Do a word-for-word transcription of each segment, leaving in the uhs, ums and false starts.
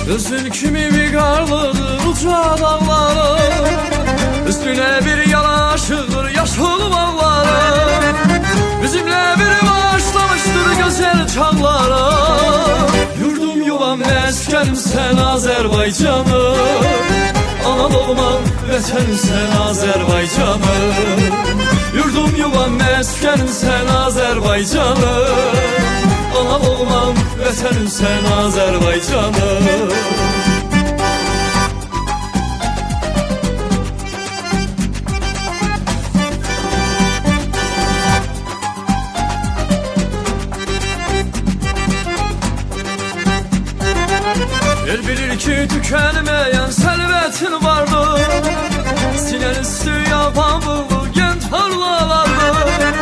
اوزون کیمی وقارلی‌دیر اوجا داغلاریم، اوستونه بیر یاراشیقدیر یاشیل باغلاریم. بیزیمله بیر باشلامیشدیر گؤزل چاغلاریم. یوردوم، یووام، مسکنیمسن آذربایجانیم، آنا دوغمام، وطنیمسن آذربایجانیم. یوردوم، یووام، مسکنیمسن آذربایجانیم، آنا دوغمام، وطنیمسن آذربایجانیم. ائل بیلیر کی، توکنمه‌ین ثروتین واردیر. سینه‌ن اوستو یا پاموقلو گئن تارلالاردیر.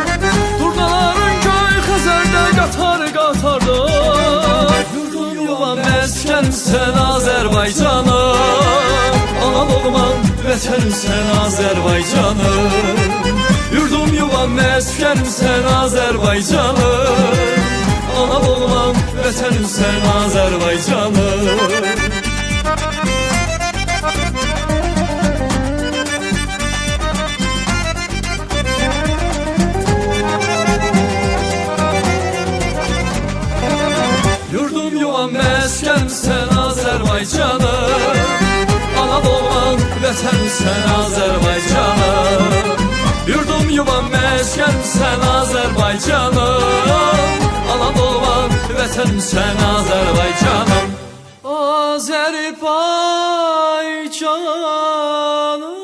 تورنالارین گؤی خزرده قاتار-قاتاردیر. یوردوم، یووام، مسکنیمسن آذربایجانیم، آنا دوغمام، وطنیمسن آذربایجانیم. یوردوم، یووام، مسکنیمسن آذربایجانیم، آنا دوغمام، وطنیمسن آذربایجانیم. یوردوم، یووام، مسکنیمسن آذربایجانیم، آنا دوغمام، وطنیمسن آذربایجانیم. یوردوم، یووام، مسکنیمسن آذربایجانیم، آنا دوغمام، وطنیمسن آذربایجانیم. آذربایجانیم.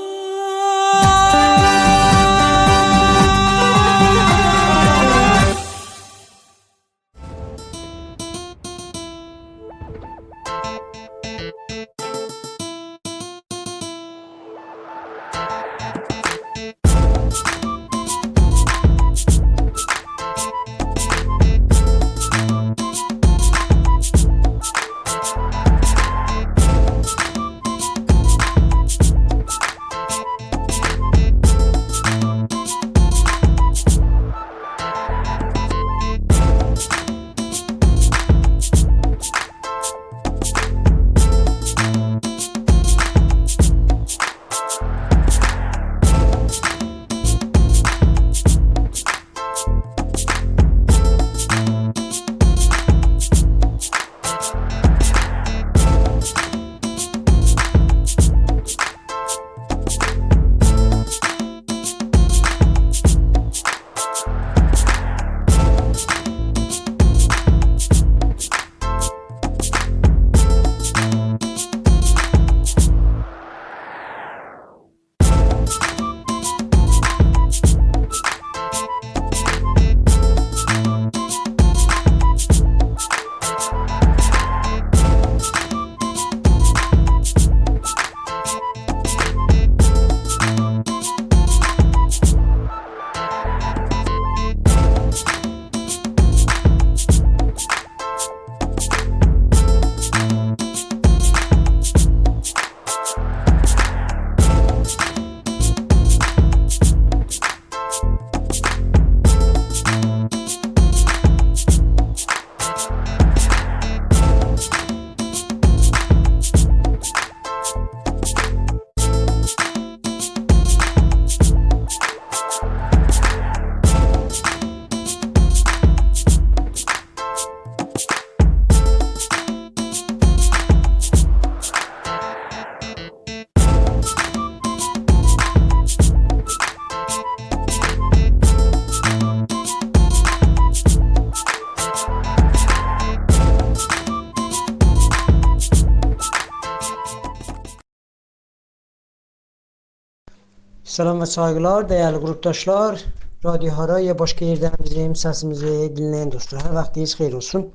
سلام و سایغیلار، دیرلی قروپداشلار. رادیو هارا یا باشقا یئردن بیزیم سسیمیزی دینله‌ین دوستلار، هر واختینیز خئییر اولسون.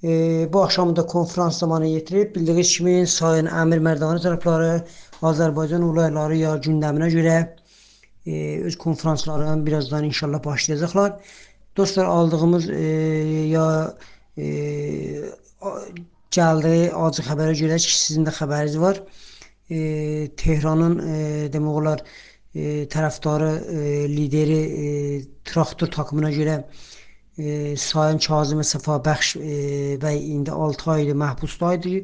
ائ، بو آخشامی دا کنفرانس زامانی یئتیریب. بیلدیگینیز کیمی، سایین امیر مردانی طرفلری آذربایجان اولایلاری یا گوندمینه گؤره، ائ، اؤز کنفرانسلارینی بیر آزدان انشاءالله باشلایاجاقلار. دوستلار، آلدیغیمیز، ائ، یا ائ، آ-، گلدی آجی خبره گؤره کی، سیزین ده خبرینیز وار. ائ، تهرانین، ائ، دئمک اولار، ائ، طرفداری، ائ، لیدری، ائ، تراکتور تاکیمینا گؤره، ائ، سایین کاظم صفابخش، ائ، بی ایندی آلتی آیدیر محبوسدایدی.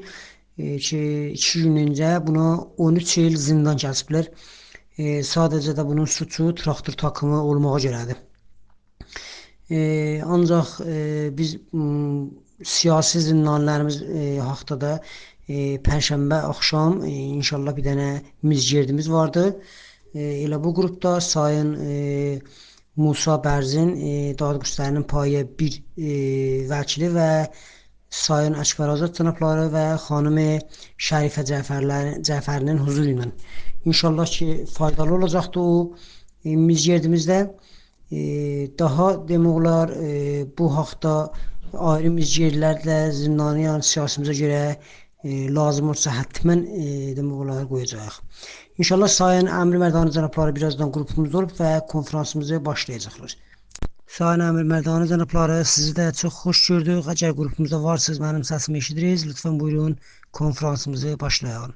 ائ، کی، ایکی گون اؤنجه بونا اون اوچ ایل زیندان کسیبلر. ائ، ساده‌جه ده بونون سوچو تراکتور تاکیمی اولماغا گؤره‌دیر. ائ، آنجاق، ائ، بیز، م، سیاسی زیندانیلاریمیز، ائ، حاقدا دا، ائ، پنجشنبه آخشام، ائ، انشاءالله بیر دنه میزگردیمیز واردی. ائ، ائله بو گروپدا سایین، ائ، موسی برزین، ائ، دادگستری‌نین پایه بیر، ائ، وکیلی و سایین اکبر آزاد جنابلاری و خانیم شریفه جعفرلر-، جعفری‌نین حضورو ایله. انشاءالله کی، فایدالی اولاجاقدیر او، ائ، میزگردیمیزده. ائ، داها دئمک اولار، ائ، بو حاقدا آیری میزگردیلرده زیندانیان سیاسیمیزه گؤره، ائ، لازیم اولسا حتماً، ائ، دئمک اولار قویاجاغیق. انشاءالله سایین امیر مردانی جنابلاری بیر آزدان گروپوموزدا اولوب و کنفرانسیمیزی باشلایاجاقلار. سایین امیر مردانی جنابلاری، سیزی ده چوخ خوش گؤردوک. اگر گروپوموزدا وارسینیز، منیم سسیمی ائشیدیرسینیز، لطفاً بویورون، کنفرانسیمیزی باشلایاق.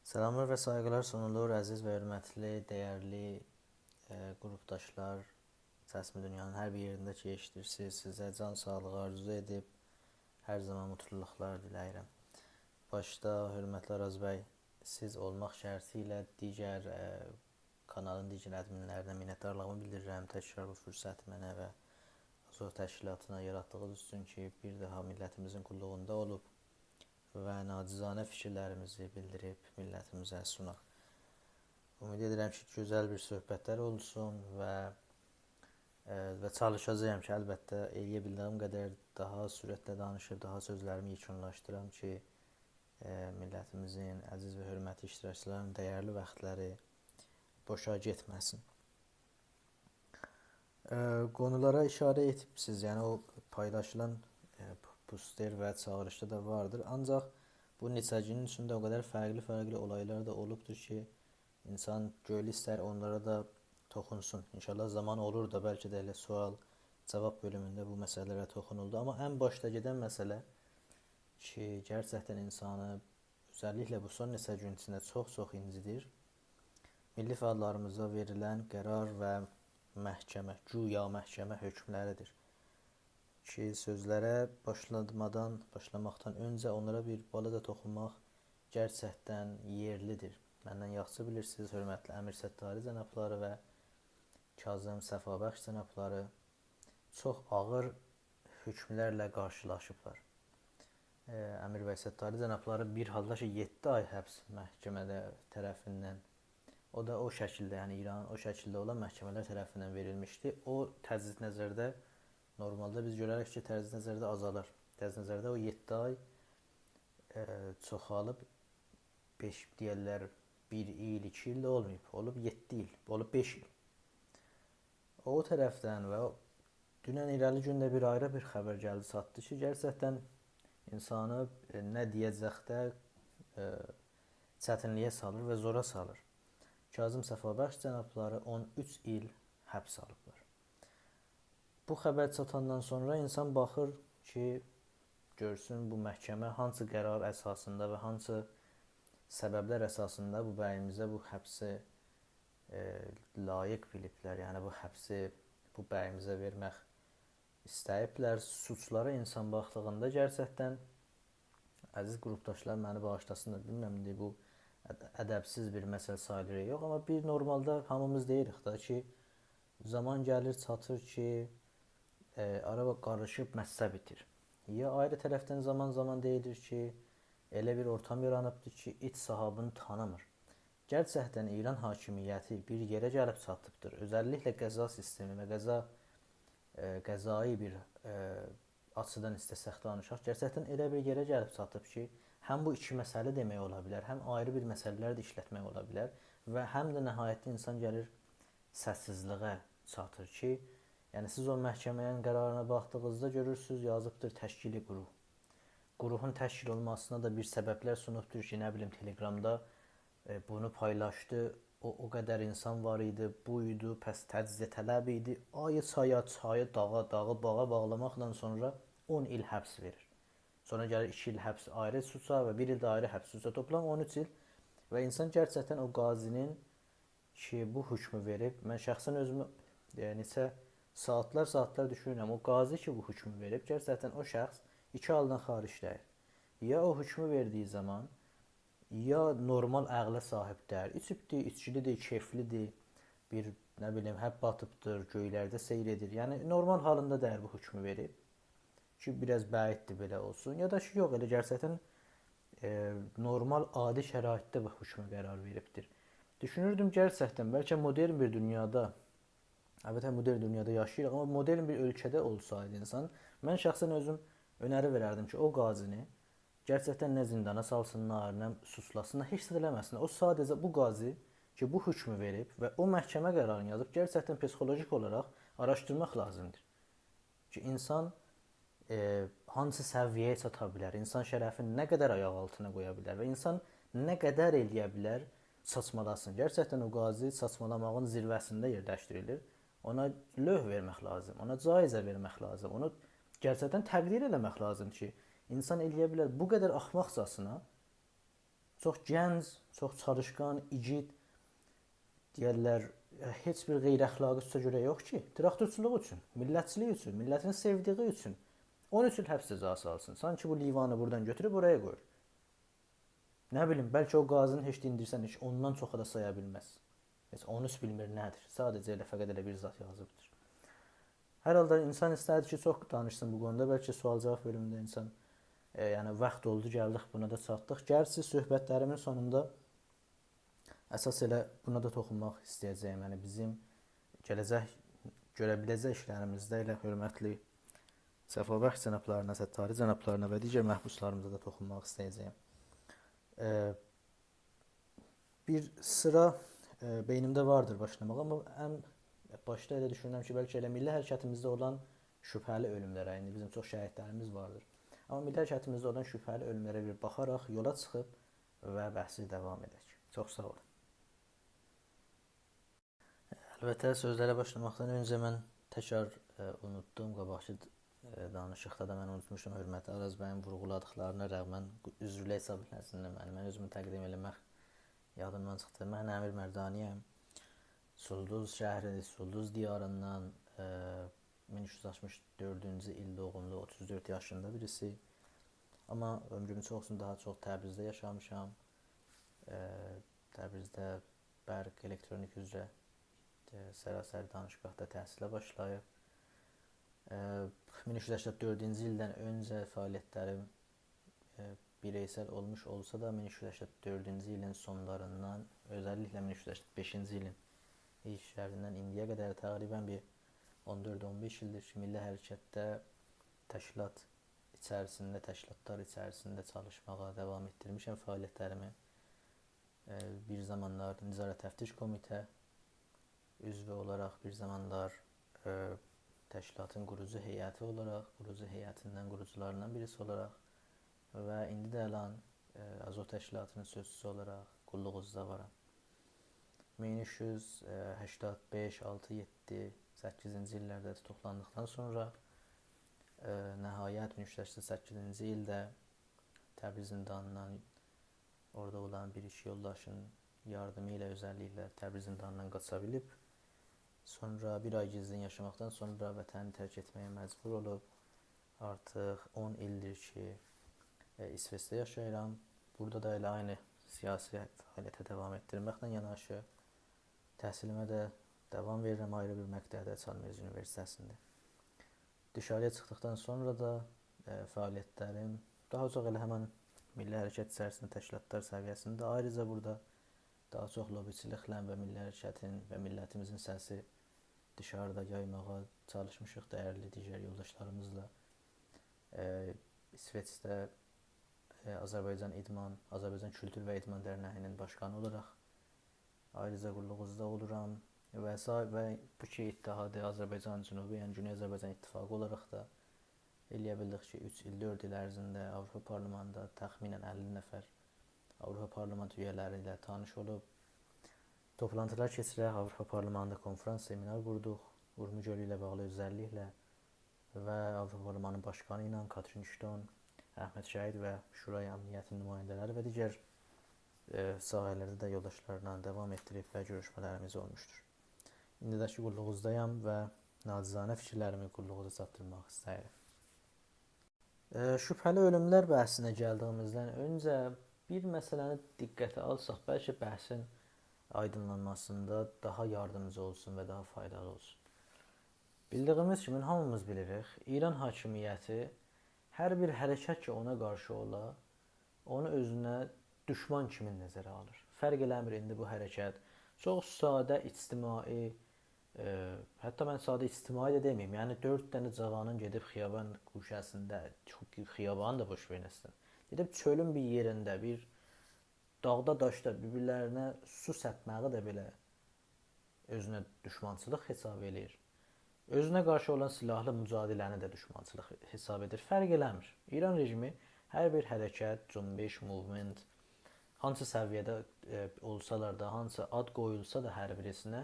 سلاملار و سایغیلار سونولور، عزیز و حؤرمتلی، دَیرلی، ائ، گروپداشلار، سسیمی دونیانین هر بیر یئرینده کی ائشیدیرسینیز، سیزه جان ساغلیغی آرزو ائدیب، هر زامان موتلولوقلار دیله‌ییرم. باشدا، حؤرمتلی آراز بی، سیز اولماق شرطی ایله دیگر، ائ، کانالین دیگر ادمین‌لرینه منتدارلیغیمی بیلدیریرم. تکرار بو فرصتی منه و آزوح تشکیلاتینا یاراتدیغینیز اوچون کی، بیر داها میللتیمیزین قوللوغوندا اولوب و ناچیزانه فیکیرلریمیزی بیلدیریب میللتیمیزه سوناق. امید ائدیرم کی، گؤزل بیر صحبتلر اولسون و، ائ، و چالیشاجاغام کی، البته، ائلیه بیلدیگیم قدر داها سرعتله دانیشیب، داها سؤزلریمی یئکونلاشدیرام کی، ائ، میللتیمیزین عزیز و حؤرمتلی اشتراکچیلارینین دَیرلی واختلاری بوشا گئتمه‌سین. ائ، قونولارا ایشاره ائدیبسیز، یعنی او پایلاشیلان، ائ، پو-، پوستر و چاغیریشدا دا واردیر. آنجاق بو نئچه گونون ایچینده او قدر فرقلی-فرقلی اولایلار دا اولوبدور کی، اینسان گؤیلو ایستر اونلارا دا توخونسون. انشاءالله زامان اولور دا، بلکه ده ائله سؤال-جاواب بؤلومونده بو مسئله‌لره توخونولدو. آمما ان باشدا گئدن مسئله کی، گئرچکدن اینسانی اؤزللیکله بو سون نئچه گون ایچینده چوخ-چوخ اینجیدیر، میللی فعاللاریمیزا وئریلن قرار و محکمه، گویا محکمه حکملریدیر. کی، سؤزلره باشلامادان، باشلاماقدان اؤنجه اونلارا بیر بالاجا توخونماق گئرچکدن یئرلیدیر. مندن یاخشی بیلیرسینیز، حؤرمتلی امیر ستاری جنابلاری و کاظم صفابخش جنابلاری چوخ آغیر حکملرله قارشیلاشیبلار. ائ، امیر بی ستاری جنابلاری بیر حالدا کی، یئددی آی حبس محکمه‌ده طرفیندن، او دا او شکیلده، یعنی ایرانین او شکیلده اولان محکمه‌لر طرفیندن وئریلمیشدی. او تجدید نظرده، نورمالدا بیز گؤرریک کی، تجدید نظرده آزالار. تجدید نظرده او یئددی آی، ائ، چوخالیب بئش، دئیرلر، بیر ایل، ایکی ایل ده اولماییب. اولوب یئددی ایل، اولوب بئش ایل. او طرفدن و دونن ایره‌لی گون ده بیر آیری بیر خبر گلدی چاتدی کی، گئرچکدن اینسانی، ائ، نه دئیه‌جک ده، ائ، چتینلییه سالیر و زورا سالیر. کاظم صفابخش جنابلاری اون اوچ ایل حبس آلیبلار. بو خبر چاتاندان سونرا اینسان باخیر کی، گؤرسون بو محکمه هانسی قرار اساسیندا و هانسی سببلر اساسیندا بو بییمیزه بو حبسی، ائ، لایق بیلیبلر. یعنی بو حبسی بو بییمیزه وئرمک ایسته‌ییبلر. سوچلارا اینسان باخدیغیندا گئرچکدن، عزیز گروپداشلار منی باغیشلاسینلار، بیلمیرم، ایندی بو اد-، ادبسیز بیر مسئله ساییلیر یا یوخ، آمما بیر نورمالدا هامیمیز دئییریک ده کی، زامان گلیر، چاتیر کی، ائ، آرا قاریشیب، مسه بیتیر. یا آیری طرفدن زامان-زامان دئییلیر کی، ائله بیر اورتام یارانیبدیر کی، ایت صاحابینی تانیمیر. گئرچکدن ایران حاکمیتی بیر یئره گلیب چاتیبدیر. اؤزللیکله قضا سیستمی و قضا، ائ، قضایی بیر، ائ، آچیدان ایسته‌سک دانیشاق، گئرچکدن ائله بیر یئره گلیب چاتیب کی، هم بو ایکی مسئله دئمک اولا بیلر، هم آیری بیر مسئله‌لر ده ایشلتمک اولا بیلر و هم ده نهایتده اینسان گلیر سس‌سیزلیگه چاتیر کی، یعنی سیز او محکمه‌نین قرارینا باخدیغینیزدا گؤرورسونوز، یازیبدیر تشکیل گروه. گروهون تشکیل اولماسینا دا بیر سببلر سونوبدور کی، نه بیلیم، تلگرامدا، ائ، بونو پایلاشدی، او، او قدر اینسان وار ایدی، بویدو، پس تجزیه‌طلب ایدی. آیی چایا، چایی داغا، داغی باغا باغلاماقلا سونرا اون ایل حبس وئریر. سونرا گلیر ایکی ایل حبس آیری سوچا و بیر ایل ده آیری حبس سوچا. توپلام اون اوچ ایل. و اینسان گئرچکدن او قاضی‌نین کی، بو حکمو وئریب، من شخصاً اؤزومو، یعنی، نئچه ساعاتلار، ساعاتلار دوشونورم، او قاضی کی، بو حکمو وئریب، گئرچکدن او شخص ایکی حالدان خارج دئییل. یا او حکمو وئردیگی زامان، یا نورمال عقله صاحیب دئییل. ایچیبدی، ایچکیلی‌دیر، کئفلی‌دیر، بیر، نه بیلیم، حب آتیبدیر، گؤیلرده سیر ائدیر. یعنی، نورمال حالیندا دئییل بو حکمو وئریب. کی، بیر آز بعیددیر بئله اولسون. یا دا کی، یوخ، ائله گئرچکدن، ائ، نورمال، عادی شرایطده بو حکمه قرار وئریبدیر. دوشونوردوم، گئرچکدن، بلکه مدرن بیر دونیادا، البته، مدرن دونیادا یاشاییریق، آمما مدرن بیر اؤلکه‌ده اولسایدی اینسان، من شخصاً اؤزوم اؤنری وئرردیم کی، او قاضینی گئرچکدن نه زیندانا سالسینلار، نه سوچلاسینلار، هئچ زاد ائله‌مه‌سینلر. او ساده‌جه بو قاضی کی، بو حکمو وئریب و او محکمه قرارینی یازیب، گئرچکدن پسیخولوژیک اولاراق آراشدیرماق لازیمدیر. کی، اینسان، ائ، هانسی سویه‌یه چاتا بیلر، اینسان شرفینی نه قدر آیاق آلتینا قویا بیلر و اینسان نه قدر ائلیه بیلر ساچمالاسین. گئرچکدن او قاضی ساچمالاماغین زیروه‌سینده یئرلشدیریلیر. اونا لؤه وئرمک لازیم، اونا جایزه وئرمک لازیم، اونو گئرچکدن تقدیر ائله‌مک لازیم کی، اینسان ائلیه بیلر بو قدر آخماقجاسینا چوخ گنج، چوخ چالیشقان، ایگید، دئیرلر، هئچ بیر غیراخلاقی سوچا گؤره یوخ کی، تراکتورچولوغو اوچون، میللتچیلیک اوچون، میللتینی سئودیگی اوچون اون اوچ ایل حبس جزاسی آلسین. سانکی بو لیوانی بورادان گؤتوروب اورایا قویور. نه بیلیم، بلکه او قاضینی هئچ دئییندیرسن، هئچ اوندان چوخا دا سایا بیلمز. هئچ اون اوچ بیلمیر نه‌دیر. ساده‌جه ائله، فقط ائله بیر زاد یازیبدیر. هر حالدا اینسان ایستردی کی، چوخ دانیشسین بو قونودا. بلکه سؤال-جاواب بؤلومونده اینسان، ائ، یعنی، واخت اولدو، گلدیک، بونا دا چاتدیق. گرچی صحبتلریمین سونوندا اساس ائله بونا دا توخونماق ایسته‌یه‌جه‌یم. یعنی، بیزیم گله‌جک، گؤره بیله‌جک ایشلریمیزده ائله حؤرمتلی صفابخش جنابلارینا، ستاری جنابلارینا و دیگر محبوسلاریمیزا دا توخونماق ایسته‌یه‌جه‌یم. ائ، بیر سیرا، ائ، بئینیمده واردیر باشلاماغا، آمما ان باشدا ائله دوشونورم کی، بلکه ائله میللی حرکتیمیزده اولان شبهه‌لی اؤلوملره، ایندی بیزیم چوخ شهیدلریمیز واردیر. آمما میللی حرکتیمیزده اولان شبهه‌لی اؤلوملره بیر باخاراق یولا چیخیب و بحثی داوام ائدک. چوخ ساغ اولون. البته، سؤزلره باشلاماقدان اؤنجه من تکرار، ائ، اونوتدوم، قاباقکی، ائ، دانیشیقدا دا من اونوتموشدوم، حؤرمتلی آراز بیین وورغولادیقلارینا رغمن، عذرلو حساب ائله‌سینلر منی، من اؤزومو تقدیم ائله‌مک یادیمدان چیخدی. من امیر مردانی‌یم. سولدوز شهری، سولدوز دیاریندان، ائ، مین اوچ یوز آلتمیش دؤردونجو ایل دوغوملو، اوتوز دؤرد یاشیندا بیریسی. آمما عؤمرومون چوخوسونو داها چوخ تبریزده یاشامیشام. ائ، تبریزده برق الکترونیک اوزره، ائ، سراسری دانشگاهدا تحصیله باشلاییب. ائ، مین اوچ یوز سکسن دؤردونجو ایلدن اؤنجه فعالیتلریم، ائ، بیرئیسل اولموش اولسا دا، مین اوچ یوز سکسن دؤردونجو ایلین سونلاریندان، اؤزللیکله مین اوچ یوز سکسن بئشینجی ایلین ایلکلریندن ایندییه قدر تقریباً بیر اون دؤرد اون بئش ایلدیر کی، میللی حرکتده تشکیلات ایچریسینده، تشکیلاتلار ایچریسینده چالیشماغا داوام ائتدیرمیشم فعالیتلریمی. ائ، بیر زامانلار نظارت تفتیش کمیته عضوو اولاراق، بیر زامانلار، ائ، تشکیلاتین قوروجو هیئتی اولاراق، قوروجو هیئتیندن، قوروجولاریندان بیریسی اولاراق و ایندی ده الان، ائ، آزوح تشکیلاتی‌نین سؤزچوسو اولاراق قوللوغونوزدا وارام. مین اوچ یوز سکسن بئش، آلتی، یئددی، سککیزینجی ایللرده توتوقلاندیقدان سونرا، ائ، نهایت مین اوچ یوز سکسن سککیزینجی ایلده تبریز زیندانیندان اورادا اولان بیر-ایکی یولداشین یاردیمی ایله، اؤزللیکله تبریز زیندانیندان قاچا بیلیب. سونرا بیر آی گیزلین یاشاماقدان سونرا وطنی ترک ائتمه‌یه مجبور اولوب. آرتیق اون ایلدیر کی، ائ، ایسوئچده یاشاییرام. بورادا دا ائله عینی سیاسی فعالیته داوام ائتدیرمکله یاناشی تحصیلیمه ده داوام وئریرم آیری بیر مقطعده چالمرز اونیوئرسیته‌سینده. دیشاری‌یا چیخدیقدان سونرا دا، ائ، فعالیتلریم داها چوخ ائله همین میللی حرکت ایچریسینده تشکیلاتلار سویه‌سینده، آیریجا بورادا داها چوخ لوبیچیلیکله و میللی حرکتین و میللتیمیزین سسی دیشاریدا یایماغا چالیشمیشیق دیرلی دیگر یولداشلاریمیزلا. ائ، ایسوئچده، ائ، آذربایجان ایدمان، آذربایجان کولتور و ایدمان درنه‌یی‌نین باشقانی اولاراق آیریجا قوللوغونوزدا اولورام و سا-، و بو کی اتحاد آذربایجان جنوبی، یعنی گونئی آذربایجان اتفاقی اولاراق دا ائلیه بیلدیک کی، اوچ ایل، دؤرد ایل عرضینده آوروپا پارلمانیندا تخمیناً اللی نفر آوروپا پارلمانت اویه‌لری ایله تانیش اولوب. توپلانتیلار کئچیرک، آوروپا پارلمانیندا کنفرانس، سمینار قوردوق. اورمو گؤلو ایله باغلی اؤزللیکله و آوروپا پارلمانینین باشقانی ایله کاترین اشتون، احمد شهید و شورای امنیتین نماینده‌لری و دیگر، ائ، ساحه‌لرده ده یولداشلارلا داوام ائتدیریب و گؤروشمه‌لریمیز اولموشدور. ایندی ده کی قوللوغونوزدایام و ناچیزانه فیکیرلریمی قوللوغونوزا چاتدیرماق ایسته‌ییرم. ائ، شبهه‌لی اؤلوملر بحثینه گلدیییمیزدن اؤنجه بیر مسئله‌نی دقته آلساق، بلکه بحثین آیدینلانماسیندا داها یاردیمجی اولسون و داها فایدالی اولسون. بیلدیییمیز کیمی، هامیمیز بیلیریک، ایران حاکمیتی هر بیر حرکت کی اونا قارشی اولا، اونو اؤزونه دوشمان کیمی نظره آلیر. فرق ائله‌میر ایندی بو حرکت چوخ ساده اجتماعی، ائ، حتی من ساده اجتماعی ده دئمه‌ییم، یعنی دؤرد دنه جاوانین گئدیب خیابان گوشه‌سینده، چوخ خیابانی دا بوش وئرین، گئدیب چؤلون بیر یئرینده، بیر داغدا، داشدا بیر-بیرلرینه سو سپمه‌یی ده بئله اؤزونه دوشمانچیلیق حساب ائله‌ییر. اؤزونه قارشی اولان سیلاحلی مجادله‌نی ده دوشمانچیلیق حساب ائدیر. فرق ائله‌میر. ایران رژیمی هر بیر حرکت، جنبش، موومنت، هانسی سویه‌ده، ائ، اولسالار دا، هانسی آد قویولسا دا هر بیریسینه،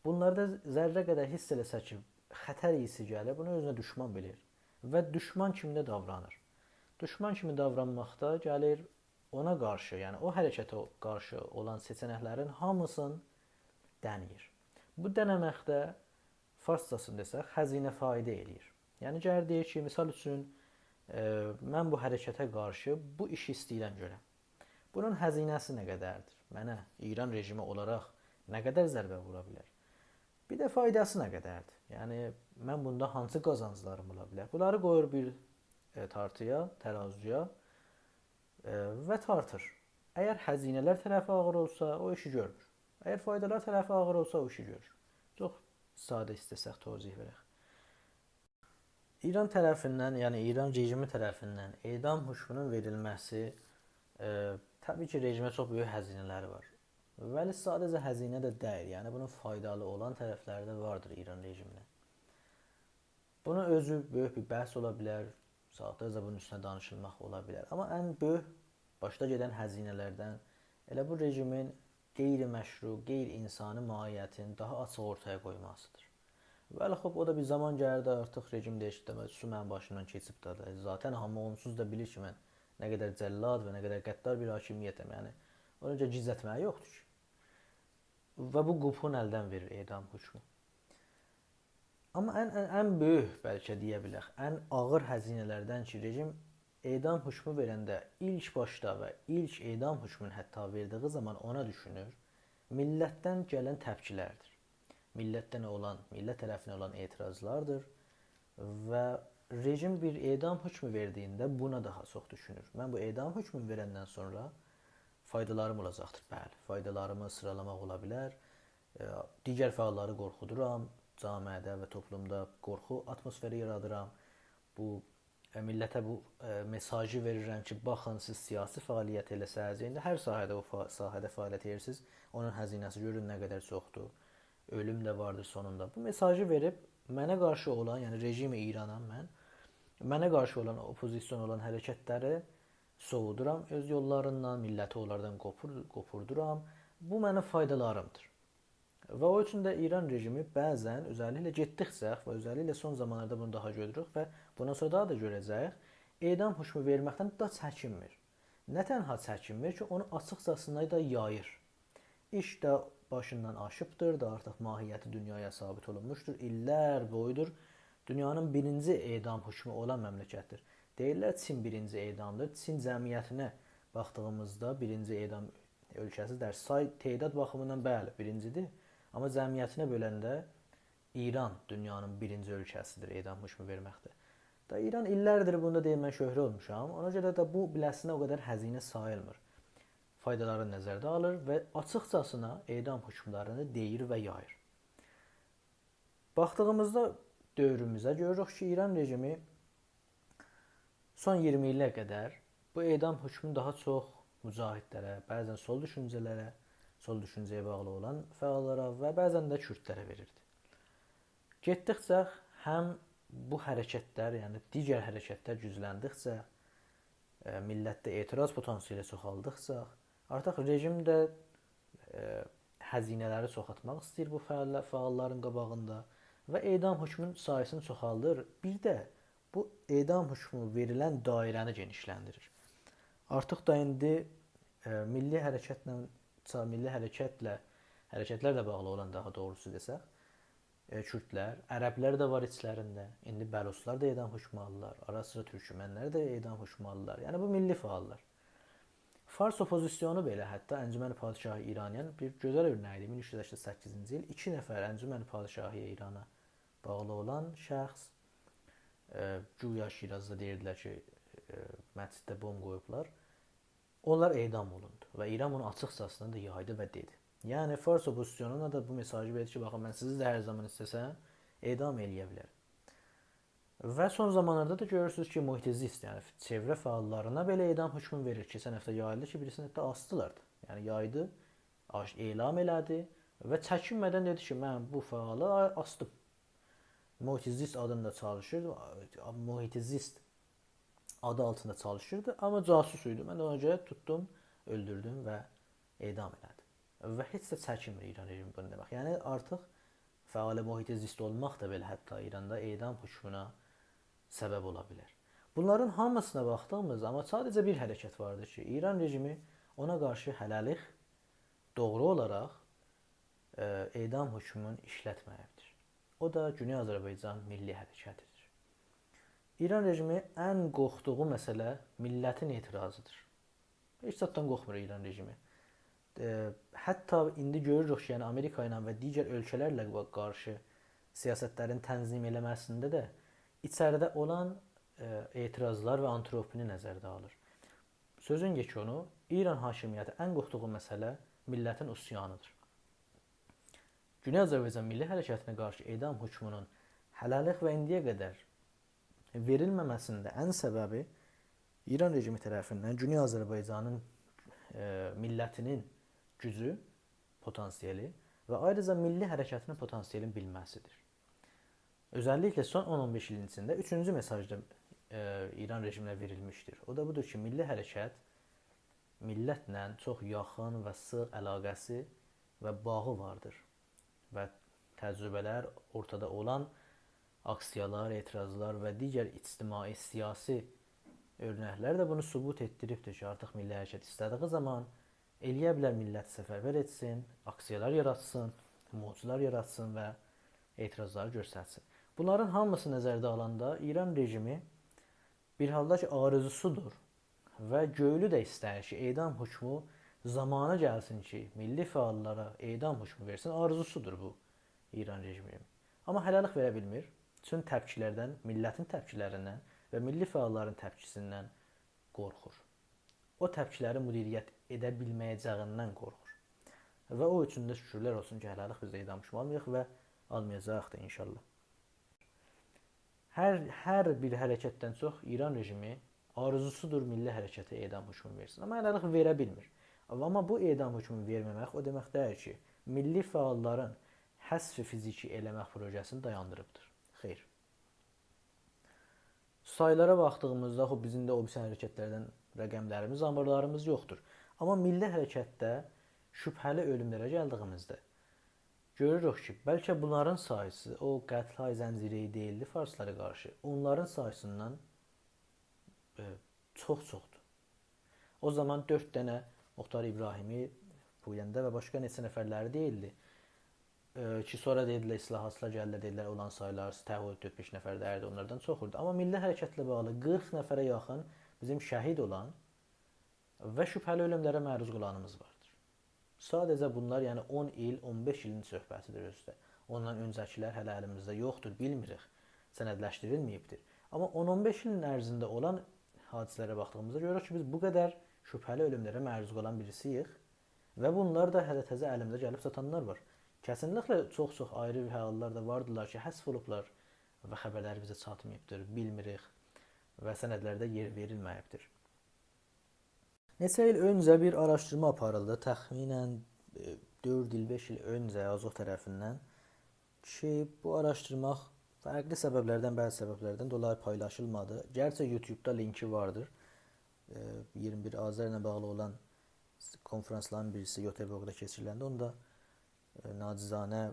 بونلاردا ذره قدر حیس ائله‌سه کی خطر حیسی گلیر، بونو اؤزونه دوشمان بیلیر و دوشمان کیمی ده داورانیر. دوشمان کیمی داورانماقدا گلیر اونا قارشی، یعنی او حرکته قارشی اولان سئچه‌نکلرین هامیسینی دنه‌ییر. بو دنه‌مکده، فارسجاسینی دئسک، هزینه فایده ائله‌ییر. یعنی گلیر دئییر کی، مثال اوچون، ائ، من بو حرکته قارشی بو ایشی ایسته‌ییرم گؤرم. بونون هزینه‌سی نه قدردیر؟ منه ایران رژیمی اولاراق نه قدر ضربه وورا بیلر؟ بیر ده فایداسی نه قدردیر؟ یعنی من بوندا هانسی قازانجلاریم اولا بیلر؟ بونلاری قویور بیر، ائ، تارتییا، ترازویا، ائ، و تارتیر. اگر هزینه‌لر طرفی آغیر اولسا، او ایشی گؤرمور. اگر فایدالار طرفی آغیر اولسا، او ایشی گؤرور. چوخ ساده ایسته‌سک توضیح وئرک. ایران طرفیندن، یعنی ایران رژیمی طرفیندن اعدام حکمونون وئریلمه‌سی، ائ، طبیعی کی، رژیمه چوخ بؤیوک هزینه‌لری وار. ولی ساده‌جه هزینه ده دئییل، یعنی بونون فایدالی اولان طرفلری ده واردیر ایران رژیمینه. بونون اؤزو بؤیوک بیر بحث اولا بیلر، ساعاتلارجا بونون اوستونه دانیشیلماق اولا بیلر. آمما ان بؤیوک باشدا گئدن هزینه‌لردن ائله بو رژیمین غیرمشروع، غیرانسانی ماهیتینی داها آچیق اورتایا قویماسیدیر. ولی خوب، او دا بیر زامان گلیر ده آرتیق رژیم دئییر کی، دئمک، سو منیم باشیمدان کئچیب ده، ذاتا هامی اونسوز دا بیلیر کی، من نه قدر جلاد و نه قدر غدار بیر حاکمیتم، یعنی اونو گیزلتمه‌یی یوخدور کی. و بو قوپون الدن وئریر اعدام حکمو. آمما ان، ان، ان بؤیوک، بلکه دئیه بیلک، ان آغیر هزینه‌لردن کی، رژیم اعدام حکمو وئرنده ایلک باشدا و ایلک اعدام حکمونو حتی وئردیگی زامان اونا دوشونور، میللتدن گلن تپکیلردیر. میللتدن اولان، میللت طرفیندن اولان اعتراضلاردیر و رژیم بیر اعدام حکمو وئردیگینده بونا داها چوخ دوشونور. من بو اعدام حکمونو وئرندن سونرا فایدالاریم اولاجاقدیر؟ بلی، فایدالاریمی سیرالاماق اولا بیلر. ائ، دیگر فعاللاری قورخودورام، جامعه‌ده و توپلومدا قورخو آتموسفری یارادیرام. بو، ائ، میللته بو، ائ، مئساژی وئریرم کی، باخین، سیز سیاسی فعالیت ائله‌سز، ایندی هر ساحه‌ده او فعا-، ساحه‌ده فعالیت ائدیرسینیز، اونون هزینه‌سی گؤرون نه قدر چوخدور. اؤلوم ده واردیر سونوندا. بو مئساژی وئریب منه قارشی اولان، یعنی رژیم ایرانام من، منه قارشی اولان، اوپوزیسیون اولان حرکتلری سووودورام اؤز یوللاریندان، میللتی اونلاردان قوپور-، قوپوردورام. بو منیم فایدالاریمدیر. و او اوچون ده ایران رژیمی بعضا، اؤزللیکله گئتدیکجه و اؤزللیکله سون زامانلاردا بونو داها گؤروروک و بوندان سونرا داها دا گؤره‌جه‌ییک، اعدام حکمو وئرمکدن ده چکینمیر. نه تنها چکینمیر کی، اونو آچیقجاسینا دا یاییر. ایش ده باشیندان آشیبدیر، دا آرتیق ماهیتی دونیایا ثابت اولونموشدور. ایللر بویودور دونیانین بیرینجی اعدام حکمو اولان مملکتدیر. دئییرلر، چین بیرینجی اعدامدیر. چین جمعیتینه باخدیغیمیزدا بیرینجی اعدام اؤلکه‌سی، در سای، تعداد باخیمیندان، بلی، بیرینجیدیر. آمما جمعیتینه بؤلنده ایران دونیانین بیرینجی اؤلکه‌سیدیر اعدام حکمو وئرمکده. دا ایران ایللردیر بوندا، دئییر، من شهره اولموشام. اونا گؤره ده بو بیله‌سینه او قدر هزینه ساییلمیر. فایدالاری نظرده آلیر و آچیقجاسینا اعدام حکملرینی دئییر و یاییر. باخدیغیمیزدا دؤوروموزه گؤروروک کی، ایران رژیمی سون اییرمی ایله قدر بو اعدام حکمونو داها چوخ مجاهدلره، بعضا سول دوشونجه‌لره، سول دوشونجه‌یه باغلی اولان فعاللارا و بعضا ده کوردلره وئریردی. گئتدیکجه هم بو حرکتلر، یعنی دیگر حرکتلر گوجلندیکجه، ائ، میللتده اعتراض پتانسیلی چوخالدیقجا، آرتیق رژیم ده، ائ، هزینه‌لری چوخالتماق ایسته‌ییر بو فعال-، فعاللارین قاباغیندا و اعدام حکمونون سایه‌سینی چوخالدیر. بیر ده بو اعدام حکمو وئریلن دایره‌نی گئنیشلندیریر. آرتیق دا ایندی، ائ، میللی حرکتله، چا-، میللی حرکتله، حرکتلرله باغلی اولان، داها دوغروسو دئسک، ائ، کوردلر، عربلر ده وار ایچلرینده. ایندی بلوچلار دا اعدام حکمو آلیرلار، آرا سیرا تورکمنلر ده اعدام حکمو آلیرلار. یعنی بو میللی فعاللار. فارس اوپوزیسیونو بئله، حتی انجمن پادشاهی ایرانیان بیر گؤزل اؤرنگی‌دیر. مین اوچ یوز سکسن سککیزینجی ایل ایکی نفر انجمن پادشاهی ایرانا باغلی اولان شخص، ائ، گویا شیرازدا دئییردیلر کی، ائ، مسجدده بمب قویوبلار. اونلار اعدام اولوندو و ایران بونو آچیقجاسینا دا یایدی و دئدی. یعنی فارس اوپوزیسیونونا دا بو مئساژی وئردی کی، باخین، من سیزی ده هر زامان ایسته‌سم اعدام ائلیه بیلرم. و سون زامانلاردا دا گؤرورسونوز کی، محیط زیست، یعنی چئوره فعاللارینا بئله اعدام حکمو وئریر. کئچن هفته یاییلدی کی، بیریسینی حتی آسدیلار دا. یعنی یایدی، آش-، اعلام ائله‌دی و چکینمه‌دن دئدی کی، من بو فعالی آ-، آسدیم. محیط زیست آدیندا چالیشیردی، محیط زیست آدی آلتیندا چالیشیردی، آمما جاسوس ایدی. من ده اونا گؤره توتدوم، اؤلدوردوم و اعدام ائله‌دیم. و هئچ ده چکینمیر ایران رژیمی بونو دئمک. یعنی آرتیق فعال محیط زیست اولماق دا بئله حتی ایراندا اعدام حکمونا سبب اولا بیلر. بونلارین هامیسینا باخدیغیمیزدا، آمما ساده‌جه بیر حرکت واردیر کی، ایران رژیمی اونا قارشی هله‌لیک دوغرو اولاراق، ائ، اعدام حکمونو ایشلتمه‌ییبدیر. او دا گونئی آذربایجان میللی حرکتیدیر. ایران رژیمی ان قورخدوغو مسئله میللتین اعتراضیدیر. هئچ زاددان قورخمور ایران رژیمی. ائ، حتی ایندی گؤروروک کی، یعنی آمریکا ایله و دیگر اؤلکه‌لرله قا-، قارشی سیاستلرین تنظیم ائله‌مه‌سینده ده ایچریده اولان، ائ، اعتراضلار و آنتروپونی نظرده آلیر. سؤزون یئکونو، ایران حاکمیتی ان قورخدوغو مسئله میللتین عصیانیدیر. گونئی آذربایجان میللی حرکتینه قارشی اعدام حکمونون هله‌لیک و ایندییه قدر وئریلمه‌مه‌سینده ان سببی ایران رژیمی طرفیندن گونئی آذربایجانین، ائ، میللتینین گوجو، پتانسیلی و آیریجا میللی حرکتینین پتانسیلینی بیلمه‌سیدیر. اؤزللیکله سون اون اون بئش ایلین ایچینده اوچونجو مئساژ دا، ائ، ایران رژیمینه وئریلمیشدیر. او دا بودور کی، میللی حرکت میللتله چوخ یاخین و سیخ علاقه‌سی و باغی واردیر. و تجربه‌لر، اورتادا اولان آکسییالار، اعتراضلار و دیگر اجتماعی، سیاسی اؤرنکلر ده بونو ثبوت ائتدیریبدیر کی، آرتیق میللی حرکت ایسته‌دیگی زامان ائلیه بیلر میللتی سفربر ائتسین، آکسییالار یاراتسین، موجلار یاراتسین و اعتراضلاری گؤسترسین. بونلارین هامیسی نظرده آلاندا ایران رژیمی بیر حالدا کی، آرزوسودور و گؤیلو ده ایسته‌ییر کی، اعدام حکمو زامانی گلسین کی، میللی فعاللارا اعدام حکمو وئرسین، آرزوسودور بو ایران رژیمینین. آمما هله‌لیک وئره بیلمیر. چون تپکیلردن، میللتین تپکیلریندن و میللی فعاللارین تپکیسیندن قورخور. او تپکیلری مدیریت ائده بیلمه‌یه‌جه‌ییندن قورخور. و او اوچون ده شوکورلر اولسون کی، هله‌لیک بیز اعدام حکمو آلمیریق و آلمایاجاغیق دا انشاءالله. هر، هر بیر حرکتدن چوخ ایران رژیمی آرزوسودور میللی حرکته اعدام حکمو وئرسین. آمما هله‌لیک وئره بیلمیر. آمما بو اعدام حکمو وئرمه‌مک او دئمک دئییل کی، میللی فعاللارین حذف فیزیکی ائله‌مک پروژه‌سینی دایاندیریبدیر. خیر. سایلارا باخدیغیمیزدا، خوب، بیزیم ده او بیریسی حرکتلردن رقملریمیز، آمارلاریمیز یوخدور. آمما میللی حرکتده شبهه‌لی اؤلوملره گلدیگیمیزده گؤروروک کی، بلکه بونلارین ساییسی او قتل‌های زنجیره‌ای دئییلدی فارسلارا قارشی. اونلارین ساییسیندان، ائ، چوخ چوخدور. او زامان دؤرد دنه مختار ابراهیمی، پوینده و باشقا نئچه نفرلری دئییلدی. ائ، کی، سونرا دئدیلر، اصلاحاتچیلار گلدیلر، دئدیلر، اولان سایلار، تهوع دؤرد-بئش نفر دئییردی، اونلاردان چوخ ایدی. آمما میللی حرکتله باغلی قیرخ نفره یاخین بیزیم شهید اولان و شبهه‌لی اؤلوملره معروض قالانیمیز واردیر. ساده‌جه بونلار، یعنی اون ایل، اون بئش ایلین صحبتیدیر اؤزو ده. اوندان اؤنجه‌کیلر هله الیمیزده یوخدور، بیلمیریک. سندلشدیریلمه‌ییبدیر. آمما اون اون بئش ایلین عرضینده اولان حادثه‌لره باخدیغیمیزدا گؤروروک کی، بیز بو قدر شبهه‌لی اؤلوملره معروض قالان بیریسی‌ییک و بونلار دا هله تزه الیمیزه گلیب چاتانلار وار. کسینلیکله چوخ-چوخ آیری بیر حاللار دا واردیلار کی، حذف اولوبلار و خبرلری بیزه چاتماییبدیر، بیلمیریک و سندلرده یئر وئریلمه‌ییبدیر. نئچه ایل اؤنجه بیر آراشدیرما آپاریلدی، تخمیناً، ائ، دؤرد ایل، بئش ایل اؤنجه آزوح طرفیندن کی، بو آراشدیرما فرقلی سببلردن، بعضی سببلردن دولایی پایلاشیلمادی. گرچی یوتیوبدا لینکی واردیر. ائ، اییرمی بیر آذر ایله باغلی اولان کنفرانسلارین بیریسی گؤته‌بورگدا کئچیریلنده، اوندا ائ، ناچیزانه،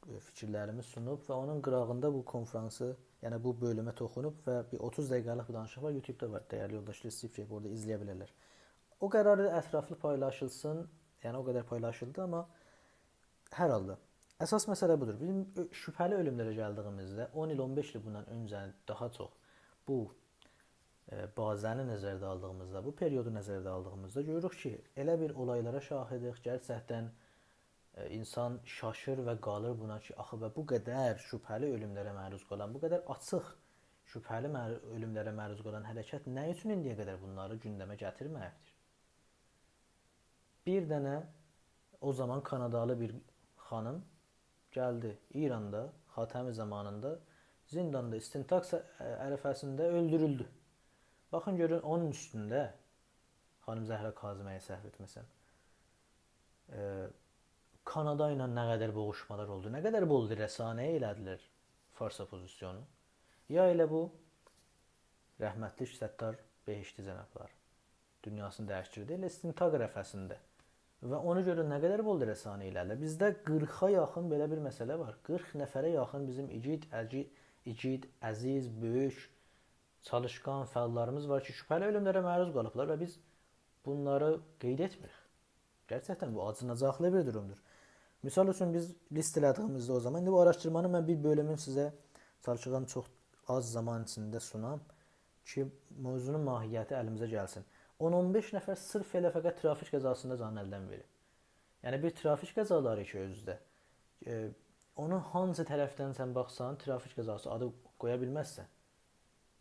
ائ، فیکیرلریمی سونوب و اونون قیراغیندا بو کنفرانسی، یعنی بو بؤلومه توخونوب و بیر اوتوز دقیقه‌لیک بیر دانیشیق وار. یوتیوبدا وار، دیرلی یولداشلار ایسته‌ییب گئدیب اورادا ایزله‌یه بیلرلر. او قرار اطرافلی پایلاشیلسین، یعنی او قدر پایلاشیلدی، آمما هر حالدا اساس مسئله بودور. بیزیم اؤ-، شبهه‌لی اؤلوملره گلدیییمیزده، اون ایل، اون بئش ایل بوندان اؤنجه داها چوخ بو، ائ، بازه‌نی نظرده آلدیغیمیزدا، بو پریودو نظرده آلدیغیمیزدا گؤروروک کی، ائله بیر اولایلارا شاهیدیک، گئرچکدن، ائ، اینسان شاشیر و قالیر بونا کی، آخی و بو قدر شبهه‌لی اؤلوملره معروض قالان، بو قدر آچیق شبهه‌لی مر-، اؤلوملره معروض قالان حرکت نه اوچون ایندییه قدر بونلاری گوندمه گتیرمه‌ییبدیر؟ بیر دنه او زامان کانادالی بیر خانیم گلدی ایراندا، خاتمی زامانیندا زینداندا استنطاق س-، عرفه‌سینده اؤلدورولدو. باخین گؤرون اونون اوستونده، خانیم زهرا کاظمی‌یه سهو ائتمه‌سم، ائ، کانادا ایله نه قدر بوغوشمالار اولدو، نه قدر بولدو رسانه‌ای ائله‌دیلر فارس اوپوزیسیونو. یا ائله بو رحمتلیک ستار بهشتی جنابلاری دونیاسینی دییشدیردی. ائله استنطاق عرفه‌سینده. و اونو گؤرون نه قدر بولدو رسانه‌ای ائله‌دیلر. بیزده قیرخا یاخین بئله بیر مسئله وار. قیرخ نفره یاخین بیزیم ایگید، عجی-، ایگید، عزیز، بؤیوک، چالیشقان فعاللاریمیز وار کی، شبهه‌لی اؤلوملره معروض قالیبلار و بیز بونلاری قید ائتمیریک. گئرچکدن بو آجیناجاقلی بیر دورومدور. مثال اوچون بیز لیست ائله‌دیییمیزده او زامان، ایندی بو آراشدیرمانین من بیر بؤلومون سیزه چالیشاجاغام چوخ آز زامان ایچینده سونام کی، موضوعنون ماهیتی الیمیزه گلسین. اون اون بئش نفر صرف ائله فقط ترافیک قضاسیندا جانینی الدن وئریب. یعنی بیر ترافیک قضالاری کی، اؤزو ده، ائ، اونو هانسی طرفدن سن باخسان، ترافیک قضاسی آدی قویا بیلمزسن.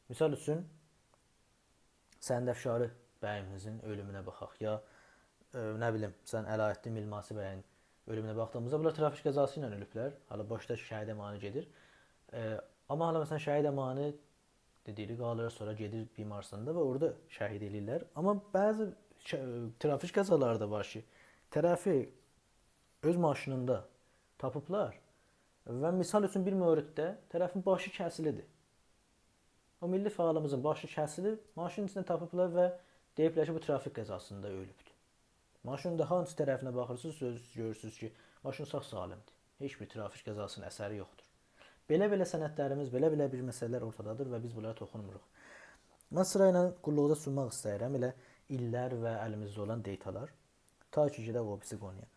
مثال اوچون، صندفشاری بییمیزین اؤلومونه باخاق، یا، ائ، نه بیلیم، سن علاءالدین میلماسی بیین اؤلومونه باخدیغیمیزدا، بونلار ترافیک قضاسی ایله اؤلوبلر. حالا باشدا شهید امانی گئدیر. ائ، آمما حالا، مثلا، شهید امانی دئدیگی قالیر، سونرا گئدیر بیمارستاندا و اورادا شهید ائله‌ییرلر. آمما بعضی ش-، ترافیک قضالاری دا وار کی، طرفی اؤز ماشینیندا تاپیبلار و مثال اوچون بیر موردده طرفین باشی کسیلیدیر. او میللی فعالیمیزین باشی کسیلیب، ماشین ایچینده تاپیبلار و دئییبلر کی، بو ترافیک قضاسیندا اؤلوبدور. ماشینین دا هانسی طرفینه باخیرسینیز، سؤز گؤرورسونوز کی، ماشین ساغ سالیمدیر. هئچ بیر ترافیک قضاسینین اثری یوخدور. بئله-بئله سندلریمیز، بئله-بئله بیر مسئله‌لر اورتادادیر و بیز بونلارا توخونموروق. من سیرایلا قوللوقدا سونماق ایسته‌ییرم، ائله ایللر و الیمیزده اولان دیتالار. تا کی، گئدک او بیریسی قونویا.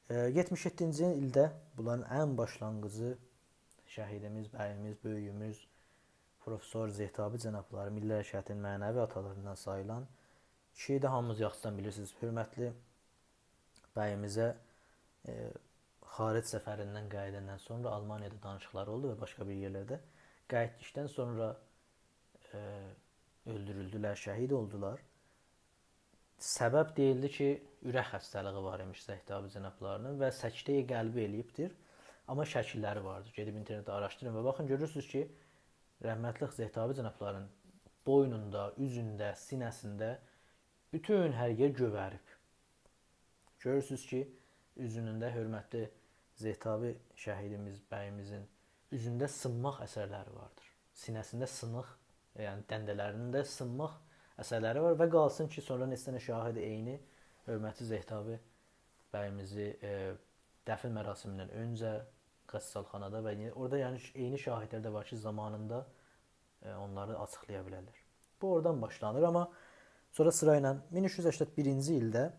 ائ، یئتمیش یئددینجی ایلده بونلارین ان باشلانغیجی شهیدیمیز، بییمیز، بؤیویوموز، پروفسور زهتابی جنابلاری، میللی حرکتین معنوی آتالاریندان ساییلان، کی، ده هامینیز یاخشیدان بیلیرسینیز، حؤرمتلی بییمیزه، ائ، خارج سفریندن قاییداندان سونرا آلمانیادا دانیشیقلاری اولدو و باشقا بیر یئرلرده. قاییتدیقدان سونرا، ائ، اؤلدورولدولر، شهید اولدولار. سبب دئییلدی کی، اورک خسته‌لیگی وار ایمیش زهتابی جنابلاری‌نین و سکته‌ی قلبی ائله‌ییبدیر. آمما شکیللری واردیر. گئدیب اینترنتده آراشدیرین و باخین، گؤرورسونوز کی، رحمتلیک زهتابی جنابلاری‌نین بوینوندا، اوزونده، سینه‌سینده بوتون هر یئر گؤوریب. گؤرورسونوز کی، اوزونده حؤرمتلی زهتابی شهیدیمیز، بییمیزین اوزونده سینماق اثرلری واردیر. سینه‌سینده سینیق، یعنی دنده‌لرینده سینماق اثرلری وار و قالسین کی، سونرا نئچه دنه شاهد عینی حؤرمتلی زهتابی بییمیزی، ائ، دفن مراسمیندن اؤنجه غسالخانادا و یئنه اورادا، یعنی، عینی شاهدلر ده وار کی، زامانیندا، ائ، اونلاری آچیقلایا بیلرلر. بو اورادان باشلانیر، آمما سونرا سیرایلا مین اوچ یوز سکسن بیرینجی ایلده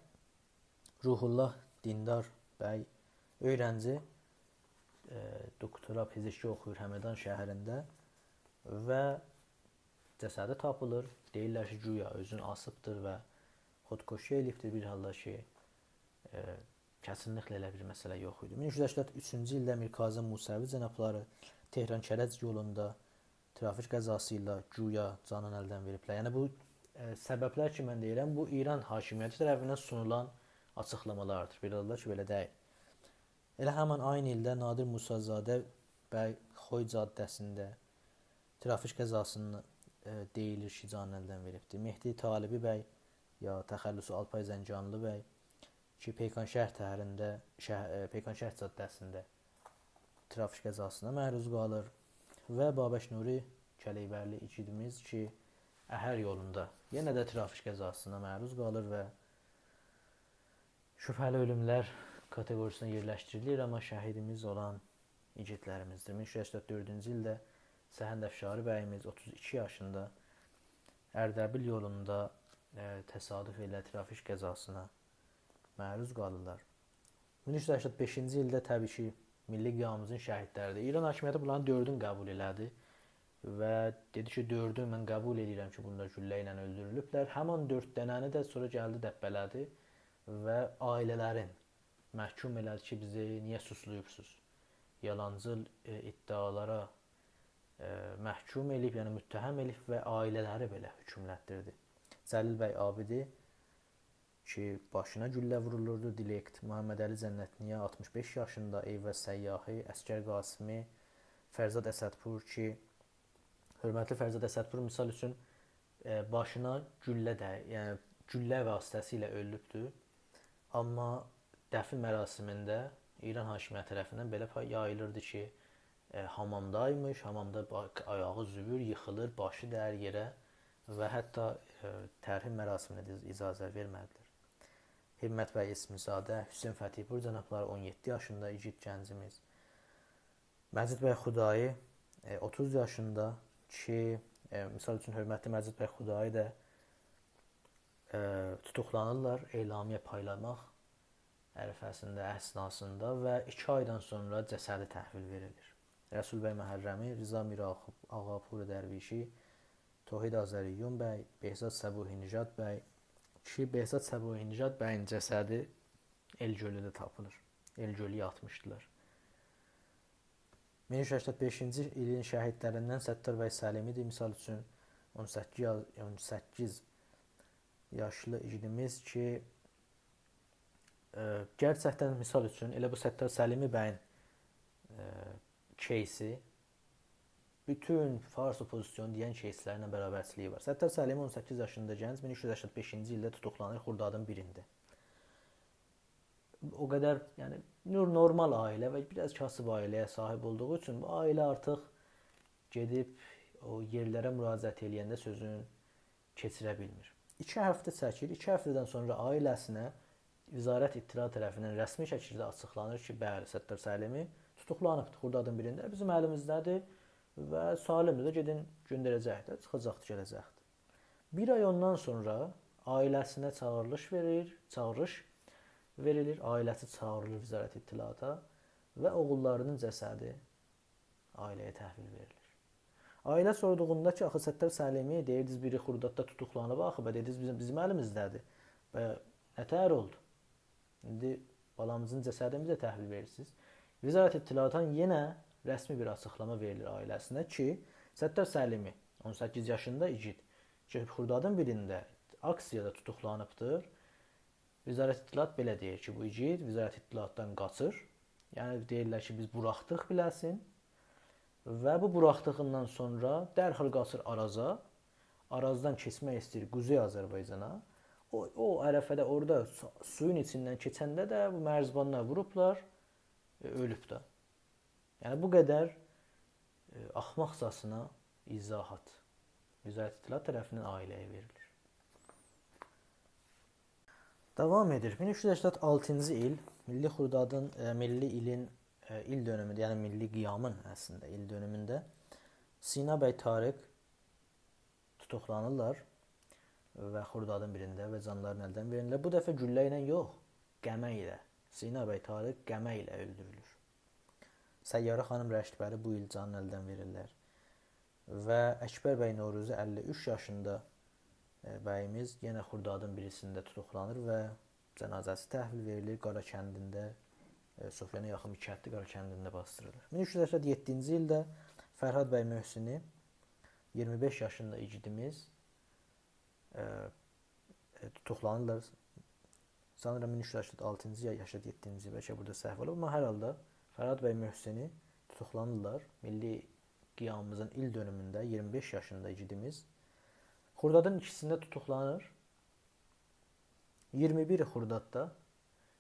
روح‌الله دیندار بی اؤیرنجی، ائ، دکترا پزشکی اوخویور همدان شهرینده و جسدی تاپیلیر. دئییرلر کی، گویا اؤزونو آسیبدیر و خودکشی ائله‌ییبدیر، بیر حالدا کی، ائ، کسینلیکله ائله بیر مسئله یوخ ایدی. مین اوچ یوز سکسن اوچونجو ایلده میرکاظم موسوی جنابلاری تهران کرج یولوندا ترافیک قضاسی ایله گویا جانینی الدن وئریبلر. یعنی بو، ائ، سببلر کی، من دئییرم، بو ایران حاکمیتی طرفیندن سونولان آچیقلامالاردیر. بیر حالدا کی، بئله دئییل. ائله همین عینی ایلده نادر موسی‌زاده بی خوی جاده‌سینده ترافیک قضاسیندا، ائ، دئییلیر کی، جانینی الدن وئریبدیر. مهدی طالبی بی یا تخلص آلپای زنگانلی بی کی، پیکان‌شهر طرفینده، شهر، ائ، پیکان‌شهر جاده‌سینده ترافیک قضاسینا معروض قالیر و بابک نوری کلیبرلی ایگیدیمیز کی، اهر یولوندا یئنه ده ترافیک قضاسینا معروض قالیر و شبهه‌لی اؤلوملر کاتئقوریسینه یئرلشدیریلیر، آمما شهیدیمیز اولان ایگیدلریمیزدیر. مین اوچ یوز سکسن دؤردونجو ایلده سهند افشاری بییمیز اوتوز ایکی یاشیندا اردبیل یولوندا، ائ، تصادف ایله ترافیک قضاسینا معروض قالیرلار. مین اوچ یوز سکسن بئشینجی ایلده طبیعی کی، میللی قیامیمیزین شهیدلریدیر. ایران حاکمیتی بونلارین دؤردون قبول ائله‌دی و دئدی کی، دؤردون من قبول ائدیرم کی، بونلار گولله ایله اؤلدورولوبلر. همان دؤرد دنه‌نی ده سونرا گلدی دبه‌له‌دی و عائله‌لرین محکوم ائله‌دی کی، بیزی نییه سوچلویوبسوز؟ یالانجی، ائ، ادعالارا، ائ، محکوم ائله‌ییب، یعنی متهم ائله‌ییب و عائله‌لری بئله حکملندیردی. جلیل بی عابدی کی، باشینا گولله وورولوردو، دیرکت، محمدعلی جنت‌نیا آلتمیش بئش یاشیندا، عیوض سیاحی، عسگر قاسمی، فرزاد اسدپور کی، حؤرمتلی فرزاد اسدپور، مثال اوچون، ائ، باشینا گولله ده، یعنی گولله واسطه‌سیله اؤلوبدو. آمما دفن مراسمینده ایران حاکمیتی طرفیندن بئله پای یاییلیردی کی، ائ، حامامدایمیش، حامامدا با-، آیاغی زویور، ییخیلیر، باشی دَیر یئره و حتی، ائ، ترحیم مراسمینه ده اجازه وئرمه‌دیلر. همت بی اسم‌زاده، حسین فتحی‌پور جنابلاری، اون یئددی یاشیندا ایگید گنجیمیز. مجید بی خدایی، ائ، اوتوز یاشیندا کی، ائ، مثال اوچون، حؤرمتلی مجید بی خدایی دا، ائ، توتوقلانیرلار اعلامیه پایلاماق عرفه‌سینده، اثناسیندا و ایکی آیدان سونرا جسدی تحویل وئریلیر. رسول بی محرمی، رضا میر آغا-، آغاپور درویشی، توحید آذریون بی، بهزاد صبوحی‌نژاد بی کی، بهزاد صبوحی‌نژاد بیین جسدی ائل‌گؤلوده تاپیلیر. ائل‌گؤلو آتمیشدیلار. مین اوچ یوز سکسن بئشینجی ایلین شهیدلریندن ستار بی سلیمی‌دیر. مثال اوچون، اون سککیز یا-، اون سککیز یاشلی ایگیدیمیز کی، ائ، گئرچکدن، مثال اوچون، ائله بو ستار سلیمی بیین، ائ، کیسی بوتون فارس اوپوزیسیونو دئین کیسلرله برابرچیلیگی وار. ستار سلیمی اون سککیز یاشیندا گنج، مین اوچ یوز سکسن بئشینجی ایلده توتوقلانیر خردادین بیرینده. او قدر، یعنی، نور-، نورمال عائله و بیر آز کاسیب عائله‌یه صاحیب اولدوغو اوچون بو عائله آرتیق گئدیب او یئرلره مراجعت ائله‌ینده سؤزون کئچیره بیلمیر. ایکی هفته چکیر، ایکی هفته‌دن سونرا عائله‌سینه وزارت اطلاعات طرفیندن رسمی شکیلده آچیقلانیر کی، بلی، ستار سلیمی توتوقلانیبدیر. خردادین بیرینده بیزیم الیمیزده‌دیر و سالمدیر ده، گئدین گؤندره‌جک ده، چیخاجاقدیر، گله‌جکدیر. بیر آی اوندان سونرا عائله‌سینه چاغیریلیش وئریر، چاغیریش وئریلیر، عائله‌سی چاغیریلیر وزارت اطلاعاتا و اوغوللاری‌نین جسدی عائله‌یه تحویل وئریلیر. عائله سوردوغوندا کی، آخی ستار سلیمی، دئییردینیز بیری خرداددا توتوقلانیب، آخی به، دئدینیز بیزیم، بیزیم الیمیزده‌دیر. به، نه‌تهر اولدو؟ ایندی بالامیزین جسدینی بیزه تحویل وئریرسینیز. وزارت اطلاعاتدان یئنه رسمی بیر آچیقلاما وئریلیر عائله‌سینه کی، ستار سلیمی، اون سککیز یاشیندا ایگید کی، خردادین بیرینده آکسیادا توتوقلانیبدیر. وزارت اطلاعات بئله دئییر کی، بو ایگید وزارت اطلاعاتدان قاچیر. یعنی دئییرلر کی، بیز بوراخدیق بیله‌سین. و بو بوراخدیغیندان سونرا درحال قاچیر آرازا. آرازدان کئچمک ایسته‌ییر قوزئی آذربایجانا. او، او عرفه‌ده اورادا سو-، سویون ایچیندن کئچنده ده بو مرزبانلار ووروبلار، ائ، اؤلوب ده. یعنی بو قدر، ائ، احمقجاسینا ایضاحات وزارت اطلاعات طرفیندن عائله‌یه وئریلیر. داوام ائدیر. مین اوچ یوز سکسن آلتینجی ایل میللی خردادین، ائ، میللی ایلین، ائ، ایل دؤنومونده، یعنی میللی قیامین اصلینده ایل دؤنومونده سینا بی طارق توتوقلانیرلار و خردادین بیرینده و جانلارینی الدن وئریرلر. بو دفعه گولله ایله یوخ، قمه ایله. سینا بی طارق قمه ایله اؤلدورولور. سیاره خانیم رشتبری بو ایل جانینی الدن وئریرلر. و اکبر بی نوروزی اللی اوچ یاشیندا، ائ، بییمیز یئنه خردادین بیرینجیسینده توتوقلانیر و جنازه‌سی تحویل وئریلیر. قاراکندینده، ائ، صوفیانا یاخین بیر کنددیر، قاراکندینده باسدیریلیر. مین اوچ یوز سکسن یئددینجی ایلده فرهاد بی محسنی، اییرمی بئش یاشیندا ایگیدیمیز، ائ، ائ، توتوقلانیرلار. سانیرام مین اوچ یوز سکسن آلتینجی یا سکسن یئددینجی، بلکه بورادا سهو اولوب، آمما هر حالدا فرهاد بی محسنی توتوقلانیرلار. میللی قیامیمیزین ایل دؤنومونده اییرمی بئش یاشیندا ایگیدیمیز. خردادین ایکیسینده توتوقلانیر. اییرمی بیر خرداددا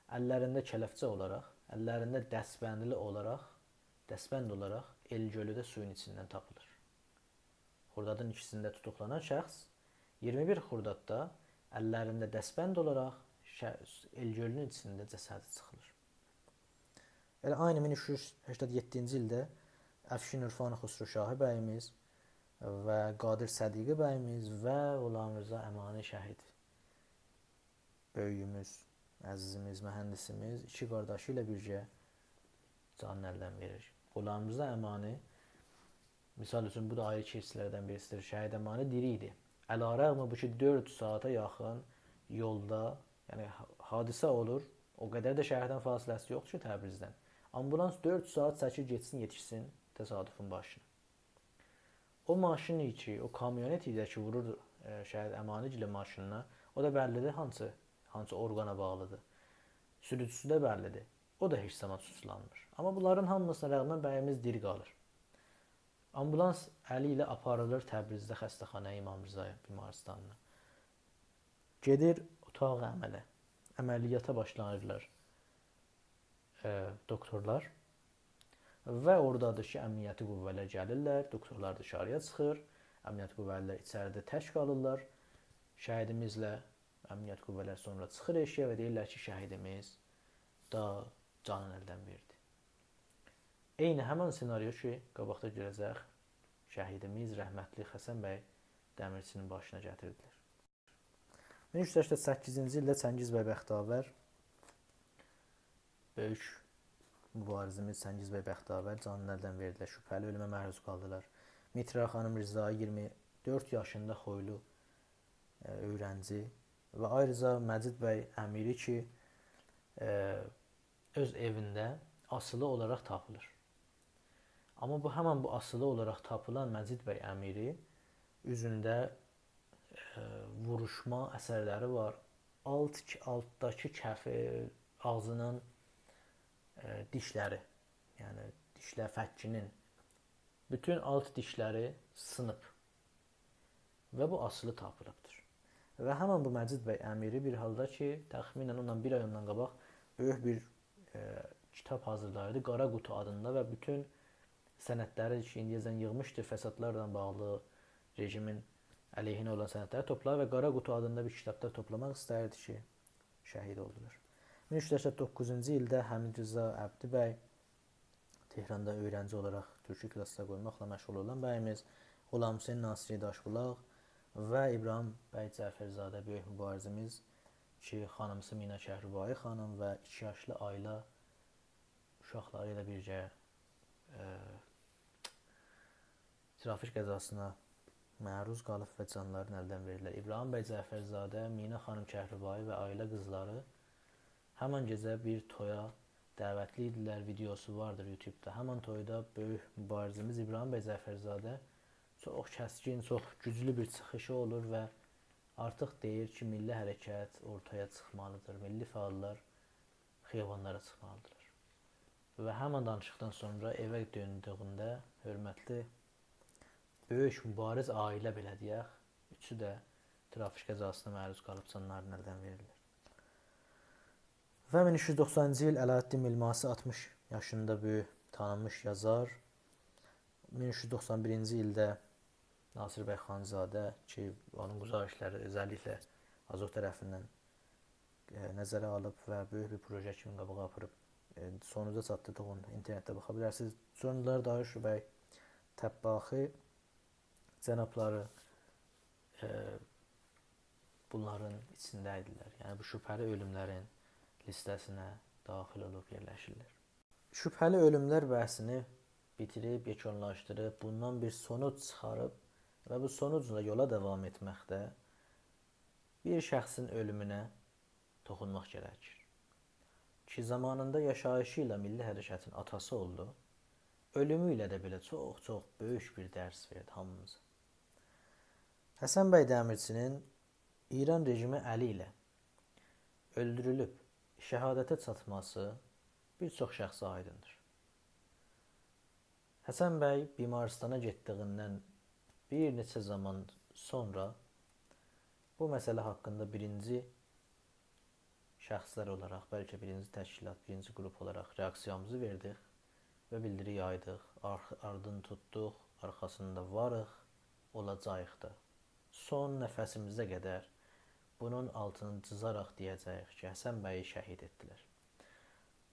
اللرینده کلفچه اولاراق، اللرینده دستبندلی اولاراق، دستبند اولاراق ائل‌گؤلوده سویون ایچیندن تاپیلیر. خردادین ایکیسینده توتوقلانان شخص اییرمی بیر خرداددا اللرینده دستبند اولاراق شه-، ائل‌گؤلونون ایچینده جسدی چیخیلیر. ائله عینی مین اوچ یوز سکسن یئددینجی ایلده افشین عرفان خسروشاهی بییمیز و قادر صدیقی بییمیز و غلامرضا امانی شهید بؤیویوموز، عزیزیمیز، مهندسیمیز ایکی قارداشی ایله بیرگه جانینی الدن وئریر. غلامرضا امانی، مثال اوچون، بو دا آیری کئیسلردن بیریسیدیر. شهید امانی دیری ایدی. علی‌رغم بو کی، دؤرد ساعاتا یاخین یولدا، یعنی ح-، حادثه اولور، او قدر ده شهردن فاصله‌سی یوخدور کی، تبریزدن. آمبولانس دؤرد ساعات چکیر گئتسین، یئتیشسین تصادفون باشینا. او ماشین کی، او کامیونت ایدی کی، وورور، ائ، شهید امانی‌گیلین ماشینینا، او دا بللی‌دیر هانسی، هانسی اورقانا باغلی‌دیر. سوروجوسو ده بللی‌دیر. او دا هئچ زامان سوچلانمیر. آمما بونلارین هامیسینا رغمن بییمیز دیری قالیر. آمبولانس الی ایله آپاریلیر تبریزده خسته‌خانه‌ی امام رضا بیمارستانینا. گئدیر اوتاق عمله. عملیاتا باشلاییرلار، ائ، دکترلار. و اورادادیر کی، امنیتی قوه‌لر گلیرلر، دکترلار دیشاری‌یا چیخیر، امنیتی قوه‌لر ایچریده تک قالیرلار. شهیدیمیزله امنیتی قوه‌لر سونرا چیخیر ائشیگه و دئییرلر کی، شهیدیمیز دا جانینی الدن وئردی. عینی همین سناریو کی، قاباقدا گؤره‌جک، شهیدیمیز رحمتلی حسن بی دمیرچی‌نین باشینا گتیردیلر. مین اوچ یوز سکسن سککیزینجی ایلده چنگیز بی بختاور، بؤیوک مبارزیمیز چنگیز بی بختاور جانینی الدن وئردیلر. شبهه‌لی اؤلومه معروض قالدیلار. میترا خانیم رضایی، ایگیرمی دؤرد یاشیندا خویلو، ائ، اؤیرنجی و آیریجا مجید بی امیری کی، ائ، اؤز ائوینده آسیلی اولاراق تاپیلیر. آمما بو، همین بو آسیلی اولاراق تاپیلان مجید بی امیری اوزونده، ائ، ووروشما اثرلری وار. آلت، آلتداکی کفی، آغزینین، ائ، دیشلری، یعنی دیشلر فکینین بوتون آلت دیشلری سینیب و بو آسیلی تاپیلیبدیر. و همین بو مجید بی امیری بیر حالدا کی، تخمیناً اوندان بیر آی اوندان قاباق بؤیوک بیر، ائ، کیتاب حاضیرلاییردی قارا قوطو آدیندا و بوتون سندلری کی، ایندییه‌جن ییغمیشدی، فسادلارلا باغلی، رژیمین علیهینه اولان سندلری توپلاییر و قارا قوطو آدیندا بیر کیتابدا توپلاماق ایسته‌ییردی کی، شهید اولدولار. مین اوچ یوز سکسن دوققوزونجو ایلده حمیدرضا عبدی بی تهراندا اؤیرنجی اولاراق تورکی کلاسدا قویماقلا مشغول اولان بییمیز، غلامحسین ناصری داشبولاق و ابراهیم بی جعفرزاده، بؤیوک مبارزیمیز کی، خانیمیسی مینا کهربایی خانیم و ایکی یاشلی آیلا اوشاقلاری ایله بیرگه، ائ، ترافیک قضاسینا معروض قالیب و جانلارینی الدن وئریرلر. ابراهیم بی جعفرزاده، مینا خانیم کهربایی و آیلا قیزلاری همان گئجه بیر تویا دعوتلی ایدیلر، ویدئوسو واردیر یوتیوبدا. همان تویدا بؤیوک مبارزیمیز ابراهیم بی جعفرزاده چوخ کسکین، چوخ گوجلو بیر چیخیشی اولور و آرتیق دئییر کی، میللی حرکت اورتایا چیخمالیدیر، میللی فعاللار خیابانلارا چیخمالیدیرلار. و همان دانیشیقدان سونرا ائوه دؤندویونده حؤرمتلی بؤیوک مبارز عائله، بئله دئیک، اوچو ده ترافیک قضاسینا معروض قالیب جانلارینی الدن وئریرلر. و مین اوچ یوز دوخسانینجی ایل علاءالدین میلماسی، آلتمیش یاشیندا بؤیوک تانینمیش یازار. مین اوچ یوز دوخسان بیرینجی ایلده ناصر بی خانزاده کی، اونون گزارشلری اؤزللیکله آزوح طرفیندن، ائ، نظره آلیب و بؤیوک بیر پروژه کیمی قاباغا آپاریب، ائ، سونوجا چاتدیردیغین اینترنتده باخا بیلرسینیز. سونرا داریوش بی طباخی جنابلاری، ائ، بونلارین ایچینده ایدیلر. یعنی، بو شبهه‌لی اؤلوملرین لیسته‌سینه داخیل اولوب یئرلشیرلر. شبهه‌لی اؤلوملر بحثینی بیتیریب، یئکونلاشدیریب، بوندان بیر سونوج چیخاریب و بو سونوجلا یولا داوام ائتمکده بیر شخصین اؤلومونه توخونماق گره‌کیر. کی، زامانیندا یاشاییشی ایله میللی حرکتین آتاسی اولدو، اؤلومو ایله ده بئله چوخ-چوخ بؤیوک بیر درس وئردی هامیمیزا. حسن بی دمیرچی‌نین ایران رژیمی الی ایله اؤلدورولوب شهادته چاتماسی بیر چوخ شخصه آیدیندیر. حسن بی بیمارستانا گئتدیییندن بیر نئچه زامان سونرا بو مسئله حاقیندا بیرینجی شخصلر اولاراق، بلکه بیرینجی تشکیلات، بیرینجی گروپ اولاراق رئاکسیامیزی وئردیک و بیلدیری یایدیق. آرخ-، آردینی توتدوق، آرخاسیندا واریق، اولاجاغیق دا. سون نفسیمیزه قدر بونون آلتینی جیزاراق دئیه‌جه‌ییک کی، حسن بیی شهید ائتدیلر.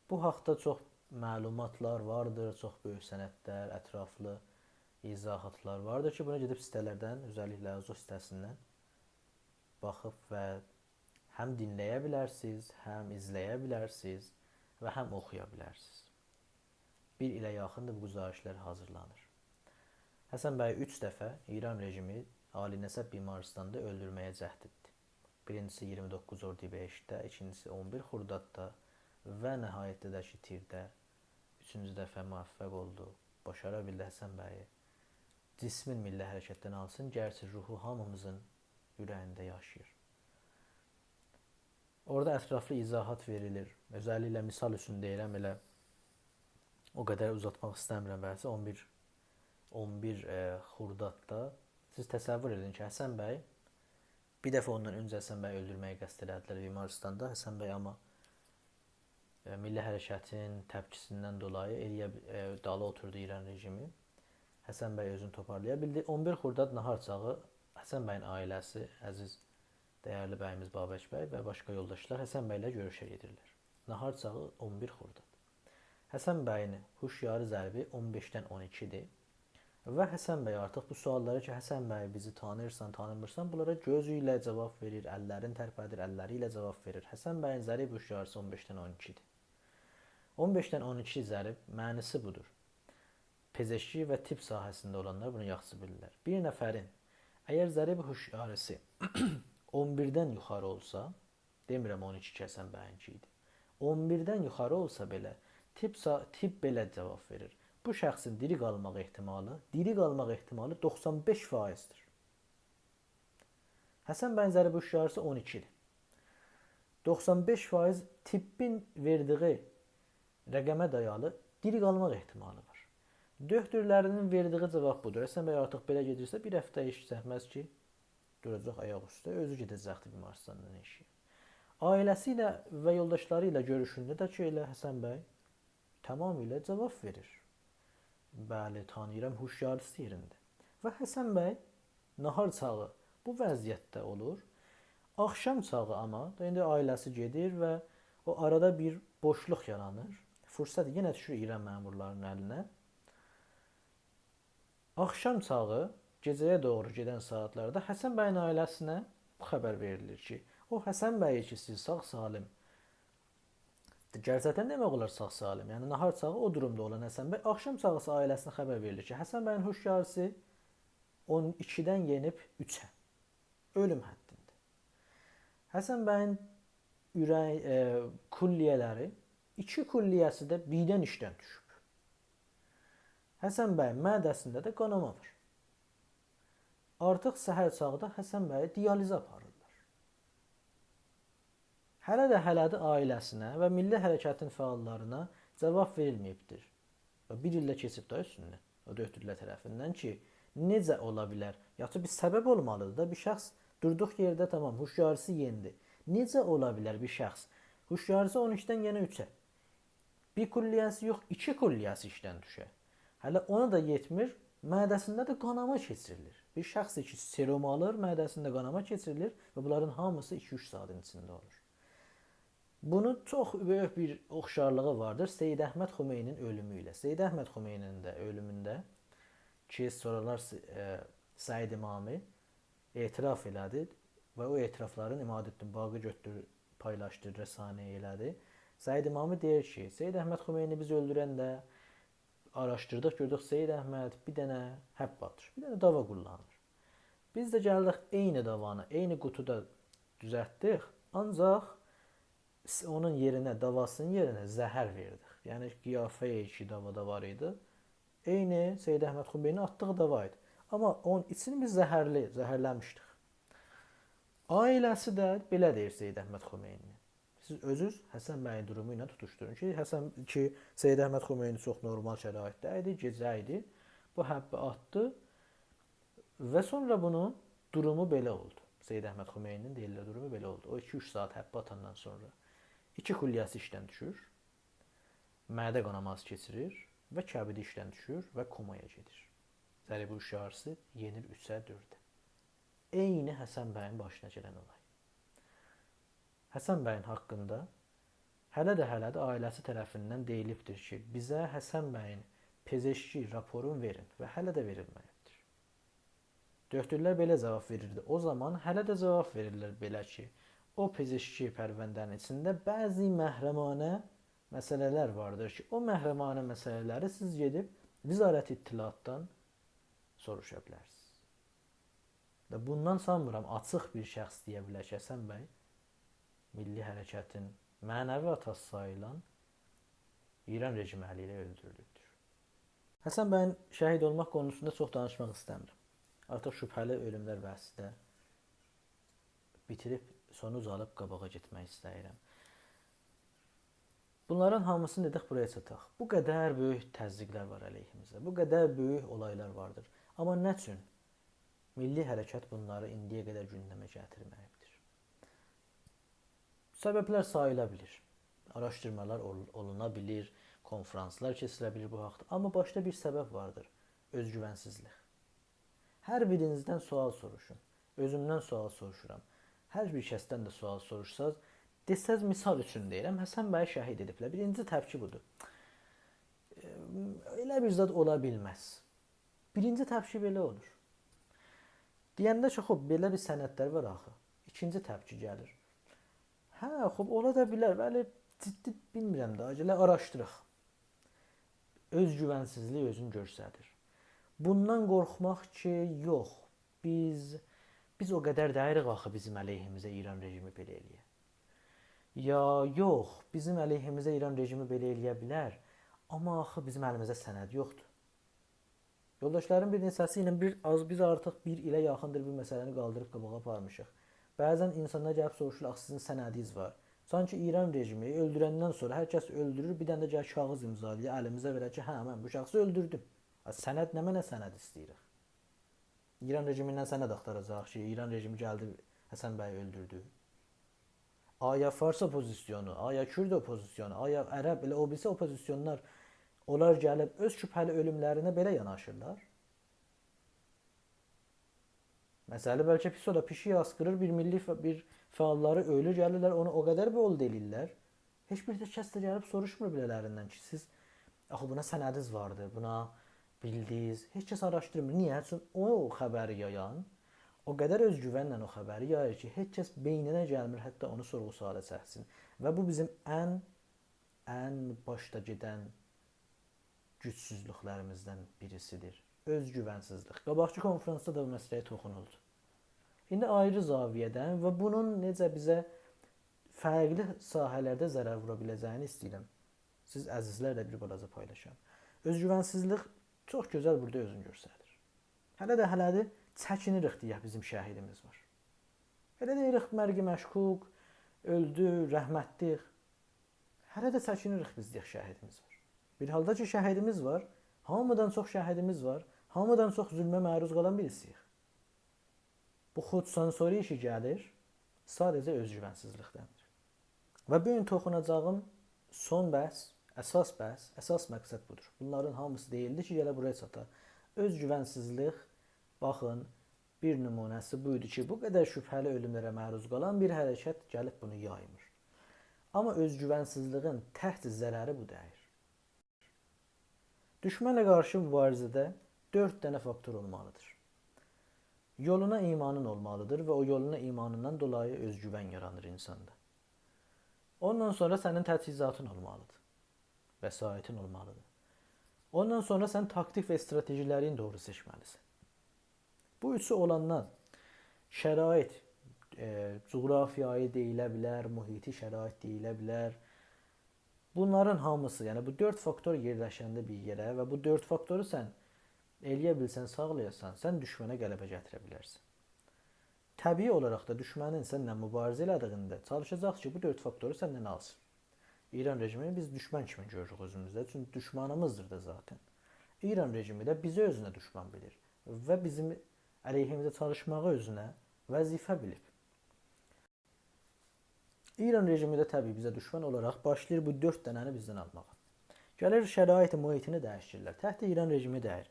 بو حاقدا چوخ معلوماتلار واردیر، چوخ بؤیوک سندلر، اطرافلی ایضاحاتلار واردیر کی، بونو گئدیب سیته‌لردن، اؤزللیکله آزوح سیته‌سیندن باخیب و هم دینله‌یه بیلرسینیز، هم ایزله‌یه بیلرسینیز و هم اوخویا بیلرسینیز. بیر ایله یاخیندیر بو گزارشلر حاضیرلانیر. حسن بیی اوچ دفعه ایران رژیمی عالی‌نسب بیمارستاندا اؤلدورمه‌یه جهد ائتدی. بیرینجیسی اییرمی دوققوز اردیبهشتده، ایکینجیسی اون بیر خرداددا و نهایتده ده کی تیرده اوچونجو دفعه موفق اولدو. باشارا بیلدی حسن بیی جسمین میللی حرکتدن آلسین، گرچی روحو هامیمیزین اوره‌یینده یاشاییر. اورادا اطرافلی ایضاحات وئریلیر. اؤزللیکله مثال اوچون دئییرم، ائله او قدر اوزاتماق ایسته‌میرم بحثی. اون بیر، اون بیر، ائ، خرداددا سیز تصور ائدین کی، حسن بیی بیر دفعه اوندان اؤنجه حسن بیی اؤلدورمه‌یه قصد ائله‌دیلر بیمارستاندا. حسن بیی آمما، ائ، میللی حرکتین تپکیسیندن دولایی ائلیه، ائ، دالی اوتوردو ایران رژیمی. حسن بیی اؤزونو توپارلایا بیلدی. اون بیر خرداد ناهار چاغی حسن بیین عائله‌سی، عزیز، دیرلی بییمیز بابک بیی و باشقا یولداشلار حسن بییله گؤروشه گئدیرلر. ناهار چاغی اون بیر خرداد. حسن بیین هوشیاری ضریبی اون بئشدن اون ایکی‌دیر. و حسن بیی آرتیق بو سؤاللارا کی، حسن بیی، بیزی تانیییرسان، تانیمیرسان، بونلارا گؤزو ایله جاواب وئریر، اللرینی ترپدیر، اللری ایله جاواب وئریر. حسن بیین ضریب هوشیاری‌سی اون بئشدن اون ایکی‌دیر. اون بئشدن اون ایکی ضریب معنی‌سی بودور. پزشکی و طب ساحه‌سینده اولانلار بونو یاخشی بیلیرلر. بیر نفرین اگر ضریب هوشیاری‌سی اون بیردن یوخاری اولسا، دئمیرم اون ایکی کی حسن بیینکی ایدی، اون بیردن یوخاری اولسا بئله، طب سا-، طب بئله جاواب وئریر: بو شخصین دیری قالماق احتمالی، دیری قالماق احتمالی دوخسان بئش فاییزدیر. حسن بیین ضریب هوشیاری‌سی اون ایکی‌دیر. دوخسان بئش فاییز طبین وئردیگی رقمه دایالی دیری قالماق احتمالی وار. دؤکتورلرینین وئردیگی جاواب بودور: حسن بیی آرتیق بئله گئدیرسه، بیر هفته هئچ زحمت کی دوراجاق آیاق اوسته، اؤزو گئده‌جکدی بیمارستاندان ائشییه. عائله‌سی ایله و یولداشلاری ایله گؤروشونده ده کی ائله حسن بیی تمامیله جاواب وئریر: بلی، تانیییرام، هوشیاری‌سی یئرینده. و حسن بیی ناهار چاغی بو وضعیتده اولور. آخشام چاغی آمما، دا ایندی عائله‌سی گئدیر و او آرادا بیر بوشلوق یارانیر. فرصت یئنه دوشور ایران مأمورلاری‌نین الینه. آخشام چاغی، گئجه‌یه دوغرو گئدن ساعاتلاردا حسن بیین عائله‌سینه بو خبر وئریلیر کی، او حسن بیی کی سیز ساغ سالم، گئرچکدن دئمک اولار ساغ سالم، یعنی ناهار چاغی او دورومدا اولان حسن بیی، آخشام چاغیسی عائله‌سینه خبر وئریلیر کی، حسن بیین هوشیاری‌سی اون ایکیدن یئنیب اوچه. اؤلوم حدینده. حسن بیین اورک، ائ، کلیه‌لری، ایکی کلیه‌سی ده بیردن ایشدن دوشوب. حسن بیین معده‌سینده ده قاناما وار. آرتیق سحر چاغدا حسن بیی دیالیزه آپاریرلار. هله ده هله‌دیر عائله‌سینه و میللی حرکتین فعاللارینا جاواب وئریلمه‌ییبدیر. و بیر ایل ده کئچیب ده اوستوندن، او دؤکتورلر طرفیندن کی، نئجه اولا بیلر؟ یاخشی، بیر سبب اولمالیدیر دا، بیر شخص دوردوق یئرده، تامام، هوشیاری‌سی یئندی. نئجه اولا بیلر بیر شخص هوشیاری‌سی اون ایکیدن یئنه اوچه؟ بیر کلیه‌سی یوخ، ایکی کلیه‌سی ایشدن دوشه. هله اونا دا یئتمیر، معده‌سینده ده قاناما کئچیریلیر. بیر شخص کی سروم آلیر، معده‌سینده قاناما کئچیریلیر و بونلارین هامیسی ایکی-اوچ ساعاتین ایچینده اولور. بونون چوخ بؤیوک بیر اوخشارلیغی واردیر سید احمد خمینی‌نین اؤلومو ایله. سید احمد خمینی‌نین ده اؤلومونده کی سونرالار س-، ائ، سعید امامی اعتراف ائله‌دی و او اعترافلارین عمادالدین باقی گؤتدور، پایلاشدیردی، رسانه‌ای ائله‌دی. سعید امامی دئییر کی، سید احمد خمینی‌نی بیز اؤلدورنده آراشدیردیق، گؤردوک سید احمد بیر دنه حب آتیر، بیر دنه داوا قوللانیر. بیز ده گلدیک عینی داوانی عینی قوطودا دوزلتدیک، آنجاق س-، اونون یئرینه، داواسینین یئرینه زهر وئردیک. یعنی قیافه‌ی کی داوادا وار ایدی، عینی سید احمد خمینی‌نین آتدیغی داوا ایدی. آمما اونون ایچینی بیز زهرلی، زهرله‌میشدیک. عائله‌سی ده بئله دئییر سید احمد خمینی‌نین: سیز اؤزونوز حسن بیین دورومو ایله توتوشدورون کی، حسن، کی سید احمد خمینی چوخ نورمال شرایطده ایدی، گئجه ایدی، بو حبی آتدی و سونرا بونون دورومو بئله اولدو. سید احمد خمینی‌نین، دئییرلر، دورومو بئله اولدو. او ایکی-اوچ ساعات حبی آتاندان سونرا ایکی کلیه‌سی ایشدن دوشور، معده قاناماسی کئچیریر و کبدی ایشدن دوشور و کومایا گئدیر. ضریب هوشیاری‌سی یئنیر اوچه، دؤرده. عینی حسن بیین باشینا گلن اولای. حسن بیین حاقیندا هله ده، هله ده عائله‌سی طرفیندن دئییلیبدیر کی، بیزه حسن بیین پزشکی راپورون وئرین و هله ده وئریلمه‌ییبدیر. دؤکتورلر بئله جاواب وئریردی. او زامان هله ده جاواب وئریرلر بئله کی، او پزشکی پرونده‌نین ایچینده بعضی محرمانه مسئله‌لر واردیر کی، او محرمانه مسئله‌لری سیز گئدیب وزارت اطلاعاتدان سوروشا بیلرسینیز. و بوندان سانمیرام آچیق بیر شخص دئیه بیلر کی، حسن بی میللی حرکتین معنوی آتاسی ساییلان ایران رژیمی الی ایله اؤلدورولوبدور. حسن بیین شهید اولماق قونوسوندا چوخ دانیشماق ایسته‌میرم. آرتیق شبهه‌لی اؤلوملر بحثی ده بیتیریب، سونوج آلیب قاباغا گئتمک ایسته‌ییرم. بونلارین هامیسینی دئدیک، بورایا چاتاق. بو قدر بؤیوک تضییقلر وار علیهیمیزه. بو قدر بؤیوک اولایلار واردیر. آمما نه اوچون میللی حرکت بونلاری ایندییه قدر گوندمه گتیرمه‌ییبدیر؟ سببلر ساییلا بیلیر. آراشدیرمالار اول-، اولونا بیلیر، کنفرانسلار کئچیله بیلیر بو حاقدا. آمما باشدا بیر سبب واردیر. اؤزگوونسیزلیک. هر بیرینیزدن سؤال سوروشون. اؤزومدن سؤال سوروشورام. هر بیر کسدن ده سؤال سوروشساز، دئسز، مثال اوچون دئییرم، حسن بیی شهید ائدیبلر. بیرینجی تپکی بودور. ائ، ائله بیر زاد اولا بیلمز. بیرینجی تپکی بئله اولور. دئینده کی، خوب، بئله بیر سندلر وار آخی. ایکینجی تپکی گلیر. هه، خوب، اولا دا بیلر، ولی جدی بیلمیرم ده، ائله آراشدیراق. اؤزگوونسیزلیک اؤزونو گؤستریر. بوندان قورخماق کی، یوخ، بیز، بیز او قدر دئییریک آخی بیزیم علیهیمیزه ایران رژیمی بئله ائله‌یه. یا یوخ، بیزیم علیهیمیزه ایران رژیمی بئله ائله‌یه بیلر، آمما آخی بیزیم الیمیزده سند یوخدور. یولداشلارین بیر نئچه‌سی ایله بیر آز، بیز آرتیق بیر ایله یاخیندیر بو مسئله‌نی قالدیریب قاباغا آپارمیشیق. بعضا اینسانلار گلیب سوروشورلار، «آخی سیزین سندینیز وار؟» سانکی ایران رژیمی اؤلدورندن سونرا هر کسی اؤلدورور، بیر دنه ده گلیر کاغیذ امضالاییر، الیمیزه وئرر کی، «هه، من بو شخصی اؤلدوردوم.» آ، سند نمنه سند ایسته‌ییریک؟ ایران رژیمیندن سند آختاراجاق کی، ایران رژیمی گلدی، حسن بیی اؤلدوردو. آیا فارس اوپوزیسیونو، آیا کورد اوپوزیسیونو، آیا عرب، ائله او بیریسی اوپوزیسیونلار، اونلار گلیب اؤز شبهه‌لی اؤلوملرینه بئله یاناشیرلار؟ مسئله بلکه پیس اولا، پیشیک آسقیریر، بیر میللی ف-، بیر فعاللاری اؤلور، گلیرلر اونو او قدر بولد ائله‌ییرلر. هئچ بیر ده کس ده گلیب سوروشمور بیله‌لریندن کی، سیز، آخی بونا سندینیز واردی، بونا بیلدینیز. هئچ کس آراشدیرمیر. نییه؟ چون او خبری یایان او قدر اؤزگوونله او خبری یاییر کی، هئچ کس بئینینه گلمیر حتی اونو سورغو-سؤالا چکسین. و بو بیزیم ان، ان باشدا گئدن گوجسوزلوکلریمیزدن بیریسیدیر. اؤزگوونسیزلیک. قاباقکی کنفرانسدا دا بو مسئله‌یه توخونولدو. ایندی آیری زاویه‌دن و بونون نئجه بیزه فرقلی ساحه‌لرده ضرر وورا بیله‌جه‌یینی ایسته‌ییرم سیز عزیزلرله بیر بالاجا پایلاشام. اؤزگوونسیزلیک چوخ گؤزل بورادا اؤزونو گؤستریر. هله ده هله‌دیر، چکینیریک دئیک بیزیم شهیدیمیز وار. ائله دئییریک، مرگ مشکوک، اؤلدو، رحمتلیک. هله ده چکینیریک بیز دئیک شهیدیمیز وار. بیر حالدا کی، شهیدیمیز وار، هامیدان چوخ شهیدیمیز وار، هامیدان چوخ ظلمه معروض قالان بیریسی‌ییک. بو خودسانسوری ایشی گلیر، ساده‌جه اؤزگوونسیزلیکدندیر. و بو گون توخوناجاغیم سون بحث، اساس بحث، اساس مقصد بودور. بونلارین هامیسی دئییلدی کی، گله بورایا چاتا. اؤزگوونسیزلیک، باخین، بیر نمونه‌سی بو ایدی کی، بو قدر شبهه‌لی اؤلوملره معروض قالان بیر حرکت گلیب بونو یایمیر. آمما اؤزگوونسیزلیگین تک ضرری بو دئییل. دوشمنله قارشی موباریزه‌ده دؤرد دنه فاکتور اولمالیدیر. یولونا ایمانین اولمالیدیر و او یولونا ایمانیندان دولایی اؤزگوون یارانیر اینساندا. اوندان سونرا سنین تجهیزاتین اولمالیدیر. وسایطین اولمالیدیر. اوندان سونرا سن تاکتیک و استراتژی‌لرین دوغرو سئچمه‌لیسن. بو اوچو اولاندان شرایط، ائ، جغرافیایی دئییله بیلر، محیطی شرایط دئییله بیلر. بونلارین هامیسی، یعنی بو دؤرد فاکتور یئرلشنده بیر یئره و بو دؤرد فاکتورو سن ائلیه بیلسن، ساغلایاسان، سن دوشمنه غلبه گتیره بیلرسن. طبیعی اولاراق دا دوشمنین سنینله موباریزه ائله‌دیگینده چالیشاجاق کی، بو دؤرد فاکتورو سندن آلسین. ایران رژیمینی بیز دوشمن کیمی گؤروروک اؤزوموزده. چونکی دوشمانیمیزدیر دا ذاتاً. ایران رژیمی ده بیزی اؤزونه دوشمن بیلیر و بیزیم علیهیمیزه چالیشماغی اؤزونه وظیفه بیلیب. ایران رژیمی ده طبیعی بیزه دوشمن اولاراق باشلاییر بو دؤرد دنه‌نی بیزدن آلماغا. گلیر شرایط محیطینی دییشدیریرلر. تک ده ایران رژیمی دئییل.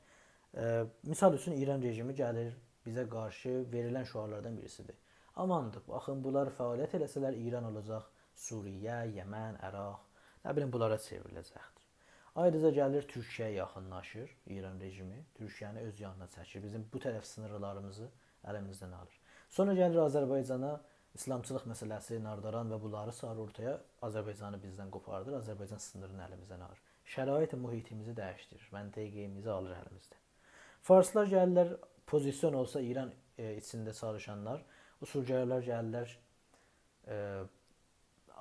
ائ، مثال اوچون ایران رژیمی گلیر بیزه قارشی وئریلن شعارلاردان بیریسیدیر. آماندیر، باخین، بونلار فعالیت ائله‌سه‌لر ایران اولاجاق سوریه، یمن، عراق، نه بیلیم، بونلارا چئوریله‌جکدیر. آیریجا گلیر تورکیه‌یه یاخینلاشیر ایران رژیمی. تورکیه‌نی اؤز یانینا چکیر. بیزیم بو طرف سینیرلاریمیزی الیمیزدن آلیر. سونرا گلیر آذربایجانا، ایسلامچیلیق مسئله‌سی، نارداران و بونلاری سالیرلار اورتایا، آذربایجانی بیزدن قوپاردیر، آذربایجان سینیرینی الیمیزدن آلیر. شرایط محیطیمیزی دییشدیریر، منطقه‌میزی آلیر الیمیزدن. فارسلار گلیرلر، پوزیسیون اولسا ایران، ائ، ایچینده چالیشانلار، اصولگرالار گلیرلر،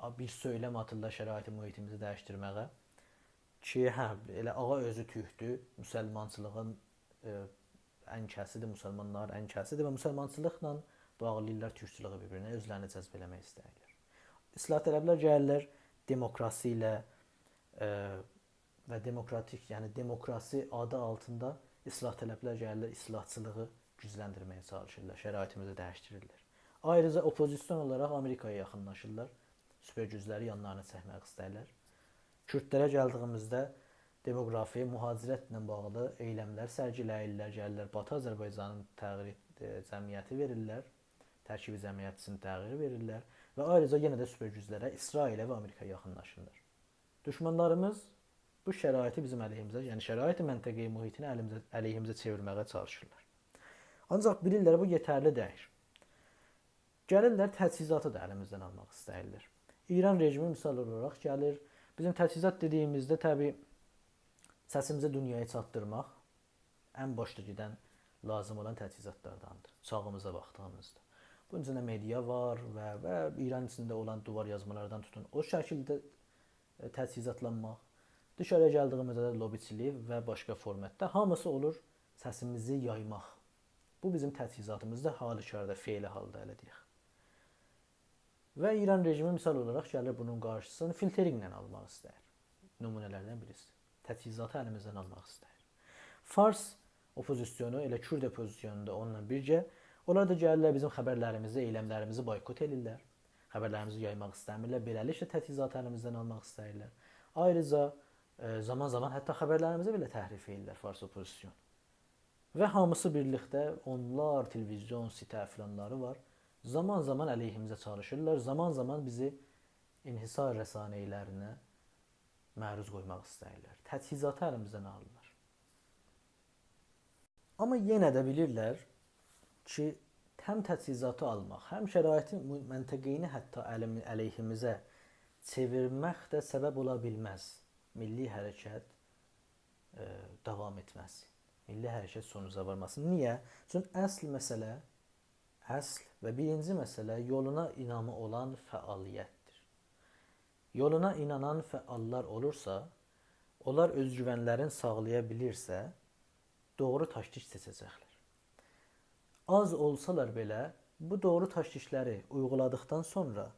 ائ، بیر سؤیلم آتیرلار شرایط محیطیمیزی دییشدیرمه‌یه. کی، هه، ائله آغا اؤزو تورکدور، مسلمانچیلیغین، ائ، عنکه‌سیدیر، مسلمانلارین عنکه‌سیدیر و مسلمانچیلیقلا باغلاییرلار تورکچولویو بیر-بیرینه، اؤزلرینی جذب ائله‌مک ایسته‌ییرلر. اصلاح‌طلب‌لر گلیرلر، دموکراسی ایله، ائ، و دموکراتیک، یعنی دموکراسی آدی آلتیندا اصلاح‌طلب‌لر گلیرلر، اصلاحچیلیغی گوجلندیرمه‌یه چالیشیرلار، شرایطیمیزی دییشدیریرلر. آیریجا اوپوزیسیون اولاراق آمریکایا یاخینلاشیرلار، سوپر گوجلری یانلارینا چکمک ایسته‌ییرلر. کوردلره گلدیییمیزده دموگرافی، مهاجرتله باغلی ائیلم‌لر سرگیله‌ییرلر، گلیرلر باتی آذربایجانین تغییر، ائ، جمعیتی وئریرلر، ترکیب جمعیتی‌سینی تغییر وئریرلر و آیریجا یئنه ده سوپر گوجلره، اسرائیله و آمریکایا یاخینلاشیرلار. دوشمانلاریمیز بو شرایطی بیزیم علیهیمیزه، یعنی شرایط منطقه‌ای محیطینی الیمیزه، علیهیمیزه چئویرمه‌یه چالیشیرلار. آنجاق بیلیرلر، بو یئترلی دئییل. گلیرلر، تجهیزاتی دا الیمیزدن آلماق ایسته‌ییرلر. ایران رژیمی مثال اولاراق گلیر. بیزیم تجهیزات دئدیییمیزده، طبیعی، سسیمیزی دونیایا چاتدیرماق ان باشدا گئدن، لازیم اولان تجهیزاتلارداندیر، چاغیمیزا باخدیغیمیزدا. بونون ایچینده مئدیا وار و، و ایران ایچینده اولان دووار یازمالاردان توتون، او شکیلده، ائ، تجهیزاتلانماق. دیشارییا گلدیییمیزده ده لوبیچیلیک و باشقا فورماتدا هامیسی اولور سسیمیزی یایماق. بو بیزیم تجهیزاتیمیزدیر، حالی‌کاردا، فعلی حالدا، ائله دئیک. و ایران رژیمی مثال اولاراق گلیر بونون قارشیسینی فیلترینگله آلماق ایسته‌ییر. نمونه‌لردن بیریسی. تجهیزاتی الیمیزدن آلماق ایسته‌ییر. فارس اوپوزیسیونو، ائله کورد اوپوزیسیونو دا اونونلا بیرگه، اونلار دا گلیرلر بیزیم خبرلریمیزی، ائیلم‌لریمیزی بایکوت ائدیرلر. خبرلریمیزی یایماق ایسته‌میرلر. بئله‌لیکله تجهیزاتی الیمیزدن آلماق ایسته‌ییرلر. آیریجا، ائ، زامان-زامان حتی خبرلریمیزی بئله تحریف ائدیرلر فارس اوپوزیسیون. و هامیسی بیرلیکده، اونلار تلویزیون، سیته، فلانلاری وار. زامان-زامان علیهیمیزه چالیشیرلار، زامان-زامان بیزی انحصار رسانه‌لرینه معروض قویماق ایسته‌ییرلر. تجهیزاتی الیمیزدن آلیرلار. آمما یئنه ده بیلیرلر کی، هم تجهیزاتی آلماق، هم شرایطی مو-، منطقه‌ای‌نی حتی الیم-، علیهیمیزه چئویرمک ده سبب اولا بیلمز میللی حرکت، ائ، داوام ائتمه‌سی، میللی حرکت سونوجا وارماسی. نییه؟ چونکی اصل مسئله، اصل و بیرینجی مسئله یولونا اینامی اولان فعالیت‌دیر. یولونا اینانان فعال‌لار اولورسا، اونلار اؤزگوون‌لرین ساغلایا بیلیرسه، دوغرو تاکتیک سئچه‌جکلر. آز اولسالار بئله، بو دوغرو تاکتیک‌لری اویغولادیقدان سونرا،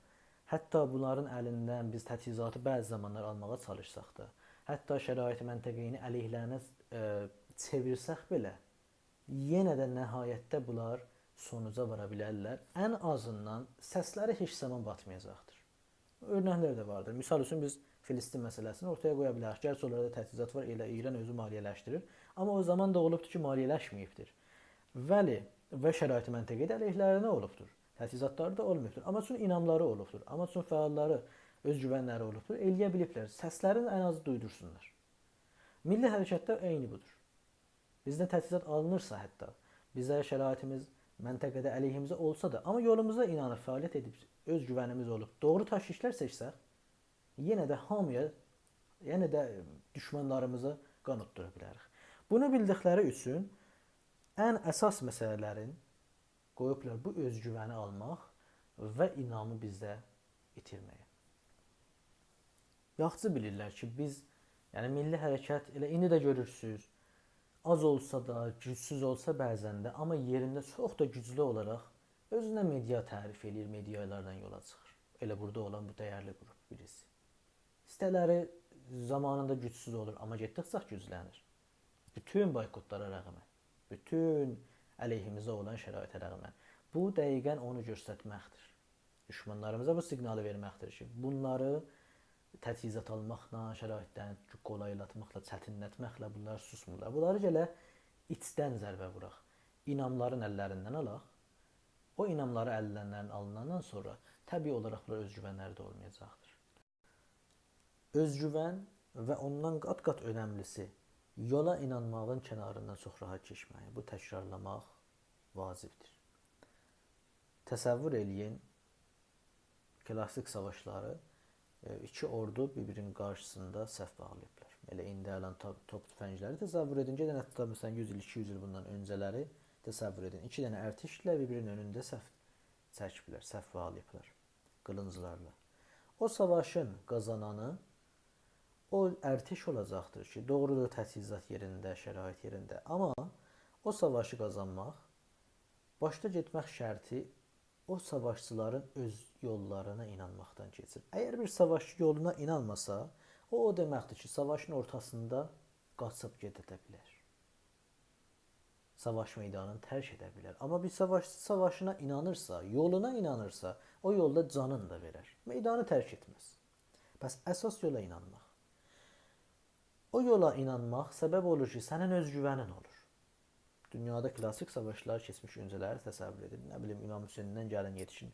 حتی بونلارین الیندن بیز تجهیزاتی بعضی زامانلار آلماغا چالیشساق دا، حتی شرایط منطقه‌ای‌نی علیه‌لرینه، ائ، چئویرسک بئله، یئنه ده نهایتده بونلار سونوجا وارا بیلرلر. ان آزیندان سسلری هئچ زامان باتمایاجاقدیر. اؤرنک‌لر ده واردیر. مثال اوچون، بیز فلسطین مسئله‌سینی اورتایا قویا بیلریک. گرچی اونلاردا تجهیزات وار، ائله ایران اؤزو مالیه‌لشدیریر. آمما او زامان دا اولوبدور کی، مالیه‌لشمه‌ییبدیر. ولی، و شرایط منطقه‌ای ده علیه‌لرینه اولوبدور. تجهیزاتلاری دا اولماییبدیر. آمما چون ایناملاری اولوبدور. آمما چون فعال‌لاری، اؤزگوون‌لری اولوبدور. ائلیه بیلیبلر. سسلرینی ان آز دویدورسونلار. میللی حرکتده عینی بودور. بیزدن تجهیزات آلینیرسا حتی، بیزه شرایطیمیز منطقه‌ده علیهیمیزه اولسا دا، آمما یولوموزا اینانیب، فعالیت ائدیب، اؤزگوونیمیز اولوب، دوغرو تاکتیک‌لر سئچسک، یئنه ده هامییا، یئنه ده دوشمانلاریمیزا قان اوتدورا بیلریک. بونو بیلدیکلری اوچون ان اساس مسئله‌لرین قویوبلار بو اؤزگوونی آلماق و اینامی بیزده ایتیرمه‌یه. یاخشی بیلیرلر کی، بیز، یعنی میللی حرکت، ائله ایندی ده گؤرورسونوز، آز اولسا دا، گوجسوز اولسا بعضاً ده، آمما یئرینده چوخ دا گوجلو اولاراق اؤزونه مئدیا تعریف ائله‌ییر، مئدیالاردان یولا چیخیر. ائله بورادا اولان بو دیرلی قروپ بیریسی. سیته‌لری زامانیندا گوجسوز اولور، آمما گئتدیکجه گوجلنیر. بوتون بایکوتلارا رغماً، بوتون علیهیمیزه اولان شرایطه رغماً. بو دقیقاً اونو گؤسترمکدیر. دوشمانلاریمیزا بو سیقنالی وئرمکدیر کی، بونلاری تجهیزات آلماقلا، شرایطلری قولایلاتماقلا، چتینلتمکله بونلار سوسمورلار. بونلاری گرک ایچدن ضربه ووراق. ایناملارین اللریندن آلاق. او ایناملاری اللریندن آلیناندان سونرا طبیعی اولاراق بونلار اؤزگوونلری ده اولمایاجاقدیر. اؤزگوون و اوندان قات-قات اؤنملیسی، یولا اینانماغین کناریندان چوخ راحت کئچمه‌یی. بو تکرارلاماق واجبدیر. تصور ائله‌یین، کلاسیک ساواشلاری، ائ، ایکی اوردو بیر-بیرینین قارشیسیندا صف باغلاییبلار. ائله ایندی الان تا-، توپ توفنگلری تصور ائدین. گئدن حتی، مثلا، یوز ایل، ایکی یوز ایل بوندان اؤنجه‌لری تصور ائدین. ایکی دنه ارتشله بیر-بیرینین اؤنونده صف چکیبلر، صف باغلاییبلار قیلینجلارلا. او ساواشین قازانانی او ارتش اولاجاقدیر کی، دوغرودور، تجهیزات یئرینده، شرایط یئرینده. آمما او ساواشی قازانماق، باشدا گئتمک شرطی او ساواشچیلارین اؤز یوللارینا اینانماقدان کئچیر. اگر بیر ساواشچی یولونا اینانماسا، او، او دئمکدیر کی، ساواشین اورتاسیندا قاچیب گئده ده بیلر. ساواش میدانینی ترک ائده بیلر. آمما بیر ساواشچی ساواشینا اینانیرسا، یولونا اینانیرسا، او یولدا جانینی دا وئرر. میدانی ترک ائتمز. پس اساس یولا اینانماق. او یولا اینانماق سبب اولور کی، سنین اؤزگوونین اولور. دونیادا کلاسیک ساواشلار، کئچمیش اؤنجه‌لری تصور ائدین. نه بیلیم، امام حسینیندن گلین یئتیشین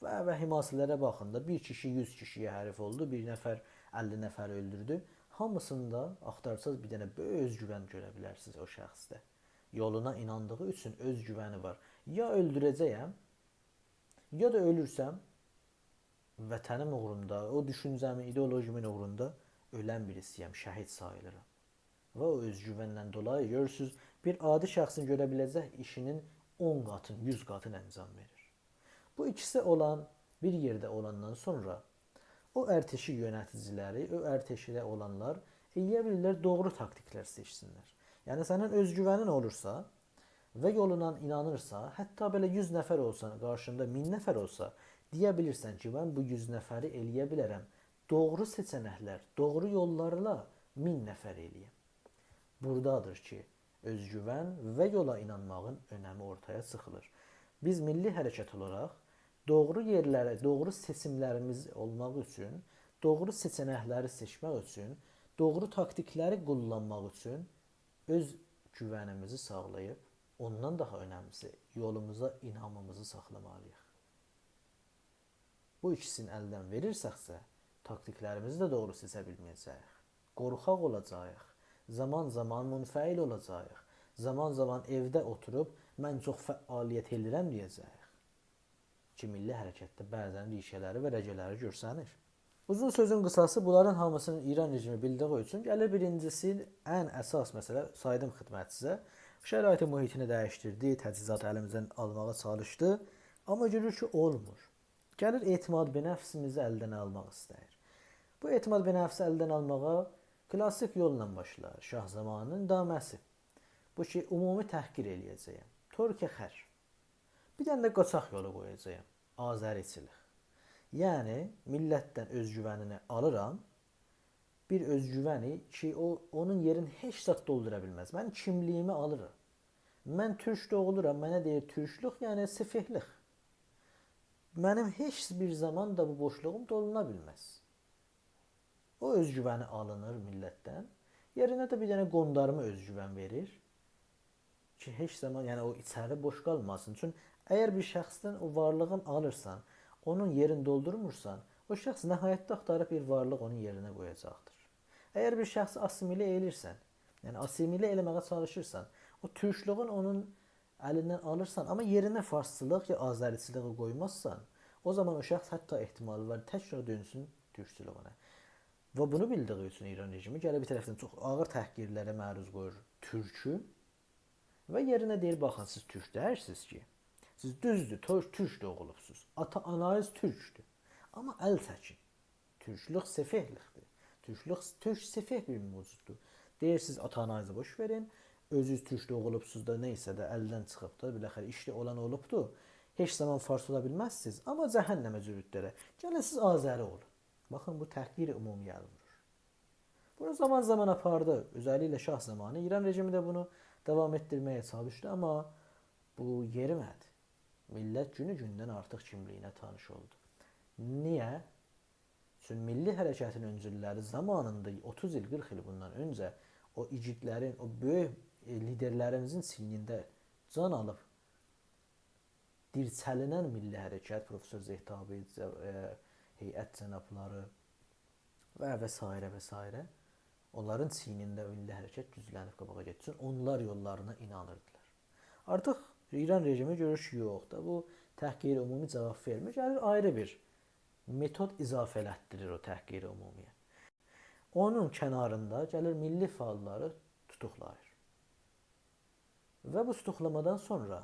و، و حماسی‌لره باخین دا، بیر کیشی یوز کیشی‌یه حریف اولدو، بیر نفر اللی نفری اؤلدوردو. هامیسیندا آختارساز بیر دنه بؤیوک اؤزگوون گؤره بیلرسینیز او شخصده. یولونا ایناندیغی اوچون اؤزگوونی وار. یا اؤلدوره‌جه‌یم، یا دا اؤلورسم، وطنیم اوغروندا، او دوشونجه‌مین، ایدئولوژیمین اوغروندا اؤلن بیریسی‌یم، شهید ساییلیرام. و او اؤزگووندن دولایی، گؤرورسونوز، بیر عادی شخصین گؤره بیله‌جک ایشینین اون قاتین، یوز قاتین انجام وئریر. بو ایکیسی اولان، بیر یئرده اولاندان سونرا او ارتشی یؤنتیجی‌لری، او ارتشده اولانلار ائلیه بیلیرلر دوغرو تاکتیکلر سئچسینلر. یعنی، سنین اؤزگوونین اولورسا و یولونا اینانیرسا، حتی بئله یوز نفر اولسا، قارشیندا مین نفر اولسا، دئیه بیلیرسن کی، من بو یوز نفری ائلیه بیلرم دوغرو سئچنکلر، دوغرو یوللارلا مین نفر ائلییم. بورادادیر کی، اؤزگوون و یولا اینانماغین اؤنمی اورتایا چیخیلیر. بیز میللی حرکت اولاراق دوغرو یئرلری، دوغرو سئچیملریمیز اولماق اوچون، دوغرو سئچنکلری سئچمک اوچون، دوغرو تاکتیکلری قوللانماق اوچون اؤزگوونیمیزی ساخلاییب، اوندان داها اؤنملیسی، یولوموزا اینامیمیزی ساخلامالی‌ییق. بو ایکیسینی الدن وئریرسکسه، تاکتیکلریمیزی ده دوغرو سئچه بیلمه‌یه‌جه‌ییک. قورخاق اولاجاغیق. زامان-زامان منفعل اولاجاغیق. زامان-زامان ائوده اوتوروب، «من چوخ فعالیت ائدیرم» دئیه‌جه‌ییک. کی، میللی حرکتده بعضا ریشه‌لری و رگه‌لری گؤرسنیر. اوزون سؤزون قیساسی، بونلارین هامیسینی ایران رژیمی بیلدیگی اوچون گلیر بیرینجیسی، ان اساس مسئله، سایدیم خدمتینیزه. شرایط محیطینی دییشدیردی، تجهیزاتی الیمیزدن آلماغا چالیشدی. آمما گؤرور کی، اولمور. گلیر اعتماد به نفسیمیزی الدن آلماق ایسته‌ییر. بو اعتماد به نفسی الدن آلماغا کلاسیک یوللا باشلار، شاه زامانینین ادامه‌سی. بو کی، عمومی تحقیر ائلیه‌جه‌یم. ترک خر. بیر دنه ده قاچاق یولو قویاجاغام. آذری‌چیلیک. یعنی، میللتدن اؤزگوونینی آلیرام. بیر اؤزگوونی کی، او، اونون یئرینی هئچ زاد دولدورا بیلمز. من کیملیگیمی آلیرام. من تورک دوغولورام، منه دئییر تورکلوک، یعنی سفیهلیک. منیم هئچ بیر زامان دا بو بوشلوغوم دولدورا بیلمز. او اؤزگوونی آلینیر میللتدن. یئرینه ده بیر دنه قوندارما اؤزگوون وئریر. کی، هئچ زامان، یعنی، او ایچری بوش قالماسین. چون اگر بیر شخصدن او وارلیغین آلیرسان، اونون یئرینی دولدورمورسان، او شخص نهایتده آختاریب بیر وارلیق اونون یئرینه قویاجاقدیر. اگر بیر شخصی آسیمیله ائلیرسن، یعنی آسیمیله ائله‌مه‌یه چالیشیرسان، او تورکلوگون اونون الیندن آلیرسان، آمما یئرینه فارسچیلیق یا آذری‌چیلیغی قویمازسان، او زامان او شخص حتی احتمالی وار، تکرار دؤنسون تورکچولوگونه. و بونو بیلدیگی اوچون ایران رژیمی گلیر بیر طرفدن چوخ آغیر تحقیرلره معروض قویور تورکو و یئرینه دئییر، «باخین، سیز تورک دئییرسینیز کی، سیز دوزدور، تور-، تورک دوغولوبسوز، آتا-آنانیز تورکدور. آمما ال چکین. تورکلوک سفیهلیکدیر. تورکلوک، تورک سفیه بیر موجوددور. دئییر، سیز آتا-آنانیزی بوش وئرین، اؤزونوز تورک دوغولوبسوز دا، نئیسه ده، الدن چیخیب دا، بالاخره ایشده اولان اولوبدور. هئچ زامان فارس اولا بیلمزسینیز، آمما جهنمه جوروتلره. گلین سیز آذری اولون.» باخین، بو تحقیر عمومی ال وورور. بونو زامان-زامان آپاردی. اؤزللیکله شاه زامانی ایران رژیمی ده بونو داوام ائتدیرمه‌یه چالیشدی، آمما بو یئریمه‌دی. میللت گونو-گوندن آرتیق کیملیگینه تانیش اولدو. نییه؟ چون میللی حرکتین اؤنجوللری زامانیندا اوتوز ایل، قیرخ ایل بوندان اؤنجه او ایگیدلرین، او بؤیوک، ائ، لیدرلریمیزین چیینینده جان آلیب دیرچلینن میللی حرکت، پروفسور زهتابی، ج-، ائ، هیئت جنابلاری و، و سایره و سایره، اونلارین چیینینده میللی حرکت گوجلنیب قاباغا گئتسین، اونلار یوللارینا اینانیردیلار. آرتیق ایران رژیمی گؤرور کی، یوخ دا، بو تحقیر عمومی جاواب وئرمیر. گلیر آیری بیر متود اضافه ائلتدیریر او تحقیر عمومی‌یه. اونون کناریندا گلیر میللی فعاللاری توتوقلاییر. و بو توتوقلامادان سونرا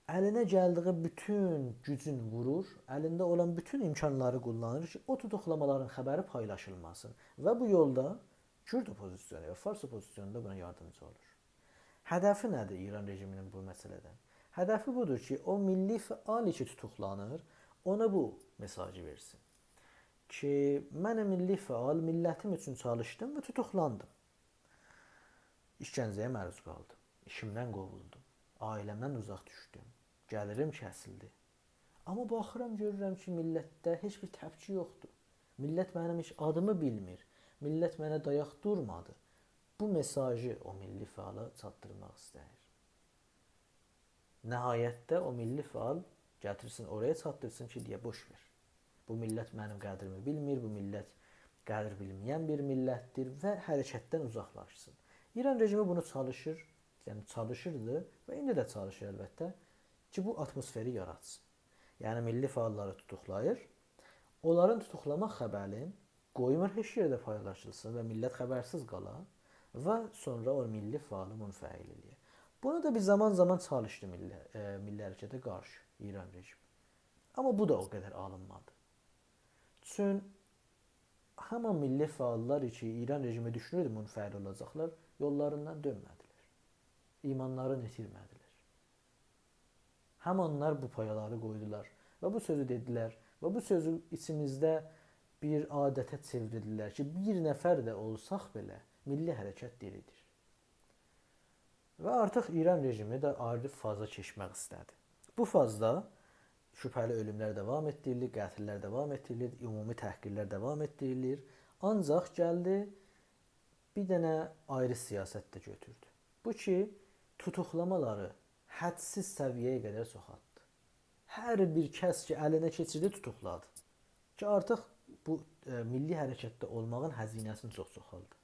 الینه گلدیگی بوتون گوجون وورور، الینده اولان بوتون امکانلاری قوللانیر کی، او توتوقلامالارین خبری پایلاشیلماسین. و بو یولدا کورد اوپوزیسیونو و فارس اوپوزیسیونو دا بونا یاردیمچی اولور. هدفی نه‌دیر ایران رژیمی‌نین بو مسئله‌دن؟ هدفی بودور کی، او میللی فعال کی توتوقلانیر، اونا بو مئساژی وئرسین کی، من میللی فعال، میللتیم اوچون چالیشدیم و توتوقلاندیم. ایشکنجه‌یه معروض قالدیم. ایشیمدن قووولدوم. عائله‌مدن اوزاق دوشدوم. گلیریم کسیلدی. آمما باخیرام، گؤرورم کی، میللتده هئچ بیر تپکی یوخدور. میللت منیم هئچ آدیمی بیلمیر. میللت منه دایاق دورمادی. بو مئساژی او میللی فعالا چاتدیرماق ایسته‌ییر. نهایتده او میللی فعال گتیرسین اورایا چاتدیرسین کی، دئیه بوش وئر. بو میللت منیم قدریمی بیلمیر، بو میللت قدر بیلمه‌ین بیر میللتدیر و حرکتدن اوزاقلاشسین. ایران رژیمی بونو چالیشیر، یعنی چالیشیردی و ایندی ده چالیشیر البته کی، بو آتموسفری یاراتسین. یعنی میللی فعاللاری توتوقلاییر، اونلارین توتوقلاماق خبرین قویمور هئچ یئرده پایلاشیلسین و میللت خبرسیز قالا و سونرا او میللی فعالی منفعل ائله‌یه. بونو دا بیر زامان-زامان چالیشدی میللی، ائ، میللی حرکته قارشی ایران رژیمی. آمما بو دا او قدر آلینمادی. چون همان میللی فعاللار کی، ایران رژیمی دوشونوردو منفعل اولاجاقلار، یوللاریندان دؤنمه‌دیلر. ایمانلارینی ایتیرمه‌دیلر. همانلار بو پایالاری قویدولار و بو سؤزو دئدیلر و بو سؤزو ایچیمیزده بیر عادته چئویردیلر کی، بیر نفر ده اولساق بئله میللی حرکت دیریدیر. و آرتیق ایران رژیمی ده آیری فازا کئچمک ایسته‌دی. بو فازدا شبهه‌لی اؤلوملر داوام ائتدیریلیر، قتل‌لر داوام ائتدیریلیر، عمومی تحقیرلر داوام ائتدیریلیر. آنجاق گلدی، بیر دنه آیری سیاست ده گؤتوردو. بو کی، توتوقلامالاری حدسیز سویه‌یه قدر چوخالتدی. هر بیر کس کی، الینه کئچیردی، توتوقلادی. کی، آرتیق بو، ائ، میللی حرکتده اولماغین هزینه‌سینی چوخ چوخالدی.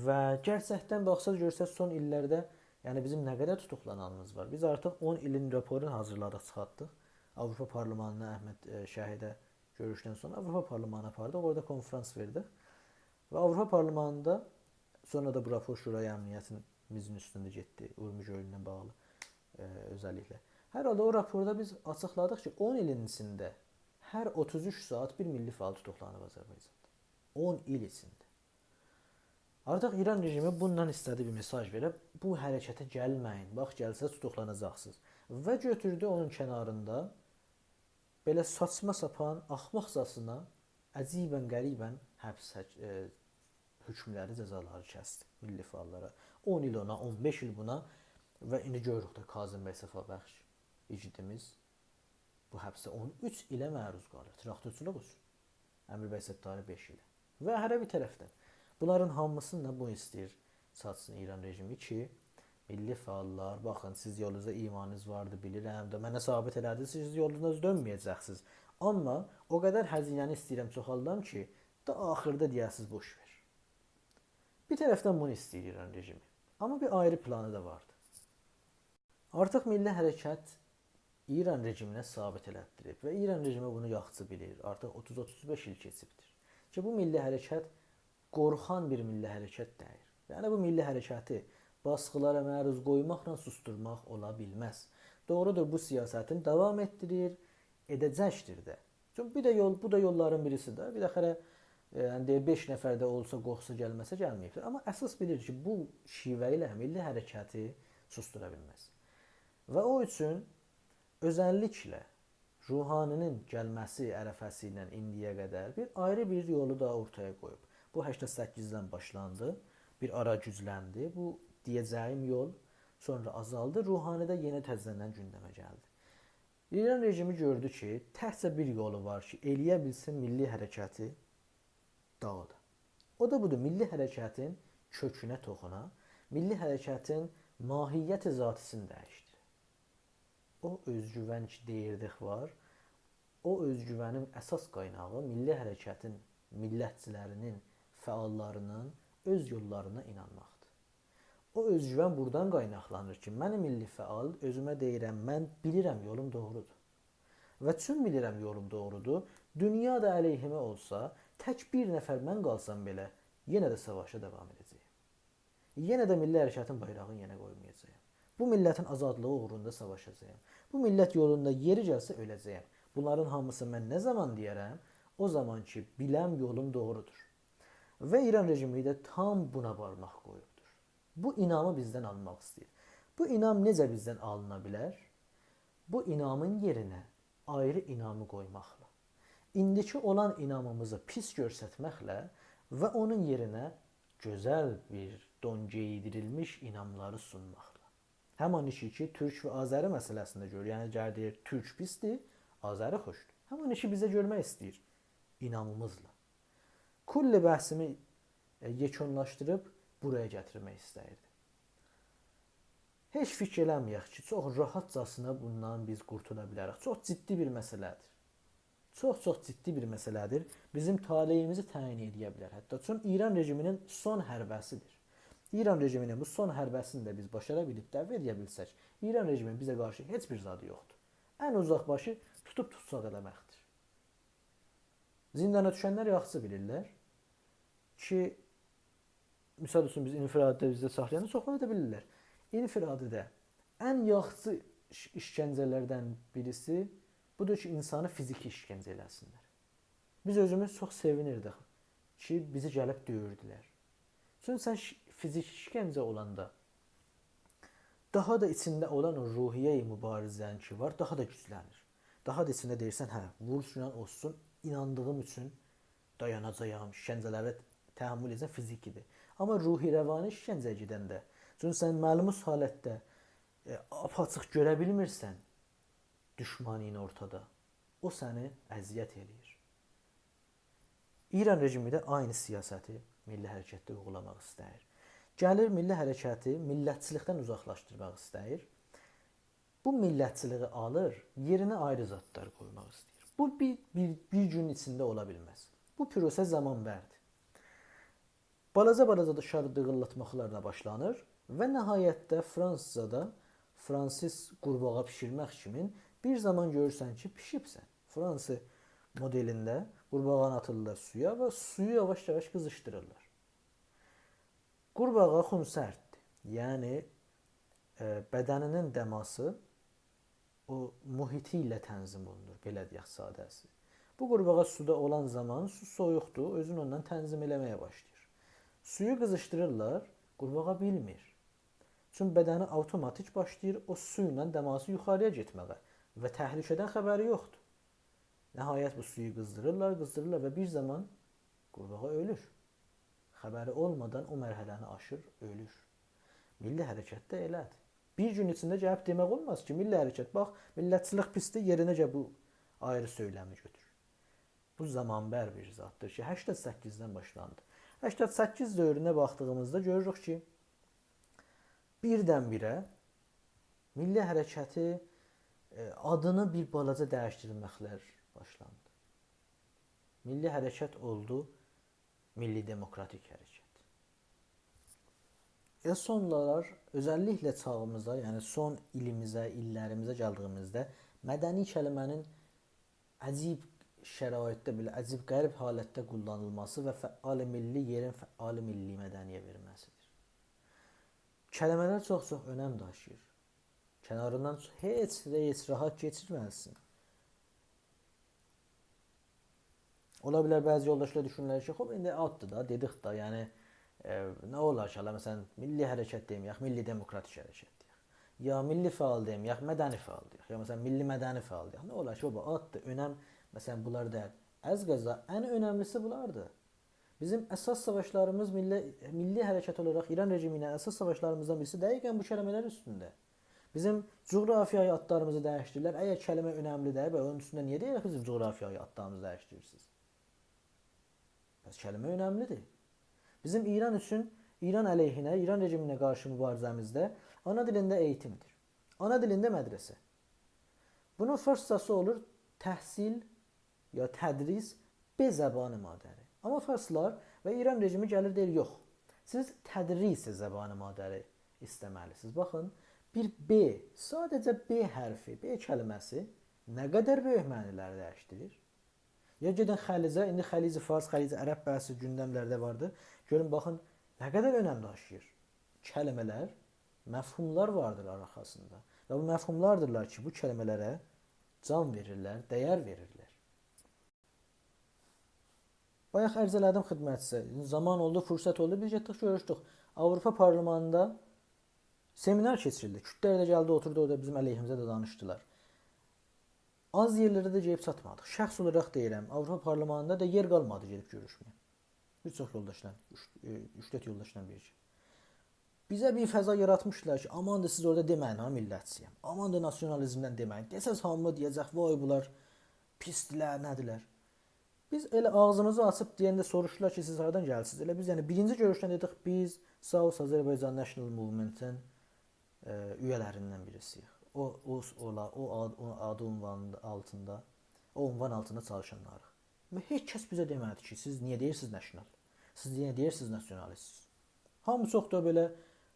و گئرچکدن باخساز، گؤرسز، سون ایللرده، یعنی بیزیم نه قدر توتوقلانانیمیز وار. بیز آرتیق اون ایلین راپورونو حاضیرلادیق، چیخارتدیق. آوروپا پارلمانینا احمد، ائ، شهیده گؤروشدن سونرا آوروپا پارلمانینا آپاردیق، اورادا کنفرانس وئردیک. و آوروپا پارلمانیندا سونرا دا بو راپور شورای امنیتین میزین اوستونده گئتدی، اورمو گؤلونه باغلی، ائ، اؤزللیکله. هر حالدا او راپوردا بیز آچیقلادیق کی، اون ایلین ایچینده هر اوتوز اوچ ساعات بیر میللی فعال توتوقلانیب آذربایجاندا. اون ایل ایچینده. آرتیق ایران رژیمی بوندان ایسته‌دی بیر مئساژ وئره، بو حرکته گلمه‌یین، باخ، گلسز توتوقلاناجاقسینیز. و گؤتوردو اونون کناریندا بئله ساچما ساپان، آخماقجاسینا، عجیباً غریباً حبس حک-، ائ، حکملری، جزالاری کسدی میللی فعاللارا. اون ایل اونا، اون بئش ایل بونا و ایندی گؤروروک ده کاظم بی صفابخش ایگیدیمیز بو حبسده اون اوچ ایله معروض قالیر. تراکتورچولوق اوچون. امیر بی ستاری بئش ایله. و هره بیر طرفدن. بونلارین هامیسینی دا بو ایسته‌ییر ساتسین ایران رژیمی کی، میللی فعاللار، باخین، سیز یولونوزدا ایمانینیز واردی، بیلیرم ده، منه ثابت ائله‌دینیز، سیز یولونوزا دؤنمه‌یه‌جکسینیز. آمما او قدر هزینه‌نی ایسته‌ییرم چوخالدام کی، دا آخیردا دئیه‌سیز، بوش وئر. بیر طرفدن بونو ایسته‌ییر ایران رژیمی. آمما بیر آیری پلانی دا واردی. آرتیق میللی حرکت ایران رژیمینه ثابت ائلتدیریب و ایران رژیمی بونو یاخشی بیلیر. آرتیق اوتوز اوتوز بئش ایل کئچیبدیر کی، بو میللی حرکت قورخان بیر میللی حرکت دئییل. یعنی، بو میللی حرکتی باسقیلارا معروض قویماقلا سوسدورماق اولا بیلمز. دوغرودور، بو سیاستین داوام ائتدیریر، ائده‌جکدیر ده. چونکی بیر ده یول، بو دا یوللارین بیریسی ده. بیر ده خره، ائ، یعنی دئییر، بئش نفر ده اولسا، قورخسا، گلمه‌سه، گلمه‌ییبدیر. آمما اساس بیلیر کی، بو شیوه ایله میللی حرکتی سوسدورا بیلمز. و او اوچون اؤزللیکله روحانی‌نین گلمه‌سی عرفه‌سی ایله ایندییه قدر بیر آیری بیر یولو دا اورتایا قویوب. بو هشتاد سککیزدن باشلاندی، بیر آرا گوجلندی. بو دئیه‌جه‌ییم یول سونرا آزالدی، روحانی ده یئنه تزه‌دن گوندمه گلدی. ایران رژیمی گؤردو کی، تکجه بیر یولو وار کی، ائلیه بیلسین میللی حرکتی داغیدا. او دا بودور، میللی حرکتین کؤکونه توخونا، میللی حرکتین ماهیت ذاتی‌سینی دییشدیره. او اؤزگوون کی دئییردیک وار، او اؤزگوونین اساس قایناغی میللی حرکتین میللتچی‌لرینین، فعال‌لاری‌نین اؤز یوللارینا اینانماقدیر. او اؤزگوون بورادان قایناقلانیر کی، من میللی فعال اؤزومه دئییرم، من بیلیرم یولوم دوغرودور. و چون بیلیرم یولوم دوغرودور، دونیا دا علیهیمه اولسا، تک بیر نفر من قالسام بئله، یئنه ده ساواشا داوام ائده‌جه‌یم. یئنه ده میللی حرکتین بایراغینی یئره قویمایاجاغام. بو میللتین آزادلیغی اوغروندا ساواشاجاغام. بو میللت یولوندا یئری گلسه اؤله‌جه‌یم. بونلارین هامیسی من نه زامان دئیه‌رم؟ او زامان کی بیلم یولوم دوغرودور. و ایران رژیمی ده تام بونا بارماق قویوبدور. بو اینامی بیزدن آلماق ایسته‌ییر. بو اینام نئجه بیزدن آلینا بیلر؟ بو اینامین یئرینه آیری اینامی قویماقلا. ایندیکی اولان اینامیمیزی پیس گؤرستمکله و اونون یئرینه گؤزل بیر دون گئیدیریلمیش ایناملاری سونماقلا. همان ایشی کی تورک و آذری مسئله‌سینده گؤرور. یعنی اگر دئییر تورک پیسدیر، آذری خوشدور، همان ایشی بیزه گؤرمک ایسته‌ییر اینامیمیزلا. کل بحثیمی، ائ، یئکونلاشدیریب بورایا گتیرمک ایسته‌ییردیم. هئچ فیکیر ائله‌مه‌یک کی چوخ راحتجاسینا بوندان بیز قورتولا بیلریک. چوخ جدی بیر مسئله‌دیر. چوخ-چوخ جدی بیر مسئله‌دیر. بیزیم طالعیمیزی تعیین ائله‌یه بیلر حتی. چون ایران رژیمی‌نین سون حربه‌سیدیر. ایران رژیمی‌نین بو سون حربه‌سینی ده بیز باشارا بیلیب دفع ائله‌یه بیلسک، ایران رژیمی‌نین بیزه قارشی هئچ بیر زادی یوخدور. ان اوزاق باشی توتوب توتساق ائله‌مکدیر. زیندانا دوشنلر یاخشی بیلیرلر کی، مثال اوچون بیز انفرادی‌ده بیزده ساخلایاندا چوخلاری دا بیلیرلر. انفرادی‌ده ان یاخشی ایش-، ایشکنجه‌لردن بیریسی بودور کی اینسانی فیزیکی ایشکنجه ائله‌سینلر. بیز اؤزوموز چوخ سئوینیردیک کی بیزی گلیب دؤیوردولر. چونکی سن ش-، فیزیکی ایشکنجه اولاندا داها دا ایچینده اولان او روحیه مبارزه‌ن کی وار، داها دا گوجلنیر. داها دا ایچینده دئییرسن، هه، وورسونان اولسون، ایناندیغیم اوچون دایاناجاغام، ایشکنجه‌لری تحمل ائده‌جم، فیزیکی‌دیر. آمما روحی روانی ایشکنجه‌یه گئدنده، چونکی سن ملموس حالتده، ائ، آپ‌آچیق گؤره بیلمیرسن دوشمانینی اورتادا، او سنی اذیت ائله‌ییر. ایران رژیمی ده عینی سیاستی میللی حرکتده اویغولاماق ایسته‌ییر. گلیر میللی حرکتی میللتچیلیکدن اوزاقلاشدیرماق ایسته‌ییر. بو میللتچیلیگی آلیر، یئرینه آیری زادلار قویماق ایسته‌ییر. بو بیر، بیر، بیر گون ایچینده اولا بیلمز. بو پروسه زامان‌بردیر. بالاجا-بالاجا دیشاری دیغیللاتماقلارلا باشلانیر و نهایتده فرانسیزدا فرانسیز قورباغا بیشیرمک کیمین بیر زامان گؤرورسن کی بیشیبسن. فرانسیز مودئلینده قورباغانی آتیرلار سویا و سویو یاواش-یاواش قیزیشدیریرلار. قورباغا خونسرددیر. یعنی، ائ، بدنی‌نین دماسی او محیطی ایله تنظیم اولونور، بئله دئیک ساده‌سی. بو قورباغا سودا اولان زامان سو سویوقدور، اؤزونو اوندان تنظیم ائله‌مه‌یه باشلاییر. سویو قیزیشدیریرلار، قورباغا بیلمیر. چون بدنی آوتوماتیک باشلاییر او سو ایله دماسی یوخاری‌یا گئتمه‌یه و تهلکه‌دن خبری یوخدور. نهایت بو سویو قیزدیریرلار، قیزدیریرلار و بیر زامان قورباغا اؤلور. خبری اولمادان او مرحله‌نی آشیر، اؤلور. میللی حرکت ده ائله‌دیر. بیر گون ایچینده گلیب دئمک اولماز کی میللی حرکت، باخ، میللتچیلیک پیسدیر، یئرینه گل بو آیری سؤیلمی گؤتور. بو زامان‌بر بیر زاددیر کی هشتاد سککیزدن باشلاندی. هشتاد سککیز دؤورونه باخدیغیمیزدا گؤروروک کی بیردن-بیره میللی حرکتی، ائ، آدینی بیر بالاجا دییشدیرمکلر باشلاندی. میللی حرکت اولدو میللی دموکراتیک حرکت. و سونرالار، اؤزللیکله چاغیمیزدا، یعنی سون ایلیمیزه، ایللریمیزه گلدیییمیزده مدنی کلمه‌نین عجیب شرایطده، بئله عجیب غریب حالتده قوللانیلماسی و فعال میللی یئرین فعال میللی مدنی‌یه وئرمه‌سیدیر. کلمه‌لر چوخ-چوخ اؤنم داشیییر. کناریندان هئچ، هئچ راحت کئچیرمه‌زسن. اولا بیلر بعضی یولداشلار دوشونورلر کی خوب، ایندی آددیر دا، دئدیک دا، یعنی، ائ، نه اولار کی حالا، مثلا، میللی حرکت دئمه‌یک، میللی دموکراتیک حرکت دئیک. یا میللی فعال دئمه‌یک، مدنی فعال دئیک. یا، مثلا، میللی مدنی فعال دئیک. نه اولار کی بابا، آددیر، اؤنم، مثلا، بونلار دئییل. از قضا ان اؤنملیسی بونلاردیر. بیزیم اساس ساواشلاریمیز میللی، میللی حرکت اولاراق ایران رژیمی ایله اساس ساواشلاریمیزدان بیریسی دقیقا بو کلمه‌لر اوستونده. بیزیم جغرافیایی آدلاریمیزی دییشدیریرلر. اگر کلمه اؤنملی دئییل، به اونون اوستونده نییه دئییریک بیزیم جغرافیایی آدلاریمیزی دییشدیریرسینیز؟ پس کلمه اؤنملیدیر. بیزیم ایران اوچون، ایران علیهینه، ایران رژیمینه قارشی مبارزه‌میزده آنا دیلینده ائییتیمدیر. آنا دیلینده مدرسه. بونون فارسجاسی اولور تحصیل یا تدریس به زبان مادری. آمما فارسلار و ایران رژیمی گلیر دئییر: «یوخ، سیز تدریس زبان مادری ایسته‌مه‌لی‌سینیز.» باخین، بیر ب، ساده‌جه ب حرفی، ب کلمه‌سی نه قدر بؤیوک معنی‌لری دییشدیریر. یا گئدین خلیجه، ایندی خلیج فارس، خلیج عرب بحثی گوندملرده واردی. گؤرون، باخین، نه قدر اؤنم داشیییر. کلمه‌لر، مفهوملار واردیر آرخاسیندا. و بو مفهوملاردیرلار کی، بو کلمه‌لره جان وئریرلر، دیر وئریرلر. بایاق عرض ائله‌دیم خدمتینیزه. زامان اولدو، فرصت اولدو، بیز گئتدیک، گؤروشدوک. آوروپا پارلمانیندا سمینار کئچیریلدی. کوردلر ده گلدی، اوتوردو اورادا، بیزیم علیهیمیزه ده دانیشدیلار. آز یئرلره ده گئدیب چاتمادیق. شخص اولاراق دئییرم، آوروپا پارلمانیندا دا یئر قالمادی گئدیب گؤروشمه‌یه. بیر چوخ یولداشلا، اوچ، ائ، اوچ-دؤرد یولداشلا بیرگه. بیزه بیر فضا یاراتمیشدیلار کی، «آماندیر، سیز اورادا دئمه‌یین ها میللتچی‌یم. آماندیر، ناسیونالیزمدن دئمه‌یین. دئسز، هامی دئیه‌جک، وای، بونلار پیسدیلر، نه‌دیرلر.» بیز ائله آغزیمیزی آچیب دئینده سوروشدولار کی، «سیز هاردان گلیرسینیز؟» ائله بیز، یعنی، بیرینجی گؤروشدن دئدیک، «بیز South Azerbaijan National Movement-ین، ائ، اویه‌لریندن بیریسی‌ییک. او، او، اولا، او آد، او آدی عنوانیندا، آلتیندا، او عنوان آلتیندا چالیشانلاریق.» و هئچ کس بیزه دئمه‌دی کی، «سیز نییه دئییرسینیز نشنال؟ سیز نییه دئییرسینیز ناسیونالیست؟» هامی چوخ دا بئله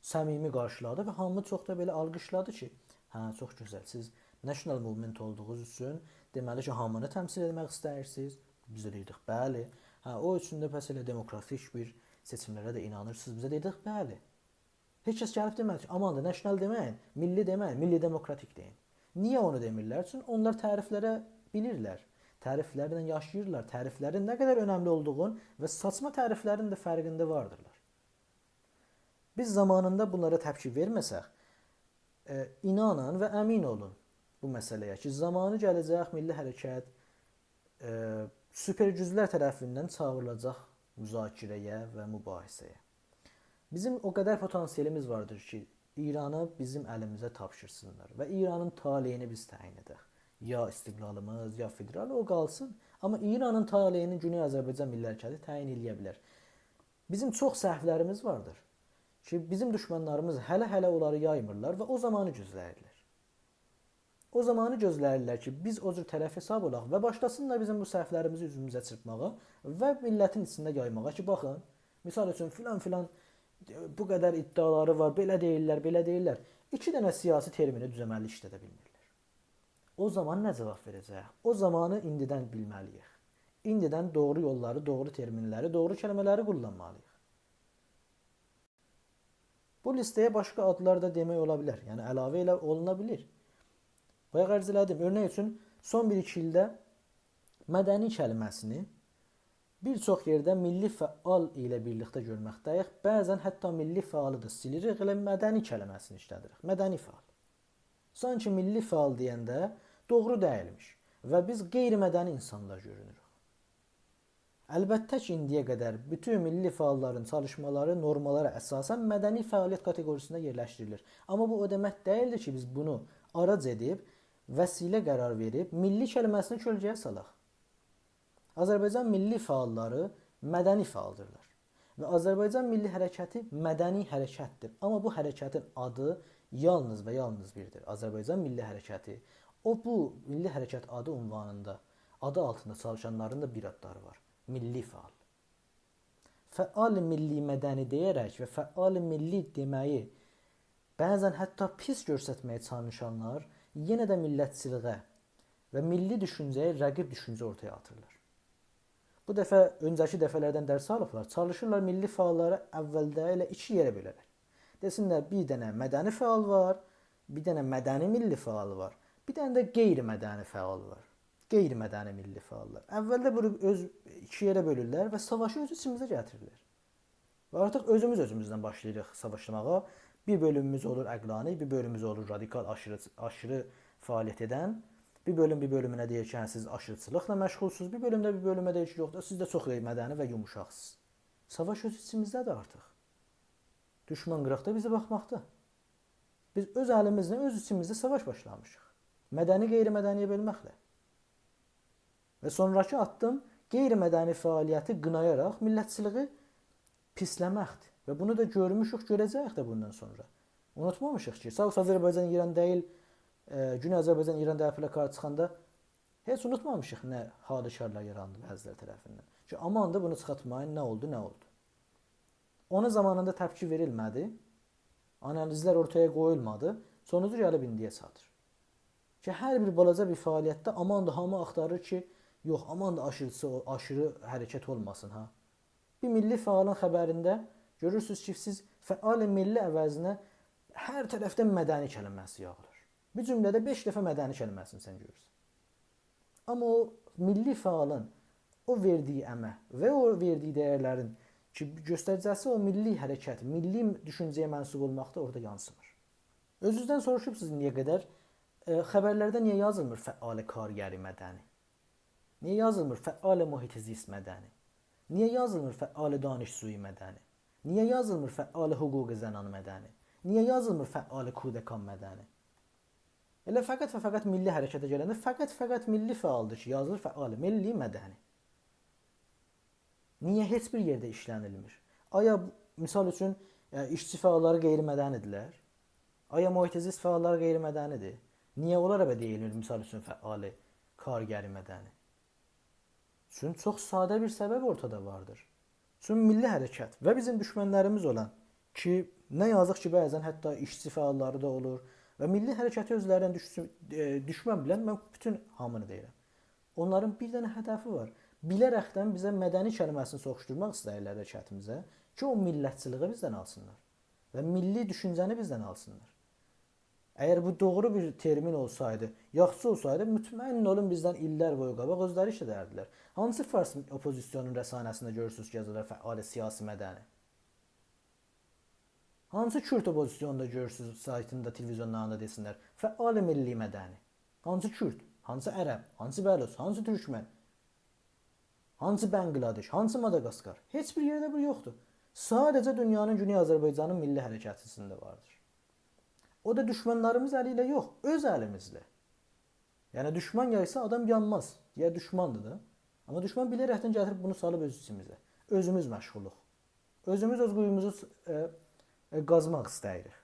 صمیمی قارشیلادی و هامی چوخ دا بئله آلقیشلادی کی، «هه، چوخ گؤزل، سیز National Movement اولدوغونوز اوچون دئمه‌لی کی، هامینی تمثیل ائتمک ایسته‌ییرسینیز.» بیز ده دئدیک، «بلی.» «هه، او اوچون ده پس ائله دموکراتیک بیر سئچیملره ده اینانیرسینیز؟» بیز ده دئدیک، «بلی.» هئچ کس گلیب دئمه‌دی کی، «آماندیر، نشنال دئمه‌یین، میللی دئمه‌یین، میللی دموکراتیک دئیین.» نییه اونو دئمیرلر؟ چونکی اونلار تعریفلره بیلیرلر. تعریفلرله یاشاییرلار. تعریفلرین نه قدر اؤنملی اولدوغون و ساچما تعریفلرین ده فرقینده واردیرلار. بیز زامانیندا بونلارا تپکی وئرمه‌سک، ائ، اینانین و امین اولون بو مسئله‌یه کی، زامانی گله‌جک، میللی حرکت، ائ، سوپر گوجلر طرفیندن چاغیریلاجاق مذاکره‌یه و مباحثه‌یه. بیزیم او قدر پتانسیلیمیز واردیر کی، ایرانی بیزیم الیمیزه تاپشیرسینلار و ایرانین طالعینی بیز تعیین ائدک. یا استقلالیمیز، یا فدرال، او قالسین. آمما ایرانین طالعینی گونئی آذربایجان میللی حرکتی تعیین ائله‌یه بیلر. بیزیم چوخ سهولریمیز واردیر کی، بیزیم دوشمانلاریمیز هله-هله اونلاری یایمیرلار و او زامانی گؤزله‌ییرلر. او زامانی گؤزله‌ییرلر کی، بیز او جور طرف حساب اولاق و باشلاسینلار بیزیم بو سهولریمیزی اوزوموزه چیرپماغا و میللتین ایچینده یایماغا کی، باخین، مثال اوچون، فلان فلان، ائ، بو قدر ادعالاری وار، بئله دئییرلر، بئله دئییرلر. ایکی دنه سیاسی ترمینی دوز عمللی ایشلده بیلمیرلر. او زامان نه جاواب وئره‌جک؟ او زامانی ایندیدن بیلمه‌لی‌ییک. ایندیدن دوغرو یوللاری، دوغرو ترمینلری، دوغرو کلمه‌لری قوللانمالی‌ییق. بو لیسته‌یه باشقا آدلار دا دئمک اولا بیلر. یعنی، علاوه ائله اولونا بیلیر. بایاق عرض ائله‌دیم. اؤرنک اوچون، سون بیر-ایکی ایلده مدنی کلمه‌سینی بیر چوخ یئرده میللی فعال ایله بیرلیکده گؤرمکده‌ییک. بعضا حتی میللی فعالی دا سیلیریک، ائله مدنی کلمه‌سینی ایشله‌دیریک. مدنی فعال. سانکی میللی فعال دئینده دوغرو دئییلمیش و بیز غیرمدنی اینسانلار گؤرونوروک. البته کی، ایندییه قدر بوتون میللی فعاللارین چالیشمالاری نورمالارا اساساً مدنی فعالیت کاتئقوریسینده یئرلشدیریلیر. آمما بو او دئمک دئییلدیر کی، بیز بونو آراج ائدیب، وسیله قرار وئریب، میللی کلمه‌سینی کؤلگه‌یه سالاق. آذربایجان میللی فعاللاری مدنی فعالدیرلار. و آذربایجان میللی حرکتی مدنی حرکتدیر. آمما بو حرکتین آدی یالنیز و یالنیز بیردیر. آذربایجان میللی حرکتی. او، بو میللی حرکت آدی عنوانیندا، آدی آلتیندا چالیشانلارین دا بیر آدلاری وار. میللی فعال. فعال میللی مدنی دئیه‌رک و فعال میللی دئمه‌یی بعضا حتی پیس گؤسترمه‌یه چالیشانلار یئنه ده میللتچیلیگه و میللی دوشونجه‌یه رقیب دوشونجه اورتایا آتیرلار. بو دفعه، اؤنجه‌کی دفعه‌لردن درس آلیبلار. چالیشیرلار میللی فعاللاری اولده ائله ایکی یئره بؤله‌لر. دئسینلر، بیر دنه مدنی فعال وار، بیر دنه مدنی میللی فعال وار، بیر دنه ده غیرمدنی فعال وار. غیرمدنی میللی فعاللار. اولده بونو اؤز ایکی یئره بؤلورلر و ساواشی اؤز ایچیمیزه گتیریرلر. و آرتیق اؤزوموز اؤزوموزله باشلاییریق ساواشماغا. بیر بؤلوموموز اولور عقلانی، بیر بؤلوموموز اولور رادیکال، آشیری، آشیری فعالیت ائدن. بیر بؤلوم بیر بؤلومونه دئییر کی، «هه، سیز آشیریچیلیقلا مشغولسونوز.» بیر بؤلوم ده بیر بؤلومه دئییر کی، «یوخ دا، سیز ده چوخ مدنی و یوموشاقسینیز.» ساواش اؤز ایچیمیزده‌دیر آرتیق. دوشمن قیراقدا بیزه باخماقدا. بیز اؤز الیمیزله اؤز ایچیمیزده ساواش باشلامیشیق. مدنی غیرمدنی‌یه بؤلمکله. و سونراکی آددیم غیرمدنی فعالیتی قینایاراق میللتچیلیگی پیسله‌مکدیر. و بونو دا گؤرموشوک، گؤره‌جه‌ییک ده بوندان سونرا. اونوتمامیشیق کی، ساوت آذربایجان ایران دئییل، ائ، گونئی آذربایجان ایران دهه پلاکارتی چیخاندا هئچ اونوتمامیشیق نه حالیکارلار یاراندی بعضی‌لر طرفیندن. کی، آماندی، بونو چیخارتمایین، نه اولدو، نه اولدو. اونون زامانیندا تپکی وئریلمه‌دی، آنالیزلر اورتایا قویولمادی، سونوجو گلیب ایندییه چاتیر. کی، هر بیر بالاجا بیر فعالیتده آماندی، هامی آختاریر کی، یوخ، آماندی، آشیریسی، آشیری حرکت اولماسین، ها. بیر میللی فعالین خبرینده گؤرورسونوز کی، سیز فعال میللی عوضینه هر طرفدن مدنی کلمه‌سی یاغیلیر. بیر جمله‌ده بئش دفعه مدنی کلمه‌سینی سن گؤرورسن. آمما او میللی فعالین او وئردیگی امه و او وئردیگی ده‌یرلرین کی، گؤستریجی‌سی او میللی حرکت، میللی دوشونجه‌یه منسوب اولماقدا اورادا یانسیمیر. اؤزونوزدن سوروشوبسوز ایندییه قدر، ائ، خبرلرده نییه یازیلمیر فعال کارگری مدنی؟ نییه یازیلمیر فعال محیط زیست مدنی؟ نییه یازیلمیر فعال دانشجویی مدنی؟ نییه یازیلمیر فعال حقوق زنان مدنی؟ نییه یازیلمیر فعال کودکان مدنی؟ ائله فقط و فقط میللی حرکته گلنده فقط، فقط میللی فعالدیر کی، یازیلیر فعال میللی مدنی. نییه هئچ بیر یئرده ایشلنیلمیر؟ آیا، مثال اوچون، ائ، ایشچی فعاللاری غیرمدنی‌دیرلر؟ آیا محیط زیست فعاللاری غیرمدنی‌دیر؟ نییه اونلارا بئله دئییلمیر، مثال اوچون، فعال کارگری مدنی؟ چون چوخ ساده بیر سبب اورتادا واردیر. چون میللی حرکت و بیزیم دوشمنلریمیز اولان کی، نه یازیق کی، بعضا حتی ایشچی فعاللاری دا اولور و میللی حرکتی اؤزلرینه دوشسون، ائ، دوشمن بیلن، من بوتون هامینی دئییرم. اونلارین بیر دنه هدفی وار. بیله‌رکدن بیزه مدنی کلمه‌سینی سوخوشدورماق ایسته‌ییرلر حرکتیمیزه کی، او میللتچیلیگی بیزدن آلسینلار و میللی دوشونجه‌نی بیزدن آلسینلار. اگر بو دوغرو بیر ترمین اولسایدی، یاخشی اولسایدی، مطمئن اولون بیزدن ایللر بویو قاباق اؤزلری ایشله‌دردیلر. هانسی فارس اوپوزیسیونون رسانه‌سینده گؤرورسونوز کی، یازیرلار فعال سیاسی مدنی؟ هانسی کورد اوپوزیسیونوندا گؤرورسونوز سایتیندا، تلویزیونلاریندا دئسینلر فعال میللی مدنی؟ هانسی کورد، هانسی عرب، هانسی بلوچ، هانسی تورکمن، هانسی بنگلادش، هانسی ماداگاسکار؟ هئچ بیر یئرده بو یوخدور. ساده‌جه دونیانین گونئی آذربایجانین میللی حرکتی‌سینده واردیر. او دا دوشمنلریمیز الی ایله یوخ، اؤز الیمیزله. یعنی دوشمن یایسا آدام یانماز. یا دوشماندیر دا. آمما دوشمن بیله‌رکدن گتیریب بونو سالیب اؤز ایچیمیزه. اؤزوموز مشغولوق. اؤزوموز اؤز قویوموزو، ائ، ائ، قازماق ایسته‌ییریک.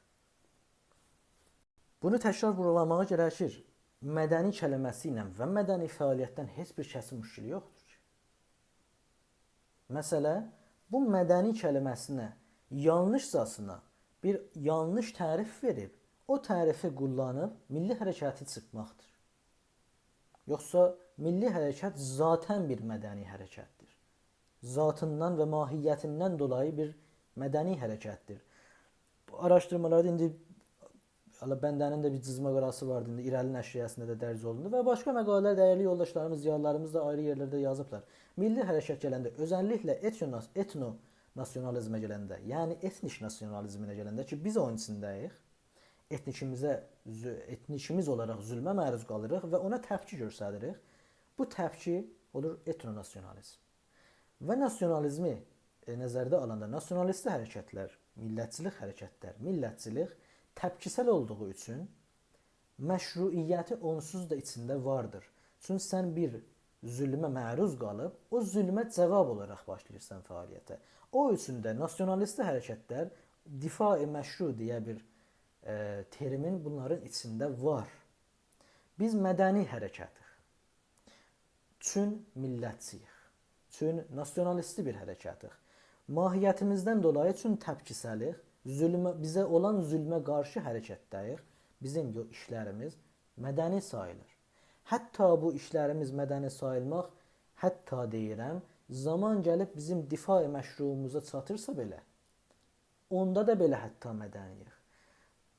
بونو تکرار وورغولاماغا گرکیر. مدنی کلمه‌سی ایله و مدنی فعالیتدن هئچ بیر کسین مشکلی یوخدور کی. مسئله، بو مدنی کلمه‌سینه یانلیشجاسینا بیر یانلیش تعریف وئریب، او تعریفی قوللانیب میللی حرکتی چیرپماقدیر. یوخسا میللی حرکت ذاتا بیر مدنی حرکتدیر. ذاتیندان و ماهیتیندن دولایی بیر مدنی حرکتدیر. بو آراشدیرمالاردا ایندی، حالا بنده‌نین ده بیر جیزما قاراسی واردی، ایندی ایره‌لی نشریه‌سینده ده درج اولوندو و باشقا مقاله‌لر، دیرلی یولداشلاریمیز، زیالیلاریمیز دا آیری یئرلرده یازیبلار. میللی حرکت گلنده، اؤزللیکله ائتنو-، ائتنو ناسیونالیزمه گلنده، یعنی ائتنیک ناسیونالیزمینه گلنده کی، بیز اونون ایچینده‌ییک، ائتنیکیمیزه، ظو-، ائتنیکیمیز اولاراق ظلمه معروض قالیریق و اونا تپکی گؤستریریک. بو تپکی اولور ائتنو-ناسیونالیزم. و ناسیونالیزمی، ائ، نظرده آلاندا ناسیونالیستی حرکتلر، میللتچیلیک حرکتلر، میللتچیلیک تپکیسل اولدوغو اوچون مشروعیتی اونسوز دا ایچینده واردیر. چونکی سن بیر ظلمه معروض قالیب، او ظلمه جاواب اولاراق باشلاییرسان فعالیته. او اوچون ده ناسیونالیستی حرکتلر دفاع مشروع دئیه بیر، ائ، ترمین بونلارین ایچینده وار. بیز مدنی حرکتیک. چون میللتچی‌ییک. چون ناسیونالیستی بیر حرکتیک. ماهیتیمیزدن دولایی چون تپکیسلیک، ظلمه، بیزه اولان ظلمه قارشی حرکتده‌ییک. بیزیم یو-، ایشلریمیز مدنی ساییلیر. حتی بو ایشلریمیز مدنی ساییلماق، حتی دئییرم، زامان گلیب بیزیم دفاع مشروعوموزا چاتیرسا بئله، اوندا دا بئله حتی مدنی‌ییک.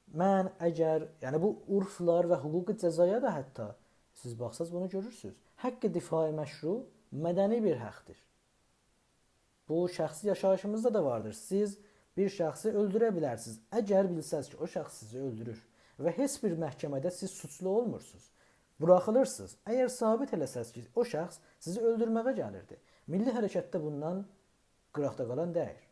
من اگر، یعنی بو عرفلر و حقوق جزایا دا حتی سیز باخساز بونو گؤرورسونوز. حق دفاع مشروع مدنی بیر حقدیر. بو شخصی یاشاییشیمیزدا دا واردیر. سیز بیر شخصی اؤلدوره بیلرسینیز، اگر بیلسز کی، او شخص سیزی اؤلدورور و هئچ بیر محکمه‌ده سیز سوچلو اولمورسونوز. بوراخیلیرسینیز. اگر ثابت ائله‌سز کی، او شخص سیزی اؤلدورمه‌یه گلیردی. میللی حرکت ده بوندان قیراقدا قالان دئییل.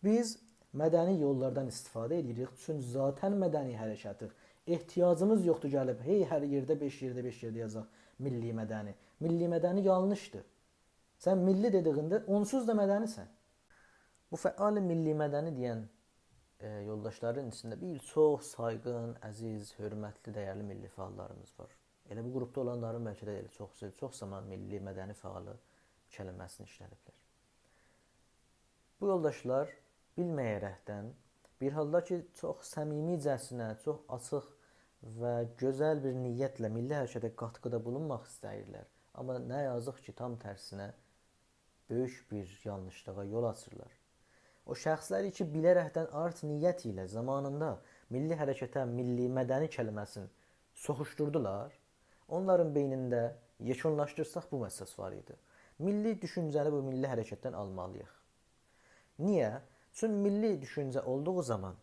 بیز مدنی یوللاردان استفاده ائدیریک، چون ذاتا مدنی حرکتیک. احتیاجیمیز یوخدور گلیب، هئی، هر یئرده بئش یئرده، بئش یئرده یازاق میللی مدنی. میللی مدنی یانلیشدیر. سن میللی دئدیگینده اونسوز دا مدنی‌سن. بو فعال میللی مدنی دئین، ائ، یولداشلارین ایچینده بیر چوخ سایغین، عزیز، حؤرمتلی، دیرلی میللی فعاللاریمیز وار. ائله بو گروپدا اولانلارین بلکه ده ائله چوخسو، چوخ زامان میللی، مدنی فعالی کلمه‌سینی ایشله‌دیبلر. بو یولداشلار بیلمه‌یه‌رکدن، بیر حالدا کی، چوخ صمیمیجه‌سینه، چوخ آچیق و گؤزل بیر نیتله میللی حرکته قاتقیدا بولونماق ایسته‌ییرلر. آمما نه یازیق کی، تام ترسینه بؤیوک بیر یانلیشلیغا یول آچیرلار. او شخصلر کی، بیله‌رکدن آرت نیت ایله زامانیندا میللی حرکته میللی مدنی کلمه‌سینی سوخوشدوردولار، اونلارین بئینینده، یئکونلاشدیرساق، بو مسئله وار ایدی. میللی دوشونجه‌نی بو میللی حرکتدن آلمالی‌ییق. نییه؟ چون میللی دوشونجه اولدوغو زامان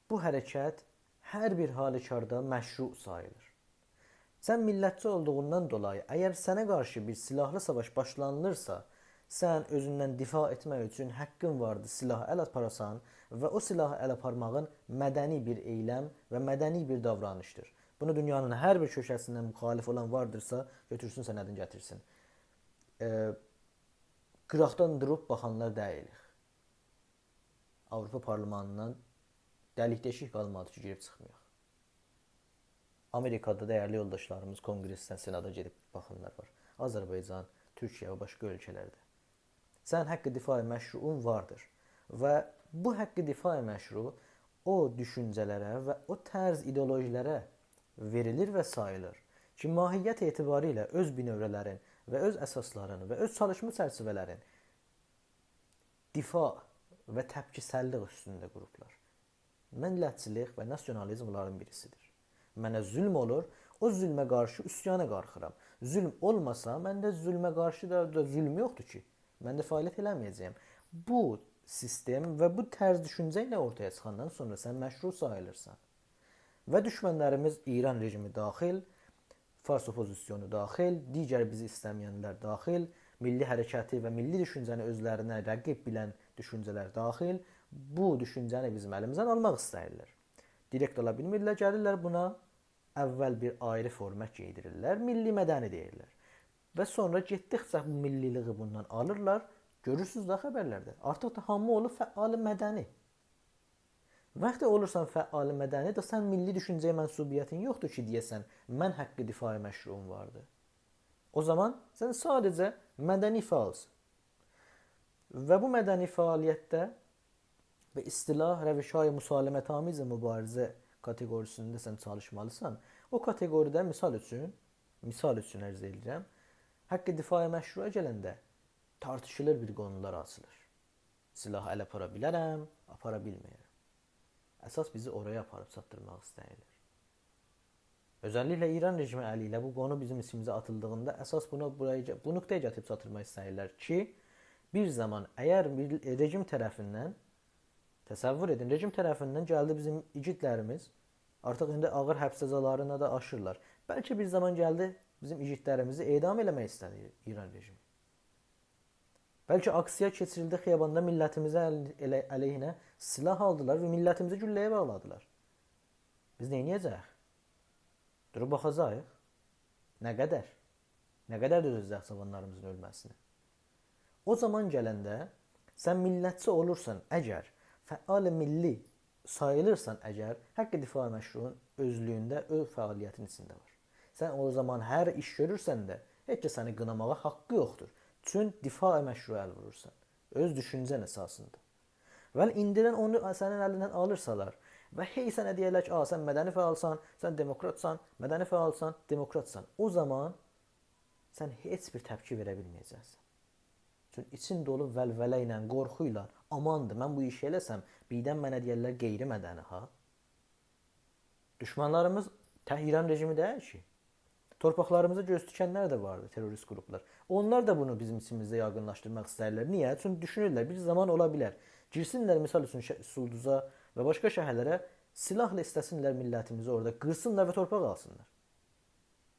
بو حرکت هر بیر حالوکاردا مشروع ساییلیر. سن میللتچی اولدوغوندان دولایی، اگر سنه قارشی بیر سیلاحلی ساواش باشلانیلیرسا، سن اؤزوندن دفاع ائتمک اوچون حاققین واردی سیلاح ال آپاراسان و او سیلاحی ال آپارماغین مدنی بیر ائیلم و مدنی بیر داورانیشدیر. بونو دونیانین هر بیر کؤشه‌سینده مخالف اولان واردیرسا، گؤتورسون سندین گتیرسین. ائ، قیراقدان دوروب باخانلار دئییلیک. آوروپا پارلمانیندان دلیک دئشیک قالمادی کی، گیریب چیخمایاق. آمریکادا دیرلی یولداشلاریمیز کونگرسدن سنادا گئدیب باخانلار وار. آذربایجان، تورکیه و باشقا اؤلکه‌لرده. سنین حق دفاع مشروعون واردیر. و بو حق دفاع مشروع او دوشونجه‌لره و او طرز ایدئولوژی‌لره وئریلیر و ساییلیر کی، ماهیت اعتباری ایله اؤز بینؤوره‌لرین و اؤز اساسلارین و اؤز چالیشما چرچیوه‌لرین دفاع و تپکیسللیک اوستونده قوروبلار. میللتچیلیک و ناسیونالیزم بونلارین بیریسیدیر. منه ظلم اولور، او ظلمه قارشی عصیانا قالخیرام. ظلم اولماسا، من ده ظلمه قارشی دا، دا ظلم یوخدور کی. من ده فعالیت ائله‌مه‌یه‌جه‌یم. بو سیستم و بو طرز دوشونجه ایله اورتایا چیخاندان سونرا سن مشروع ساییلیرسان. و دوشمنلریمیز ایران رژیمی داخیل، فارس اوپوزیسیونو داخیل، دیگر بیزی ایسته‌مه‌ینلر داخیل، میللی حرکتی و میللی دوشونجه‌نی اؤزلرینه رقیب بیلن دوشونجه‌لر داخیل بو دوشونجه‌نی بیزیم الیمیزدن آلماق ایسته‌ییرلر. دیرکت آلا بیلمیرلر، گلیرلر بونا اول بیر آیری فورمه گئیدیریرلر، میللی مدنی دئییرلر. و سونرا گئتدیکجه بو میللی‌لیگی بوندان آلیرلار. گؤرورسونوز ده خبرلرده. آرتیق دا هامی اولوب فعال مدنی. وقتی اولورسان فعال مدنی، دا سن میللی دوشونجه‌یه منسوبیتین یوخدور کی، دئیه‌سن، من حق دفاع مشروعوم واردی. او زامان سن ساده‌جه مدنی فعالسان. و بو مدنی فعالیتده به اصطلاح روش‌های مسالمت‌آمیز مبارزه کاتگوریسینده سن چالیشمالیسان. او کاتگوریده، مثال اوچون، مثال اوچون عرض ائدیرم، حق دفاع مشروعا گلنده تارتیشیلیر، بیر قونولار آچیلیر. سلاح اله آپارا بیلرم، آپارا بیلمه‌یرم. اساس بیزی اورایا آپاریب چاتدیرماق ایسته‌ییرلر. اؤزللیکله ایران رژیمی الی ایله بو قونو بیزیم ایچیمیزه آتیلدیغیندا اساس بونو، بورایا، بو نقطه‌یه گتیریب چاتدیرماق ایسته‌ییرلر کی، بیر زامان اگر بیر رژیم طرفیندن، تصور ائدین، رژیم طرفیندن گلدی بیزیم ایگیدلریمیز، آرتیق ایندی آغیر حبس جزالارینا دا آشیرلار. بلکه بیر زامان گلدی بیزیم ایگیدلریمیزی اعدام ائله‌مک ایسته‌دی ایران رژیمی. بلکه آکسیا کئچیریلدی خیاباندا، میللتیمیزه ال-، ائله-، علیهینه سلاح آلدیلار و میللتیمیزی گولله‌یه باغلادیلار. بیز نئینیه‌جه‌ییک؟ دوروب باخاجاغیق. نه قدر؟ نه قدر دؤزه‌جه‌ییک جاوانلاریمیزین اؤلمه‌سینه؟ او زامان گلنده سن میللتچی اولورسان اگر، فعال میللی ساییلیرسان اگر، حق دفاع مشروعون اؤزلویونده، اؤز فعالیتین ایچینده وار. سن او زامان هر ایش گؤرورسن ده، هئچ کس سنی قیناماغا حاققی یوخدور. چون دفاع مشروعا ال وورورسان. اؤز دوشونجه‌ن اساسیندا. ولی ایندیدن اونو سنین الیندن آلیرسالار و هئی سنه دئیرلر کی، «آ، سن مدنی فعالسان، سن دموکراتسان، مدنی فعالسان، دموکراتسان.» او زامان سن هئچ بیر تپکی وئره بیلمه‌یه‌جکسن. چون ایچین دولو ولوله ایله، قورخو ایله، «آماندیر، من بو ایشی ائله‌سم، بیردن منه دئیرلر غیرمدنی ها.» دوشمانلاریمیز تک ایران رژیمی دئییل کی. تورپاقلاریمیزا گؤز تیکنلر ده واردی، تروریست قروپلار. اونلار دا بونو بیزیم ایچیمیزده یایغینلاشدیرماق ایسته‌ییرلر. نییه؟ چونکی دوشونورلر، بیر زامان اولا بیلر، گیرسینلر، مثال اوچون، شه-، سولدوزا و باشقا شهرلره، سلاحلا ایسته‌سینلر میللتیمیزی اورادا قیرسینلار و تورپاق آلسینلار.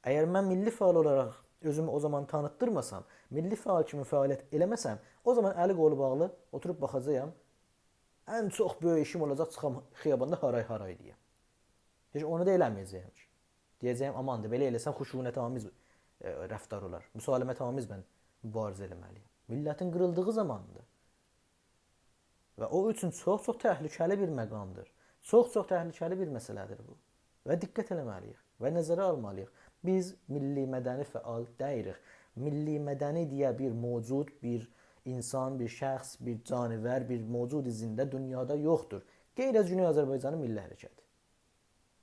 اگر من میللی فعال اولاراق اؤزومو او زامان تانیتدیرماسام، میللی فعال کیمی فعالیت ائله‌مه‌سم، او زامان الی قولو باغلی اوتوروب باخاجاغام. ان چوخ بؤیوک ایشیم اولاجاق، چیخام خیاباندا «هارای، هارای» دئیم. هئچ اونو دا ائله‌مه‌یه‌جه‌یم کی. دئیه‌جه‌یم، «آماندیر، بئله ائله‌سم خشونت‌آمیز، ائ، رفتار اولار. مسالمت‌آمیز من مبارزه ائله‌مه‌لی‌یم.» میللتین قیریلدیغی زاماندیر. و او اوچون چوخ-چوخ تهلکه‌لی بیر مقامدیر. چوخ-چوخ تهلکه‌لی بیر مسئله‌دیر بو. و دقت ائله‌مه‌لی‌ییک و نظره آلمالی‌ییق. بیز میللی مدنی فعال دئییلیک. میللی مدنی دئیه بیر موجود، بیر اینسان، بیر شخص، بیر جانور، بیر موجود زنده دونیادا یوخدور. غیر از گونئی آذربایجانین میللی حرکتی.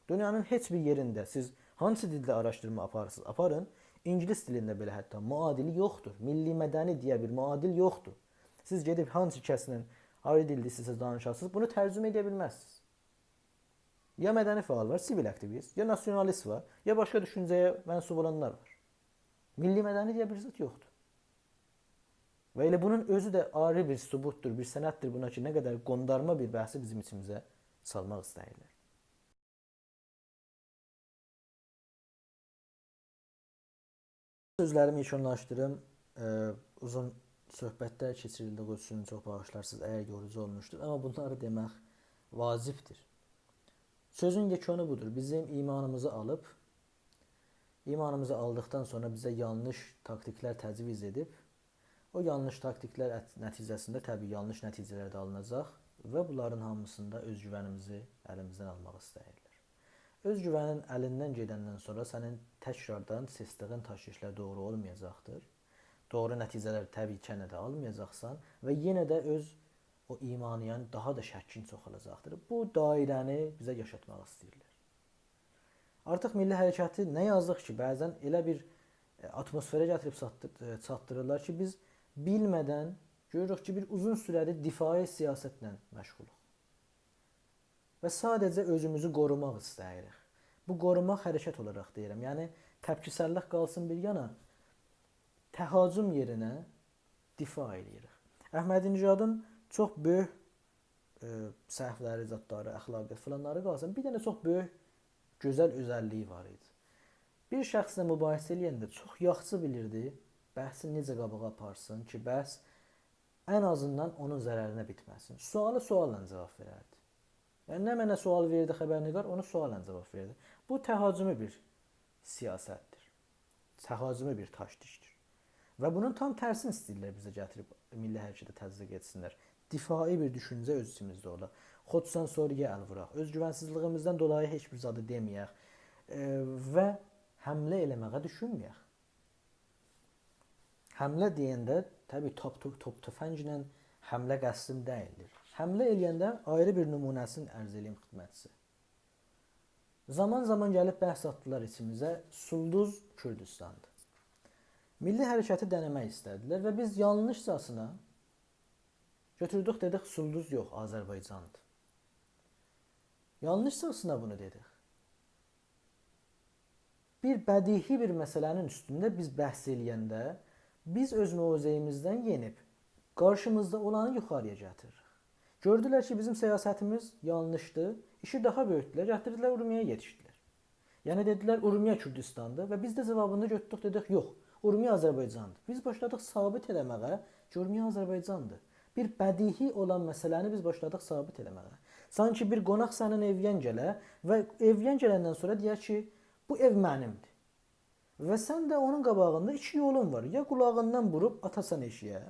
دونیانین هئچ بیر یئرینده سیز هانسی دیلده آراشدیرما آپاریرسینیز، آپارین، اینگیلیس دیلینده بئله حتی معادلی یوخدور. میللی مدنی دئیه بیر معادل یوخدور. سیز گئدیب هانسی کسله آیری دیلده ایسته‌سز دانیشاسینیز، بونو ترجمه ائده بیلمزسینیز. یا مدنی فعال وار، سیویل آکتیویست، یا ناسیونالیست وار، یا باشقا دوشونجه‌یه منسوب اولانلار وار. میللی مدنی دئیه بیر زاد یوخدور. و ائله بونون اؤزو ده آیری بیر ثبوتدور، بیر سنددیر بونا کی، نه قدر قوندارما بیر بحثی بیزیم ایچیمیزه سالماق ایسته‌ییرلر. سؤزلریمی یئکونلاشدیریم. ائ، اوزون صحبت‌لر کئچیریلدی، او اوچون چوخ باغیشلارسینیز، اگر یوروجو اولموشدور. آمما بونلاری دئمک واجبدیر. سؤزون یئکونو بودور. بیزیم ایمانیمیزی آلیب، ایمانیمیزی آلدیقدان سونرا بیزه یانلیش تاکتیک‌لر تجویز ائدیب، او یانلیش تاکتیک‌لر ات-، نتیجه‌سینده طبیعی یانلیش نتیجه‌لر ده آلیناجاق و بونلارین هامیسیندا اؤزگوونیمیزی الیمیزدن آلماق ایسته‌ییرلر. اؤزگوونین الیندن گئدندن سونرا سنین تکراردان سئچدیگین تشخیص‌لر دوغرو اولمایاجاقدیر. دوغرو نتیجه‌لر طبیعی کی، یئنه ده آلمایاجاقسان و یئنه ده اؤز او ایمانیان داها دا شکّین چوخالاجاقدیر. بو دایره‌نی بیزه یاشاتماق ایسته‌ییرلر. آرتیق میللی حرکتی نه یازیق کی، بعضاً ائله بیر، ائ، آتموسفره گتیریب چاتدی-، ائ، چاتدیریرلار کی، بیز بیلمه‌دن گؤروروک کی، بیر اوزون سوره‌دیر دفاعی سیاستله مشغولوق. و ساده‌جه اؤزوموزو قوروماق ایسته‌ییریک. بو قوروماق حرکت اولاراق دئییرم. یعنی، تپکی‌سرلیک قالسین بیر یانا، تهاجم یئرینه دفاع ائله‌ییریک. احمدی‌نژادین چوخ بؤیوک، ائ، سهولری، زادلاری، اخلاقی فلانلاری قالسین، بیر دنه چوخ بؤیوک، گؤزل اؤزللیگی وار ایدی. بیر شخصله مباحثه ائله‌ینده چوخ یاخشی بیلیردی بحثی نئجه قاباغا آپارسین کی، بحث ان آزیندان اونون ضررینه بیتمه‌سین. سؤالی سؤاللا جاواب وئرردی. یعنی، نمنه سؤال وئردی خبرنگار، اونو سؤاللا جاواب وئردی. بو تهاجمی بیر سیاستدیر. تهاجمی بیر تاکتیکدیر. و بونون تام ترسینی ایسته‌ییرلر بیزه گتیریب میللی حرکته تزریق ائتسینلر. دفاعی بیر دوشونجه اؤز ایچیمیزده اولا. خودسانسوری‌یه ال ووراق. اؤزگوونسیزلیگیمیزدن دولایی هئچ بیر زادی دئمه‌یک. ائ، و حمله ائله‌مه‌یه دوشونمه‌یک. حمله دئینده، طبیعی، توپ، توپ، توپ تفنگله حمله قصدیم دئییلدیر. حمله ائله‌ینده آیری بیر نمونه‌سینی عرض ائله‌ییم خدمتیزه. زامان-زامان گلیب بحث آتدیلار ایچیمیزه، سولدوز کوردوستاندیر. میللی حرکتی دنه‌مک ایسته‌دیلر و بیز یانلیشجاسینا گؤتوردوک، دئدیک، سولدوز یوخ، آذربایجاندیر. یانلیشجاسینا بونو دئدیک. بیر بدیهی بیر مسئله‌نین اوستونده بیز بحث ائله‌ینده، بیز اؤز موضعیمیزدن یئنیب، قارشیمیزدا اولانی یوخاری‌یا گتیریریک. گؤردولر کی، بیزیم سیاستیمیز یانلیشدیر، ایشی داها بؤیوتدولر، گتیردیلر اورمیه‌یه یئتیشدیلر. یعنی دئدیلر، اورمیه کوردوستاندیر و بیز ده جاوابیندا گؤتوردوک، دئدیک، یوخ، اورمیه آذربایجاندیر. بیز باشلادیق ثابت ائله‌مه‌یه کی، اورمیه آذربایجاندیر. بیر بدیهی اولان مسئله‌نی بیز باشلادیق ثابت ائله‌مه‌یه. سانکی بیر قوناق سنین ائویه‌ن گله و ائویه‌ن گلندن سونرا دئیه کی، بو ائو منیمدیر. و سن ده اونون قاباغیندا ایکی یولون وار. یا قولاغیندان ووروب آتاسان ائشیگه،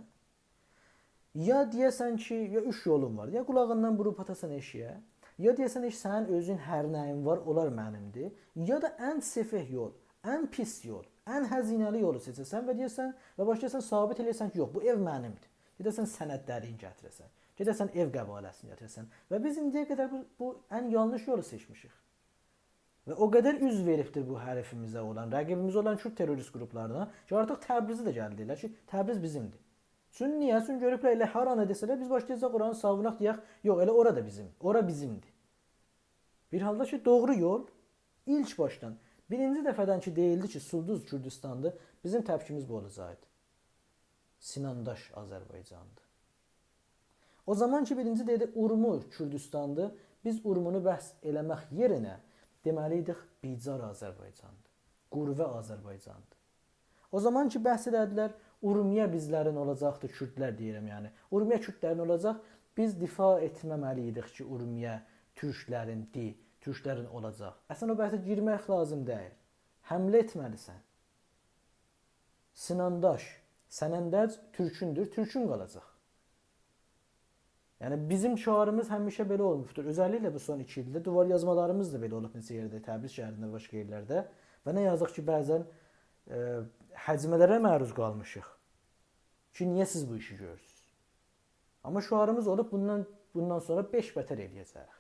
یا دئیه‌سن کی، یا اوچ یولون وار. یا قولاغیندان ووروب آتاسان ائشیگه، یا دئیه‌سن، هئچ، سنین اؤزون هر نه‌یین وار، اونلار منیمدیر. یا دا ان سفئه یول، ان پیس یول، ان هزینه‌لی یولو سئچه‌سن و دئیه‌سن، و باشلایاسان ثابت ائله‌یه‌سن کی، یوخ، بو ائو منیمدیر. گئده‌سن سندلرین گتیره‌سن. گئده‌سن ائو قباله‌سینی گتیره‌سن. و بیز ایندییه قدر بو، بو ان یانلیش یولو سئچمیشیک. و او قدر اوز وئریبدیر بو حریفیمیزه اولان، رقیبیمیزه اولان کورد تروریست قروپلارینا کی، آرتیق تبریزی ده گلدی ائله کی، تبریز بیزیمدیر. چون نییه؟ چون گؤروبلر ائله هارانی دئسه‌لر، بیز باشلایاجاغیق اورانی ساووناق، دئیک، یوخ، ائله اورا دا بیزیم، اورا بیزیمدیر. بیر حالدا کی، دوغرو یول، ایلک باشدان، بیرینجی دفعه‌دن کی، دئییلدی کی، سولدوز کوردوستاندیر، بیزیم تپکیمیز بو اولاجاقدی. سینان داش آذربایجاندیر. او زامان کی، بیرینجی دئدی، اورمو کوردوستاندیر، بیز اورمونو بحث ائله‌مک یئرینه دئمه‌لی ایدیک، بیجار آذربایجاندیر، قوروه آذربایجاندیر. او زامان کی، بحث ائدیلر، اورمیه بیزلرین اولاجاقدیر، کوردلر دئییرم، یعنی، اورمیه کوردلرین اولاجاق، بیز دفاع ائتمه‌مه‌لی ایدیک کی، اورمیه تورکلرین دی، تورکلرین اولاجاق. اصلاً، او بحثه گیرمک لازیم دئییل. حمله ائتمه‌لیسن. سینان داش، سنندج تورکوندور، تورکون قالاجاق. یعنی، بیزیم شعاریمیز همیشه بئله اولموشدور. اؤزللیکله بو سون ایکی ایلده دیوار یازمالاریمیز دا بئله اولوب نئچه یئرده، تبریز شهرینده، باشقا یئرلرده. و نه یازیق کی، بعضا، ائ، هجمه‌لره معروض قالمیشیق کی، نییه سیز بو ایشی گؤرورسونوز؟ آمما شعاریمیز اولوب، بوندان، بوندان سونرا بئش بتر ائله‌یه‌جه‌ییک.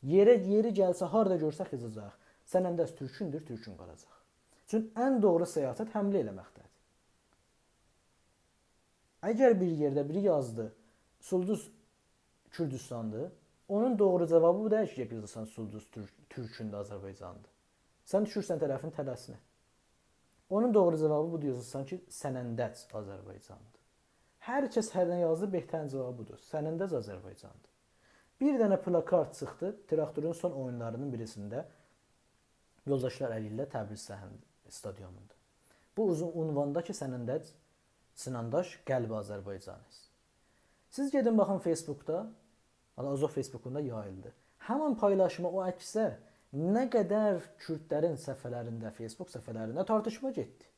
یئری، یئری گلسه، هاردا گؤرسک یازاجاغیق. سنندج تورکوندور، تورکون قالاجاق. چونکی ان دوغرو سیاست حمله ائله‌مکده‌دیر. اگر بیر یئرده بیری یازدی، سولدوز کوردوستاندیر، اونون دوغرو جاوابی بو دئییل کی، گئدیب یازاسان سولدوز تور-، تورکوندور، آذربایجاندیر. سن دوشورسن طرفین تله‌سینه. اونون دوغرو جاوابی بودور، یازاسان کی، سنندج آذربایجاندیر. هر کس هر نه یازدی، بهترین جاوابی بودور. سنندج آذربایجاندیر. بیر دنه پلاکارد چیخدی تراکتورون سون اویونلارینین بیریسینده، یولداشلار الی ایله تبریز سهند استادیوموندا. بو اوزون عنواندا کی، سنندج، سنندج قلب آذربایجان است. سیز گئدین باخین فیسبوکدا، حالا آزوح فیسبوکوندا یاییلدی. همین پایلاشما، او عکسه نه قدر کوردلرین صفحه‌لرینده، فیسبوک صفحه‌لرینده تارتیشما گئتدی.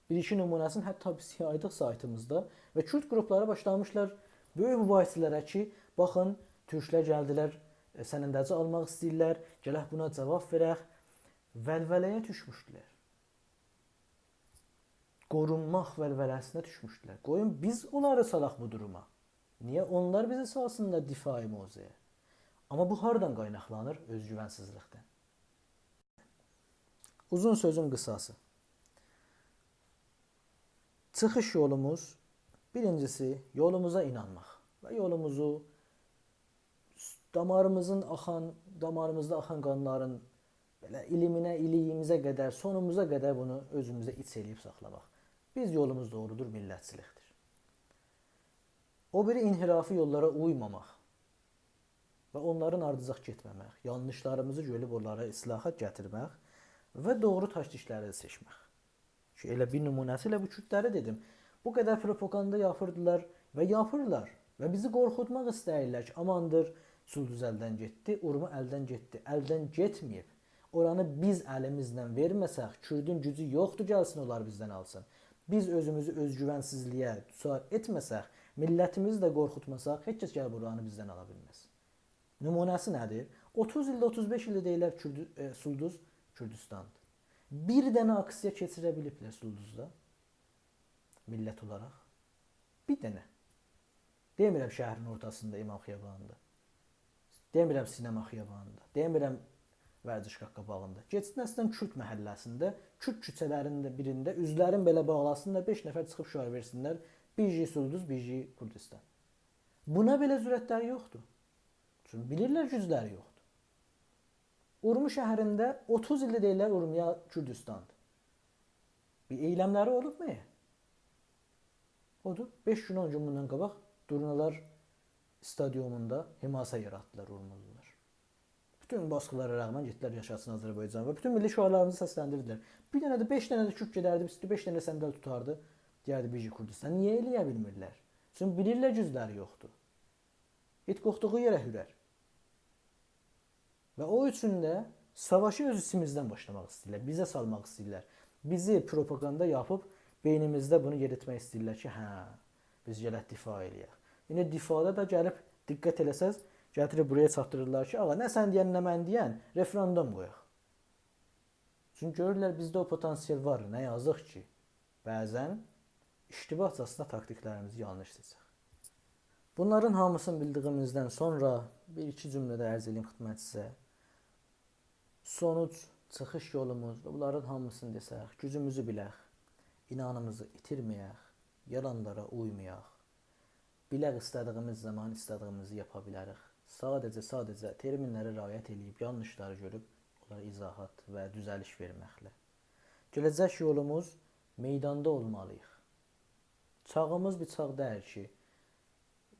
بیر ایکی نمونه‌سینی حتی بیز یایدیق سایتیمیزدا و کورد قروپلاری باشلامیشلار بؤیوک مباحثه‌لره کی، باخین، تورکلر گلدیلر، ائ، سنندجی آلماق ایسته‌ییرلر، گرک بونا جاواب وئرک. ولوله‌یه دوشموشدولر. قورونماق ولوله‌سینه دوشموشدولر. قویون بیز اونلاری سالاق بو دوروما. نییه اونلار بیزی سالسینلار دفاعی موضعه؟ آمما بو هاردان قایناقلانیر؟ اؤزگوونسیزلیکدن. اوزون سؤزون قیساسی. چیخیش یولوموز، بیرینجیسی، یولوموزا اینانماق و یولوموزو داماریمیزین آخان، داماریمیزدا آخان قانلارین بئله ایلیمینه، ایلیییمیزه قدر، سونوموزا قدر بونو اؤزوموزده ایچ ائله‌ییب ساخلاماق. بیز یولوموز دوغرودور، میللتچیلیکدیر. او بیری انحرافی یوللارا اویماماق و اونلارین آردیجاق گئتمه‌مک، یانلیشلاریمیزی گؤروب اونلارا اصلاحات گتیرمک و دوغرو تاکتیکلری سئچمک. کی، ائله بیر نمونه‌سی ائله بو کوردلری دئدیم. بو قدر پروپاگاندا یاپیردیلار و یاپیرلار و بیزی قورخوتماق ایسته‌ییرلر کی، آماندیر، سولدوز الدن گئتدی، اورمو الدن گئتدی. الدن گئتمه‌ییب. اورانی بیز الیمیزله وئرمه‌سک، کوردون گوجو یوخدور گلسین اونلاری بیزدن آلسین. بیز اؤزوموزو اؤزگوونسیزلییه دوچار ائتمه‌سک، میللتیمیزی ده قورخوتماساق، هئچ کس گلیب اورانی بیزدن آلا بیلمز. نمونه‌سی نه‌دیر؟ اوتوز ایلده، اوتوز بئش ایلده دئییرلر کوردو-، ائ، سولدوز کوردوستاندیر. بیر دنه آکسیا کئچیره بیلیبلر سولدوزدا؟ میللت اولاراق. بیر دنه. دئمیرم شهرین اورتاسیندا، امام خیابانیندا. دئمیرم سینما خیابانیندا. دئمیرم ورزشگاه قاباغیندا. گئتسین اصلا کورد محله‌سینده، کورد کوچه‌لرینده بیرینده اوزلرین بئله باغلاسینلار، بئش نفر چیخیب شعار وئرسینلر: «بیجی سولدوز، بیجی کوردوستان.» بونا بئله جرأتلری یوخدور. چونکی بیلیرلر گوجلری یوخدور. اورمو شهرینده اوتوز ایلدیر دئییرلر اورمویا کوردوستاندیر. بیر ائیلملری اولوبمو؟ اودور، بئش گون، اون گون بوندان قاباق دورنالار استادیوموندا حماسه یاراتدیلار اورمولولار. بوتون باسقیلارا رغمن گئتدیلر «یاشاسین آذربایجان» و بوتون میللی شعارلاریمیزی سسلندیردیلر. بیر دنه ده، بئش دنه ده کورد گئدردی، بیزه بئش دنه صندل توتاردی، دئیردی: «بیجی کوردوستان.» نییه ائله‌یه بیلمیرلر؟ چونکی بیلیرلر گوجلری یوخدور. ایت قورخدوغو یئره هورر. و او اوچون ده ساواشی اؤز ایچیمیزدن باشلاماق ایسته‌ییرلر، بیزه سالماق ایسته‌ییرلر. بیزی پروپاگاندا یاپیب بئینیمیزده بونو یئریتمک ایسته‌ییرلر کی، هه، بیز گرک دفاع ائله‌یک. ایندی دفاعدا دا گلیب، دقت ائله‌سز، گتیریب بورایا چاتدیریرلار کی، آغا، نه سن دئین، نه من دئین، رفراندوم قویاق. چونکی گؤرورلر بیزده او پتانسیل وار، نه یازیق کی، بعضا اشتباهجاسینا تاکتیکلریمیزی یانلیش سئچک. بونلارین هامیسینی بیلدیییمیزدن سونرا بیر ایکی جمله ده عرض ائله‌ییم خدمتینیزه. سونوج، چیخیش یولوموز و بونلارین هامیسینی دئسک، گوجوموزو بیلک، اینامیمیزی ایتیرمه‌یک، یالانلارا اویمایاق. بیلک ایسته‌دیییمیز زامان ایسته‌دیییمیزی یاپا بیلریک. ساده‌جه، ساده‌جه ترمینلره رعایت ائله‌ییب، یانلیشلاری گؤروب، اونلارا ایضاحات و دوزه‌لیش وئرمکله. گله‌جک یولوموز، میداندا اولمالیییق. چاغیمیز بیر چاغ دئییل کی،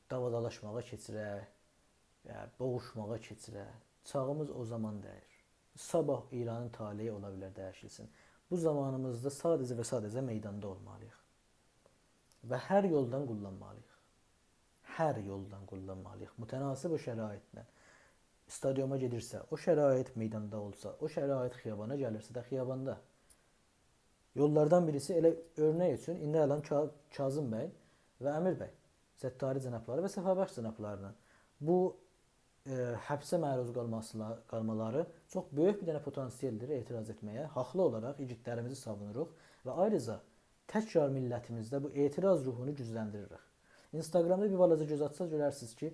داوادالاشماغا کئچیرک، یا بوغوشماغا کئچیرک. چاغیمیز او زامان دئییل. صاباح ایرانین طالعی اولا بیلر دییشیلسین. بو زامانیمیزدا ساده‌جه و ساده‌جه میداندا اولمالیییق. و هر یولدان قوللانمالیییق. هر یولدان قوللانمالیییق. متناسب او شرایطله. استادیوما گئدیرسه او شرایط، میداندا اولسا او شرایط، خیابانا گلیرسه ده خیاباندا. یوللاردان بیریسی ائله اؤرنک اوچون ایندی الان کا-، کاظم بی و امیر بی. ستاری جنابلاری و صفابخش جنابلاری‌نین بو، ائ، حبسه معروض قالماسینا، قالمالاری چوخ بؤیوک بیر دنه پتانسیل‌دیر اعتراض ائتمه‌یه. حاقلی اولاراق ایگیدلریمیزی ساوونوروق و آیریجا تکرار میللتیمیزده بو اعتراض روحونو گوجلندیریریک. اینستاگرامدا بیر بالاجا گؤز آتساز گؤررسینیز کی،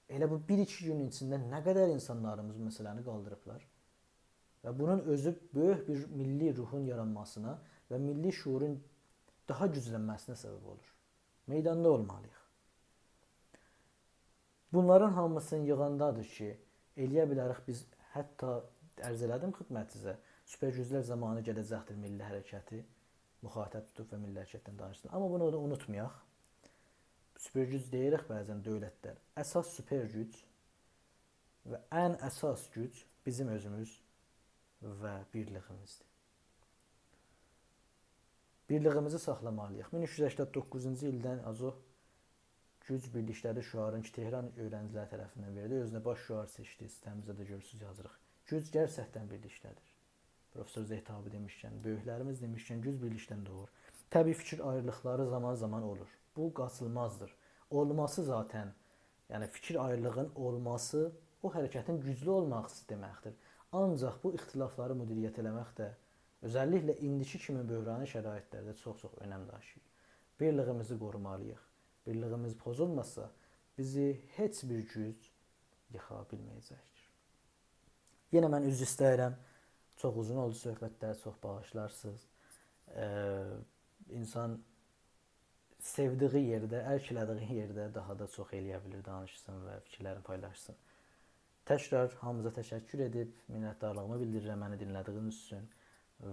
ائله بو بیر-ایکی گونون ایچینده نه قدر اینسانلاریمیز بو مسئله‌نی قالدیریبلار. و بونون اؤزو بؤیوک بیر میللی روحون یارانماسینا و میللی شعورون داها گوجلنمه‌سینه سبب اولور. میداندا اولمالی‌ییق. بونلارین هامیسینی ییغاندادیر کی، ائلیه بیلریک بیز، حتی عرض ائله‌دیم خدمتینیزه، سوپر گوجلر زامانی گله‌جکدیر میللی حرکتی مخاطب توتوب و میللی حرکتدن دانیشسین. آمما بونو دا اونوتمایاق. سوپر گوج دئییریک بعضا دؤولتلر. اساس سوپر گوج و ان اساس گوج بیزیم اؤزوموز و بیرلیگیمیزدیر. بیرلیگیمیزی ساخلامالی‌ییق. مین اوچ یوز سکسن دوققوزونجو ایلدن آزوح گوج بیرلیکده‌دیر شعارین کی، تهران اؤیرنجی‌لری طرفیندن وئریلدی. اؤزونه باش شعار سئچدی. سیته‌میزده ده گؤرورسونوز، یازیریق. گوج گرچکدن بیرلیکده‌دیر. پروفسور زهتابی دئمیشکن، بؤیوکلریمیز دئمیشکن، گوج بیرلیکدن دوغور. طبیعی فیکیر آیریلیقلاری زامان-زامان اولور. بو قاچیلمازدیر. اولماسی ذاتاً، یعنی فیکیر آیریلیغین اولماسی او حرکتین گوجلو اولماسی دئمکدیر. آنجاق بو اختلافلاری مدیریت ائله‌مک ده، اؤزللیکله ایندیکی کیمی بحرانی شرایطلرده چوخ-چوخ اؤنم داشیییر. بیرلیگیمیزی قورومالی‌ییق. بیرلیگیمیز پوزولماسا، بیزی هئچ بیر گوج ییخا بیلمه‌یه‌جکدیر. یئنه من عذر ایسته‌ییرم. چوخ اوزون اولدو صحبتلر، چوخ باغیشلارسینیز. ائ، اینسان سئودیگی یئرده، ارک ائله‌دیگی یئرده داها دا چوخ ائلیه بیلیر، دانیشسین و فیکیرلرینی پایلاشسین. تکرار هامینیزا تشکر ائدیب، منتدارلیغیمی بیلدیریرم منی دینله‌دیگینیز اوچون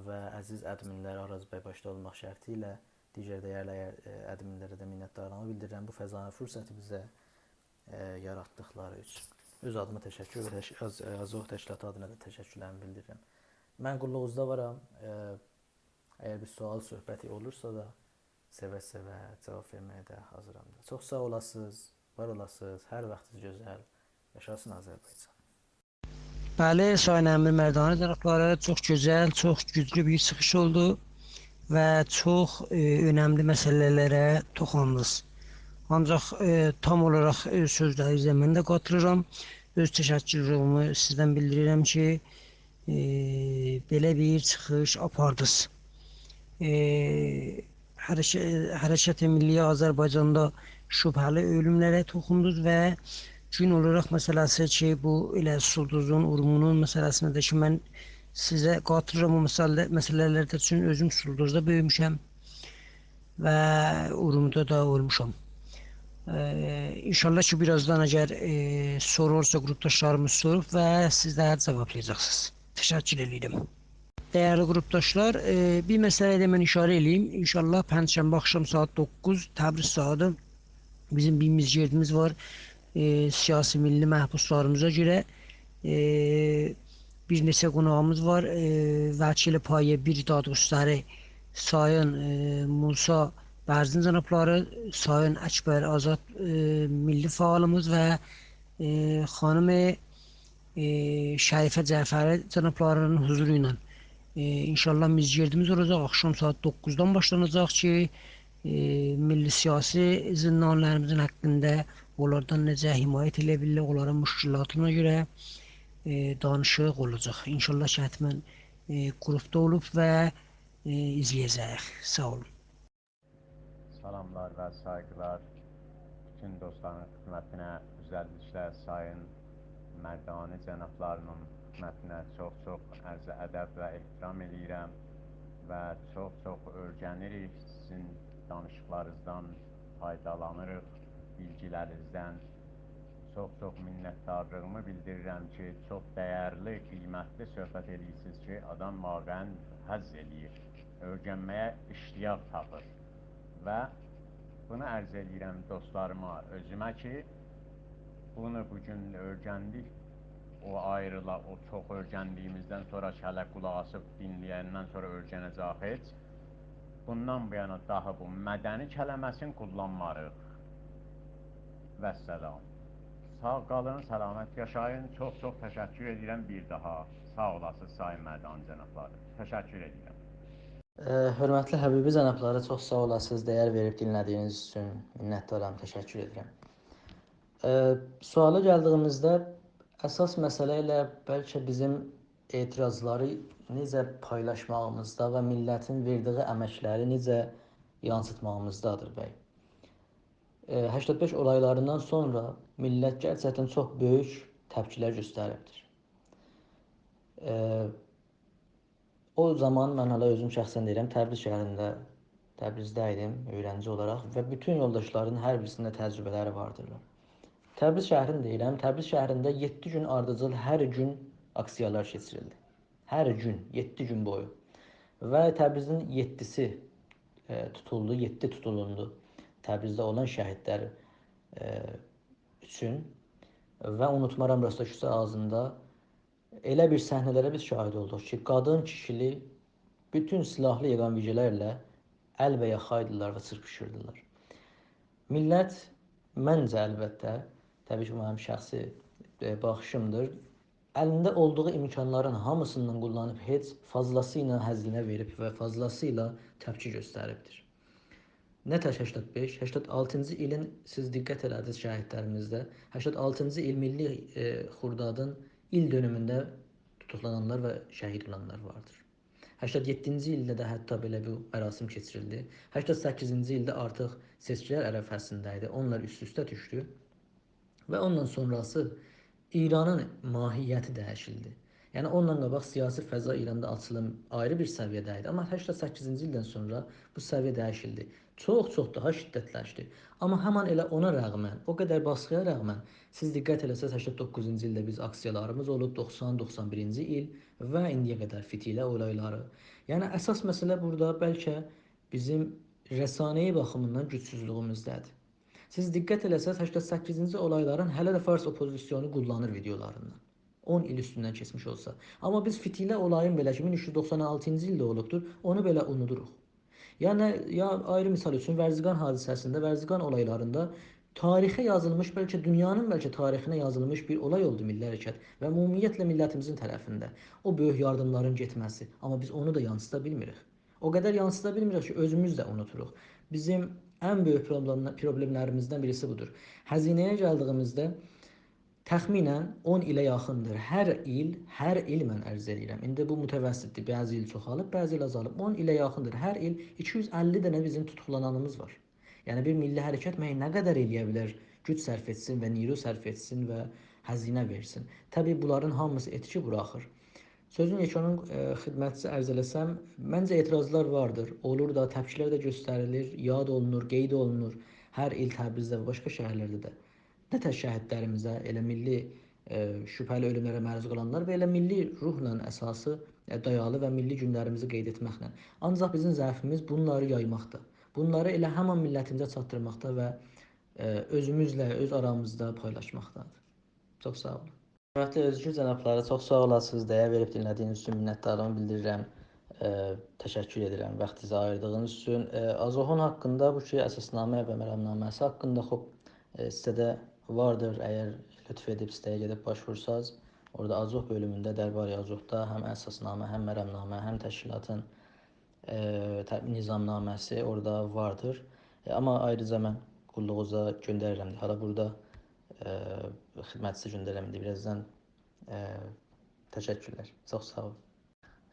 و عزیز ادمینلر، آراز بی باشدا اولماق شرطی ایله دیگر دیرلی، ائ، ادمینلره ده منتدارلیغیمی بیلدیریرم بو فضانی، فرصتی بیزه، ائ، یاراتدیقلاری اوچون. اؤز آدیما تشکر و تش-، آز-، ائ، آزوح تشکیلاتی آدینا دا تشکرلریمی بیلدیریرم. من قوللوغونوزدا وارام. ائ، اگر بیر سؤال صحبتی اولورسا دا، سئوه-سئوه جاواب وئرمه‌یه ده حاضیرام دا. چوخ ساغ اولاسینیز، وار اولاسینیز، هر واختینیز گؤزل. یاشاسین آذربایجان. بلی، سایین امیر مردانی جنابلاری، چوخ گؤزل، چوخ گوجلو بیر چیخیش اولدو و چوخ، ائ، اؤنملی مسئله‌لره توخوندونوز. آنجاق، ائ، تام اولاراق، ائ، سؤزلرینیزه من ده قاتیلیرام. اؤز تشکرومو سیزدن بیلدیریرم کی، ائ، بئله بیر چیخیش آپاردینیز. ائ، حرکه-، حرکت ملی آذربایجاندا شبهه‌لی اؤلوملره توخوندونوز و گون اولاراق مسئله‌سی کی، بو ائله سولدوزون، اورمونون مسئله‌سینه ده کی، من سیزه قاتیلیرام او مسئله-، مسئله‌لرده، چون اؤزوم سولدوزدا بؤیوموشم و اورمودا دا اولموشام. ائ، انشاءالله کی، بیر آزدان اگر، ائ، سورو اولسا، قروپداشلاریمیز سوروب و سیز ده جاوابلایاجاقسینیز. تشکر ائدیرم. دیرلی قروپداشلار، ائ، بیر مسئله‌یه ده من اشاره ائله‌ییم. انشاءالله پنجشنبه آخشام ساعات دوققوز تبریز ساعاتی بیزیم بیر میزگردیمیز وار. ائ، سیاسی میللی محبوسلاریمیزا گؤره، ائ، بیر نئچه قوناغیمیز وار. ائ، وکیل پایه بیر دادگستری سایین، ائ، موسی برزین جنابلاری، سایین اکبر آزاد، ائ، میللی فعالیمیز و، ائ، خانیم، ائ، شریفه جعفری جنابلاری‌نین حضورو ایله، ائ، انشاءالله میزگردیمیز اولاجاق. آخشام ساعات دوققوزدان باشلاناجاق کی، ائ، میللی سیاسی زندانی‌لریمیزین حاقیندا، اونلاردان نئجه حمایت ائله‌یه بیلیرلر، اونلارین مشکلاتینا گؤره، ائ، دانیشیق اولاجاق. انشاءالله کی، حتماً، ائ، قروپدا اولوب و، ائ، ایزله‌یه‌جه‌ییک. ساغ اولون. سلاملار و سایغیلار بوتون دوستلارین خدمتینه، اؤزللیکله سایین مردانی جنابلاری‌نین خدمتینه چوخ-چوخ عرض ادب و احترام ائله‌ییرم و چوخ-چوخ اؤیرنیریک سیزین دانیشیقلارینیزدان، فایدالانیریق بیلگیلرینیزدن. چوخ-چوخ منتدارلیغیمی بیلدیریرم کی، چوخ دیرلی، قیمتلی صحبت ائله‌ییرسینیز کی، آدام واقعاً حظ ائله‌ییر، اؤیرنمه‌یه اشتیاق تاپیر. و بونو عرض ائله‌ییرم دوستلاریما، اؤزومه کی، بونو بو گون اؤیرندیک، او آیریلا، او چوخ اؤیرندیییمیزدن سونرا کی، هله قولاق آسیب دینله‌یندن سونرا اؤیرنه‌جه‌ییک هئچ. بوندان بو یانا داها بو مدنی کلمه‌سینی قوللانماریق. والسلام. ساغ قالین، سلامت یاشایین. چوخ-چوخ تشکر ائدیرم بیر داها. ساغ اولاسینیز، سایین مردانی جنابلاری. تشکر ائدیرم. اه، حؤرمتلی حبیبی جنابلاری، چوخ ساغ اولاسینیز دَیر وئریب دینله‌دیگینیز اوچون. منتدارام، تشکر ائدیرم. اه، سؤالا گلدیگیمیزده، اساس مسئله ائله بلکه بیزیم اعتراضلاری نئجه پایلاشماغیمیزدا و میللتین وئردیگی امکلری نئجه یانسیتماغیمیزدادیر، بی. اه، هشتاد بئش اولایلاریندان سونرا میللت گئرچکدن چوخ بؤیوک تپکیلر گؤستریبدیر. اه، او زامان من هله اؤزوم شخصاً دئییرم، تبریز شهرینده، تبریزده ایدیم اؤیرنجی اولاراق و بوتون یولداشلارین هر بیریسینده تجربه‌لری واردیرلار. تبریز شهرینی دئییرم، تبریز شهرینده یئددی گون آردیجیل هر گون آکسییالار کئچیریلدی. هر گون، یئددی گون بویو. و تبریزین یئددیسی، اه، توتولدو، یئددی توتولوندو. تبریزده اولان شهیدلر، اه، اوچون. و اونوتمارام، راستاکوسا آغزیندا ائله بیر صحنه‌لره بیز شاهید اولدوق کی، قادین، کیشیلی، بوتون سیلاحلی ییغان ویژه‌لرله ال و یاخا ایدیلر و چیرپیشیردیلار. میللت، منجه، البته، طبیعی کی، بو منیم شخصی، ائ، باخیشیمدیر، الینده اولدوغو امکانلارین هامیسیندان قوللانیب، هئچ، فاضلاسی ایله هزینه وئریب و فاضلاسی ایله تپکی گؤستریبدیر. نه تک هشتاد بئش، هشتاد آلتینجی ایلین، سیز دقت ائله‌دینیز شهیدلریمیزده، هشتاد آلتینجی ایل میللی، ائ، خردادین ایل دؤنومونده توتوقلانانلار و شهید اولانلار واردیر. هشتاد یئددینجی ایلده ده حتی بئله بو مراسم کئچیریلدی. هشتاد سککیزینجی ایلده آرتیق سئچکیلر عرفه‌سینده ایدی. اونلار اوست-اوسته دوشدو. و اوندان سونراسی ایرانین ماهیتی دییشیلدی. یعنی، اوندان قاباق سیاسی فضا ایراندا آچیلیم آیری بیر سویه‌ده ایدی. آمما هشتاد سککیزینجی ایلدن سونرا بو سویه دییشیلدی. چوخ-چوخ داها شدتلشدی. آمما همان ائله اونا رغماً، او قدر باسقی‌یا رغماً، سیز دقت ائله‌سز، هشتاد دوققوزونجو ایلده بیز آکسییالاریمیز اولوب، دوخسان، دوخسان بیرینجی ایل و ایندییه قدر فیتیله اولایلاری. یعنی، اساس مسئله بورادا بلکه بیزیم رسانه‌ای باخیمیندان گوجسوزلویوموزده‌دیر. سیز دقت ائله‌سز، هشتاد سککیزینجی اولایلارین هله ده فارس اوپوزیسیونو قوللانیر ویدئولاریندا. اون ایل اوستوندن کئچمیش اولسا. آمما بیز فیتیله اولایین بئله کی، مین اوچ یوز دوخسان آلتینجی ایلده اولوبدور، اونو بئله اونودوروق. یا نه، یا آیری مثال اوچون، ورزقان حادثه‌سینده، ورزقان اولایلاریندا تاریخه یازیلمیش، بلکه دونیانین، بلکه تاریخینه یازیلمیش بیر اولای اولدو میللی حرکت و عمومیتله میللتیمیزین طرفینده او بؤیوک یاردیملارین گئتمه‌سی. آمما بیز اونو دا یانسیدا بیلمیریک. او قدر یانسیدا بیلمیریک کی، اؤزوموز ده اونوتوروق. بیزیم ان بؤیوک پروبلم-، پروبلملریمیزدن بیریسی بودور. هزینه‌یه گلدیگیمیزده، تخمیناً اون ایله یاخیندیر. هر ایل، هر ایل من عرض ائدیرم. ایندی بو متوسطدیر. بعضی ایل چوخالیب، بعضی ایل آزالیب. اون ایله یاخیندیر. هر ایل ایکی یوز اللی دنه بیزیم توتوقلانانیمیز وار. یعنی، بیر میللی حرکت مگه نه قدر ائلیه بیلر گوج صرف ائتسین و نیرو صرف ائتسین و هزینه وئرسین؟ طبیعی، بونلارین هامیسی ائتکی بوراخیر. سؤزون یئکونون، ائ، خدمتیزه عرض ائله‌سم، منجه اعتراضلار واردیر. اولور دا، تپکیلر ده گؤستریلیر، یاد اولونور، قید اولونور. هر ایل تبریزده و باشقا شهرلرده ده. نه تک شهیدلریمیزه، ائله میللی، ائ، شبهه‌لی اؤلوملره معروض قالانلار و ائله میللی روحلا اساسی، ائ، دایالی و میللی گونلریمیزی قید ائتمکله. آنجاق بیزیم ضعفیمیز بونلاری یایماقدا. بونلاری ائله همان میللتیمیزه چاتدیرماقدا و، ائ، اؤزوموزله، اؤز آرامیزدا پایلاشماقدادیر. چوخ ساغ اولون. حؤرمتلی اؤزگور جنابلاری، چوخ ساغ اولاسینیز. دَیر وئریب دینله‌دیگینیز اوچون منتدارلیغیمی بیلدیریرم. ائ، تشکر ائدیرم واختینیزی آییردیغینیز اوچون. ائ، آذوحون حاقیندا، بو کی، اساسنامه و مرامنامه‌سی حاقیندا، خوب، ائ، سیته‌ده واردیر. اگر لطف ائدیب سیته‌یه گئدیب باش وورساز، اورادا آذوح بؤلومونده، درباره‌ی آذوحدا هم اساسنامه، هم مرامنامه، هم تشکیلاتین، ائ، ته-، نظامنامه‌سی اورادا واردیر. ائ، آمما آیریجا من قوللوغونوزا گؤندریرم. حالا بورادا، ائ، خدمتیزه گؤندریرم ایندی بیرازدان. ائ، تشکرلر. چوخ ساغ اولون.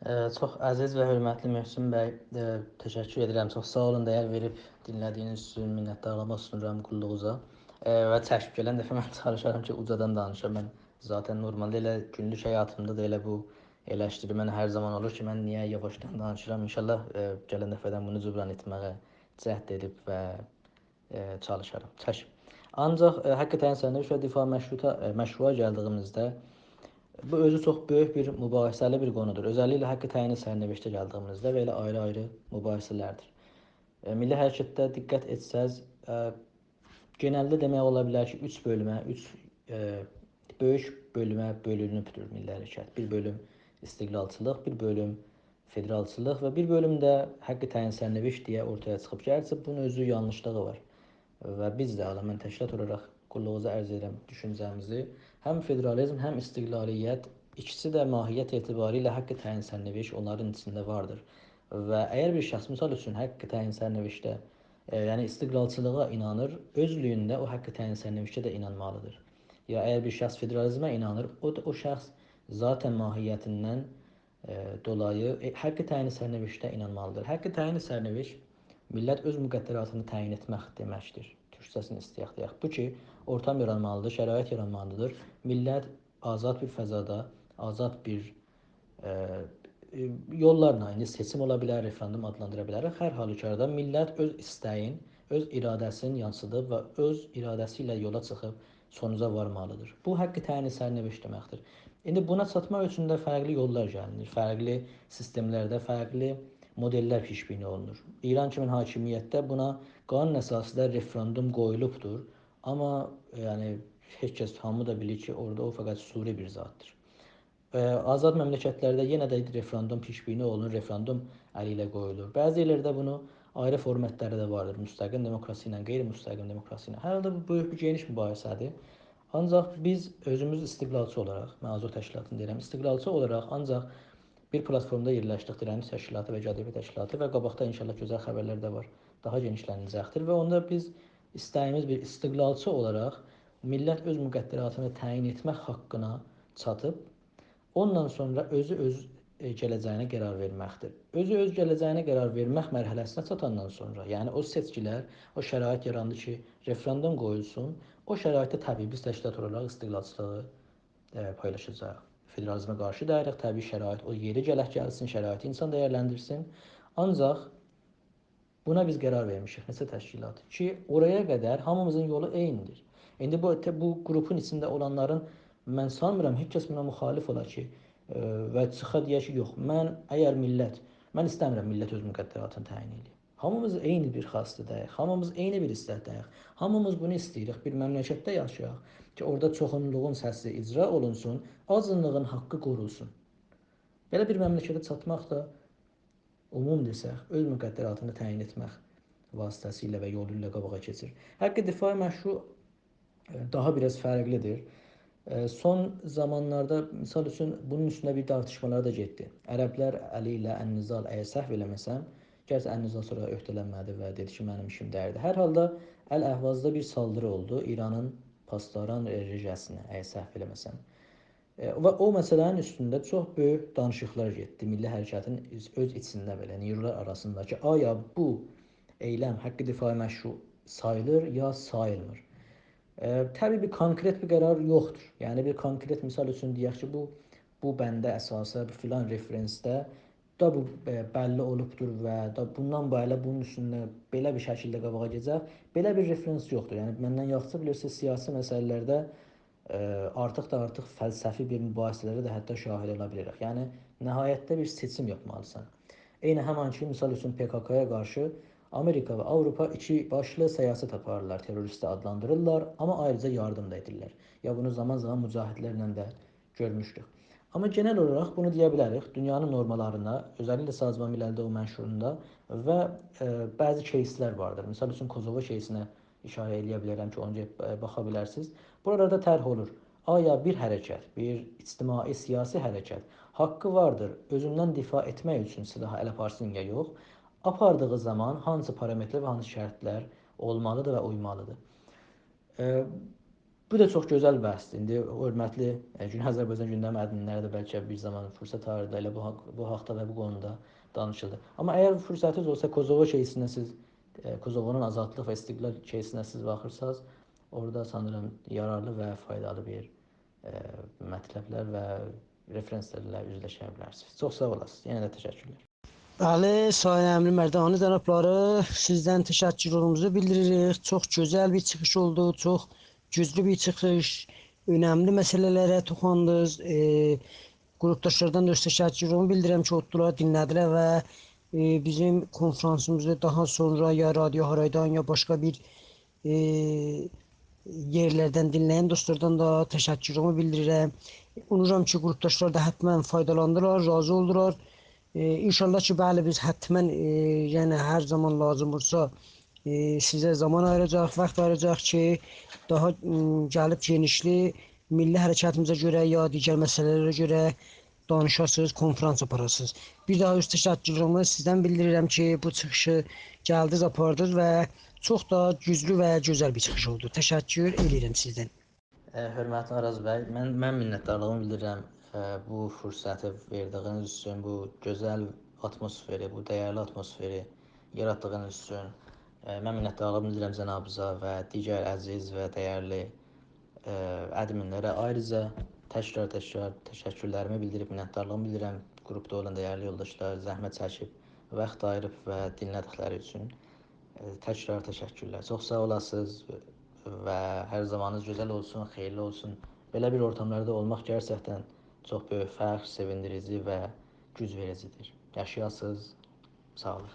ائ، چوخ عزیز و حؤرمتلی محسن بی، ائ، تشکر ائدیرم. چوخ ساغ اولون، دَیر وئریب دینله‌دیگینیز اوچون منتدارلیغیمی سونورام قوللوغونوزا. ائ، و چشم، گلن دفعه من چالیشارام کی، اوجادان دانیشام. من ذاتاً نورمالدا ائله گونلوک حیاتیمدا دا ائله بو ائلشتیری منه هر زامان اولور کی، من نییه یاواشدان دانیشیرام. ان‌شاءالله، ائ، گلن دفعه‌دن بونو جبران ائتمه‌یه جهد ائدیب و ائ، چالیشارام. چشم. آنجاق، ائ، حق تعیین سرنوشت و دفاع مشروطه، ائ، مشروعا گلدیگیمیزده، بو اؤزو چوخ بؤیوک بیر مباحثه‌لی بیر قونودور. اؤزللیکله حق تعیین سرنوشته گلدیگیمیزده و ائله آیری-آیری مباحثه‌لردیر. ائ، میللی حرکتده دقت ائتسز، ائ، گئنلده دئمک اولا بیلر کی، اوچ بؤلومه، اوچ، ائ، بؤیوک بؤلومه بؤلونوبدور میللی حرکت. بیر بؤلوم استقلالچیلیق، بیر بؤلوم فدرالچیلیق و بیر بؤلوم ده حق تعیین سرنوشت دئیه اورتایا چیخیب. گرچی بونون اؤزو یانلیشلیغی وار. و بیز ده، حالا من تشکیلات اولاراق قوللوغونوزا عرض ائدیرم دوشونجه‌میزی. هم فدرالیزم، هم استقلالیت، ایکیسی ده ماهیت اعتباری ایله حق تعیین سرنوشت اونلارین ایچینده واردیر. و اگر بیر شخص، مثال اوچون، حق تعیین سرنوشته، ائ، یعنی استقلالچیلیغا اینانیر، اؤزلویونده او حق تعیین سرنوشته ده اینانمالیدیر. یا اگر بیر شخص فدرالیزمه اینانیر، او دا، او شخص ذاتاً ماهیتیندن، ائ، دولایی، ائ، حق تعیین سرنوشته اینانمالیدیر. حق تعیین سرنوشت میللت اؤز مقدراتینی تعیین ائتمک دئمکدیر. تورکجه‌سینی ایسته‌یک دئیک. بو کی، اورتام یارانمالیدیر، شرایط یارانمالیدیر. میللت آزاد بیر فضادا، آزاد بیر، ائ، ائ، یوللارلا، ایندی سئچیم اولا بیلر، رفراندوم آدلاندیرا بیلریک. هر حالوکاردا میللت اؤز ایسته‌یین، اؤز اراده‌سینی یانسیدیب و اؤز اراده‌سی ایله یولا چیخیب سونوجا وارمالیدیر. بو حق تعیین سرنوشت دئمکدیر. ایندی بونا چاتماق اوچون ده فرقلی یوللار گلینیر، فرقلی سیستملرده فرقلی مدل‌لر پیش‌بینی اولونور. ایران کیمین حاکمیتده بونا قانون اساسی‌ده رفراندوم قویولوبدور. آمما، یعنی، هئچ کس، هامی دا بیلیر کی، اورادا او فقط صوری بیر زاددیر. ائ، آزاد مملکتلرده یئنه ده رفراندوم پیش‌بینی اولونور، رفراندوم الی ایله قویولور. بعضی یئرلرده بونو آیری فورماتلاری دا واردیر، مستقیم دموکراسی ایله، غیرمستقیم دموکراسی ایله. هر حالدا بو بؤیوک بیر گئنیش مباحثه‌دیر. آنجاق بیز اؤزوموز استقلالچی اولاراق، من آزوح تشکیلاتینی دئییرم، استقلالچی اولاراق آنجاق بیر پلاتفورمدا یئرلشدیک، دیرنیش تشکیلاتی و گده‌پی تشکیلاتی و قاباقدا انشاءالله گؤزل خبرلر ده وار، داها گئنیشلنیله‌جکدیر و اوندا بیز ایسته‌ییمیز بیر استقلالچی اولاراق میللت اؤز مقدراتینی تعیین ائتمک حاققینا چاتیب، اوندان سونرا اؤزو اؤز، ائ، گله‌جه‌یینه قرار وئرمکدیر. اؤزو اؤز گله‌جه‌یینه قرار وئرمک مرحله‌سینه چاتاندان سونرا، یعنی او سئچکیلر، او شرایط یاراندی کی، رفراندوم قویولسون، او شرایطده طبیعی بیز تشکیلات اولاراق استقلالچیلیغی، ائ، پایلاشاجاغیق. فدرالیزمه قارشی دئییریک، طبیعی شرایط او یئری گرک گلسین، شرایطی انسان دیرلندیرسین. آنجاق بونا بیز قرار وئرمیشیک، نئچه تشکیلات کی، اورایا قدر هامیمیزین یولو عینی‌دیر. ایندی بو، ته-، بو گروپون ایچینده اولانلارین، من سانمیرام هئچ کس بونا مخالف اولا کی، ائ، و چیخا دئیه کی، یوخ، من اگر میللت، من ایسته‌میرم میللت اؤز مقدراتینی تعیین ائله‌یه. هامیمیز عینی بیر خواسته‌ده‌ییک، هامیمیز عینی بیر ایستکده‌ییک. هامیمیز بونو ایسته‌ییریک، بیر مملکتده یاشایاق کی، اورادا چوخونلوغون سسی اجرا اولونسون، آزینلیغین حاققی قورولسون. بئله بیر مملکته چاتماق دا عموم دئسک، اؤز مقدراتینی تعیین ائتمک واسطه‌سیله و یولو ایله قاباغا کئچیر. حق دفاع مشروع، ائ، داها بیر آز فرقلی‌دیر. ائ، سون زامانلاردا، مثال اوچون، بونون اوستونده بیر تارتیشمالار دا گئتدی. عربلر الی ایله النضال، اگر سهو ائله‌مه‌سم، گرچی النضال سونرا عهده‌لنمه‌دی و دئدی کی، منیم ایشیم دئییلدی. هر حالدا الاحوازدا بیر سالدیری اولدو ایرانین پاسداران، ائ، رژه‌سینه، اگر سهو ائله‌مه‌سم. ائ، و او مسئله‌نین اوستونده چوخ بؤیوک دانیشیقلار گئتدی میللی حرکتین اؤز، اؤز ایچینده بئله، نیرولار آراسیندا کی، آیا بو ائیلم حق دفاع مشروع ساییلیر یا ساییلمیر؟ ائ، طبیعی بیر کونکرئت بیر قرار یوخدور. یعنی بیر کونکرئت، مثال اوچون دئیک کی، بو، بو بنده اساسا، بو فلان رفرنسده دا بو، ائ، بللی اولوبدور و دا بوندان بو اله بونون اوستونده بئله بیر شکیلده قاباغا گئده‌جک. بئله بیر رفرنس یوخدور. یعنی مندن یاخشی بیلیرسینیز، سیاسی مسئله‌لرده، ائ، آرتیق دا آرتیق فلسفی بیر مباحثه‌لره ده حتی شاهد اولا بیلیریک. یعنی نهایتده بیر سئچیم یاپمالیسان. عینی همان کی، مثال اوچون، پ‌ک‌ک‌یا قارشی آمریکا و آوروپا ایکی باشلی سیاست آپاریرلار، تروریستی آدلاندیریرلار، آمما آیریجا یاردیم دا ائدیرلر. یا بونو زامان زامان مجاهدلرله ده گؤرموشدوک. آمما گئنل اولاراق بونو دئیه بیلریک، دونیانین نورمالاریندا، اؤزللیکله سازمان ملل‌ده او منشوروندا و، ائ، بعضی کیسلر واردیر. مثال اوچون، کوزوو کیسینه ایشاره ائله‌یه بیلرم کی، اونو گئدیب، ائ، باخا بیلرسینیز. بورالاردا طرح اولور. آیا بیر حرکت، بیر اجتماعی سیاسی حرکت حاققی واردیر اؤزوندن دفاع ائتمک اوچون سلاحی اله آپارسین یا یوخ؟ آپاردیغی زامان هانسی پارامترلر و هانسی شرطلر اولمالیدیر و اویمالیدیر؟ ائ، بو دا چوخ گؤزل بحثدیر. ایندی حؤرمتلی، ائ، گون آذربایجان گوندمی ادمین‌لری ده بلکه بیر زامان فرصت آییردا ائله بو حاق-، بو حاقدا و بو قونودا دانیشیلدی. آمما اگر فرصتینیز اولسا، کوزوو کیسینه سیز، ائ، کوزووونون آزادلیق و استقلال کیسینه سیز باخیرسانیز، اورادا سانیرام یارارلی و فایدالی بیر، ائ، مطلب‌لر و رفرنس‌لرله اوزلشه بیلرسینیز. چوخ ساغ اولاسینیز. یئنه ده تشکرلر. بلی، سایین امیر مردانی جنابلاری، سیزدن تشکروموزو بیلدیریریک. چوخ گؤزل بیر چیخیش اولدو، چوخ گوجلو بیر چیخیش، اؤنملی مسئله‌لره توخوندونوز. ائ، گروپداشلاردان دا اؤز تشکرومو بیلدیریرم کی، اوتدولار، دینله‌دیلر و، ائ، بیزیم کنفرانسیمیزی داها سونرا یا رادیو هارایدان، یا باشقا بیر، ائ، یئرلردن دینله‌ین دوستلاردان دا تشکرومو بیلدیریرم. اومورام کی، گروپداشلار دا حتماً فایدالاندیلار، راضی اولدولار. ائ، انشاءالله کی، بلی، بیز حتماً، ائ، یعنی هر زامان لازیم اولسا، ائ، سیزه زامان آییراجاق، واخت آییراجاق کی، داها، م، گلیب گئنیشلی میللی حرکتیمیزه گؤره یا دیگر مسئله‌لره گؤره دانیشاسینیز، کنفرانس آپاراسینیز. بیر داها اوز تشکرومو سیزدن بیلدیریرم کی، بو چیخیشی گلدینیز، آپاردینیز و چوخ دا گوجلو و گؤزل بیر چیخیش اولدو. تشکر ائله‌ییرم سیزدن. اه، حؤرمتلی آراز بی، من، من منتدارلیغیمی بیلدیریرم، اه، بو فرصتی وئردیگینیز اوچون، بو گؤزل آتموسفری، بو دیرلی آتموسفری یاراتدیغینیز اوچون. اه، من منتدارلیغیمی بیلدیریرم جنابینیزا و دیگر عزیز و دیرلی، اه، ادمین‌لره. آیریجا تکرار-تکرار تشکرلریمی بیلدیریب منتدارلیغیمی بیلدیریرم گروپدا اولان دیرلی یولداشلار زحمت چکیب، واخت آییریب و دینله‌دیکلری اوچون. اه، تکرار تشکرلر. چوخ ساغ اولاسینیز و هر زامانینیز گؤزل اولسون، خئییرلی اولسون. بئله بیر اورتاملاردا اولماق گئرچکدن چوخ بؤیوک فخر، سئویندیریجی و گوج وئریجی‌دیر. یاشایاسینیز، ساغ اولون.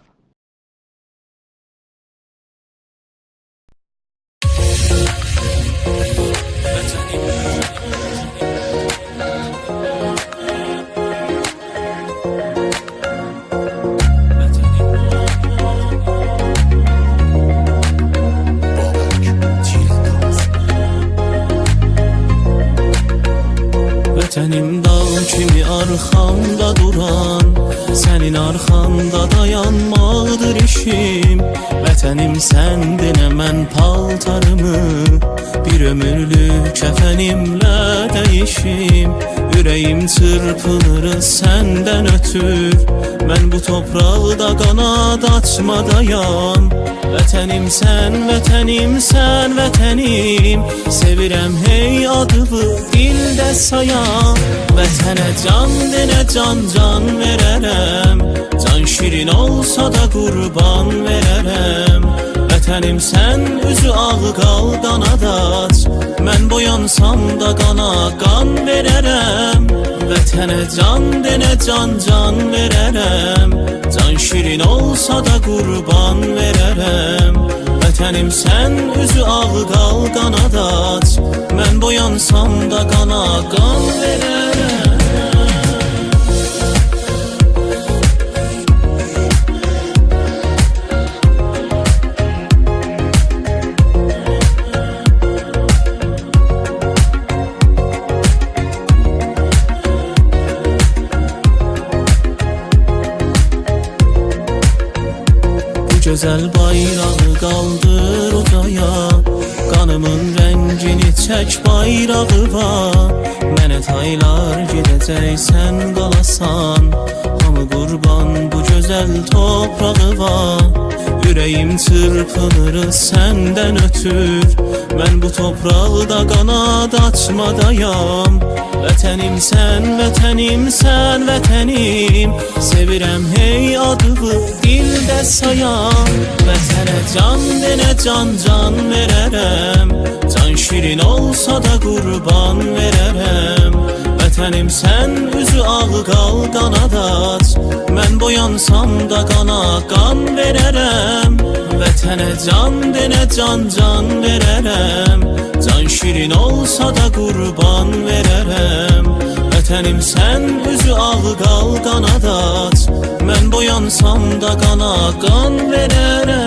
وطنیم، داغ کیمی آرخامدا دوران، سنین آرخاندا دایانماقدیر ایشیم. وطنیم، سن دئنه من پالتاریمی بیر عؤمورلوک کفنیمله دییشیم. اوره‌ییم چیرپینیر سندن اؤتور، من بو توپراقدا قاناد آچمادایام. وطنیم سن، وطنیم سن، وطنیم، سئویرم هئی آدینی دیلده سایام. وطنه جان دئنه جان، جان وئررم، جان شیرین اولسا دا قوربان وئررم. وطنیم سن، اوزو آغ قال، قاناد آچ، من بویانسام دا قانا قان وئررم. وطنه جان دئنه جان، جان وئررم، جان شیرین اولسا دا قوربان وئررم. وطنیم سن، اوزو آغ قال، قاناد آچ، من بویانسام دا قانا قان وئررم. بو گؤزل بایراغی قالدیر اوجایا، قانیمین رنگینی چک بایراغیوا. منه تایلار گئده‌جک، سن قالاسان، هامی قوربان بو گؤزل توپراغیوا. اوره‌ییم چیرپینیر سندن اؤتور، من بو توپراقدا قاناد آچمادایام. وطنیم سن، وطنیم سن، وطنیم، سئویرم هئی آدینی دیلده سایام. وطنه جان دئنه جان، جان وئررم، جان شیرین اولسا دا قوربان وئررم. وطنیم سن، اوزو آغ قال، قاناد آچ، من بویانسام دا قانا قان وئررم. وطنه جان دئنه جان، جان وئررم، جان شیرین اولسا دا قوربان وئررم. وطنیم سن، اوزو آغ قال، قاناد آچ، من بویانسام دا قانا قان وئررم.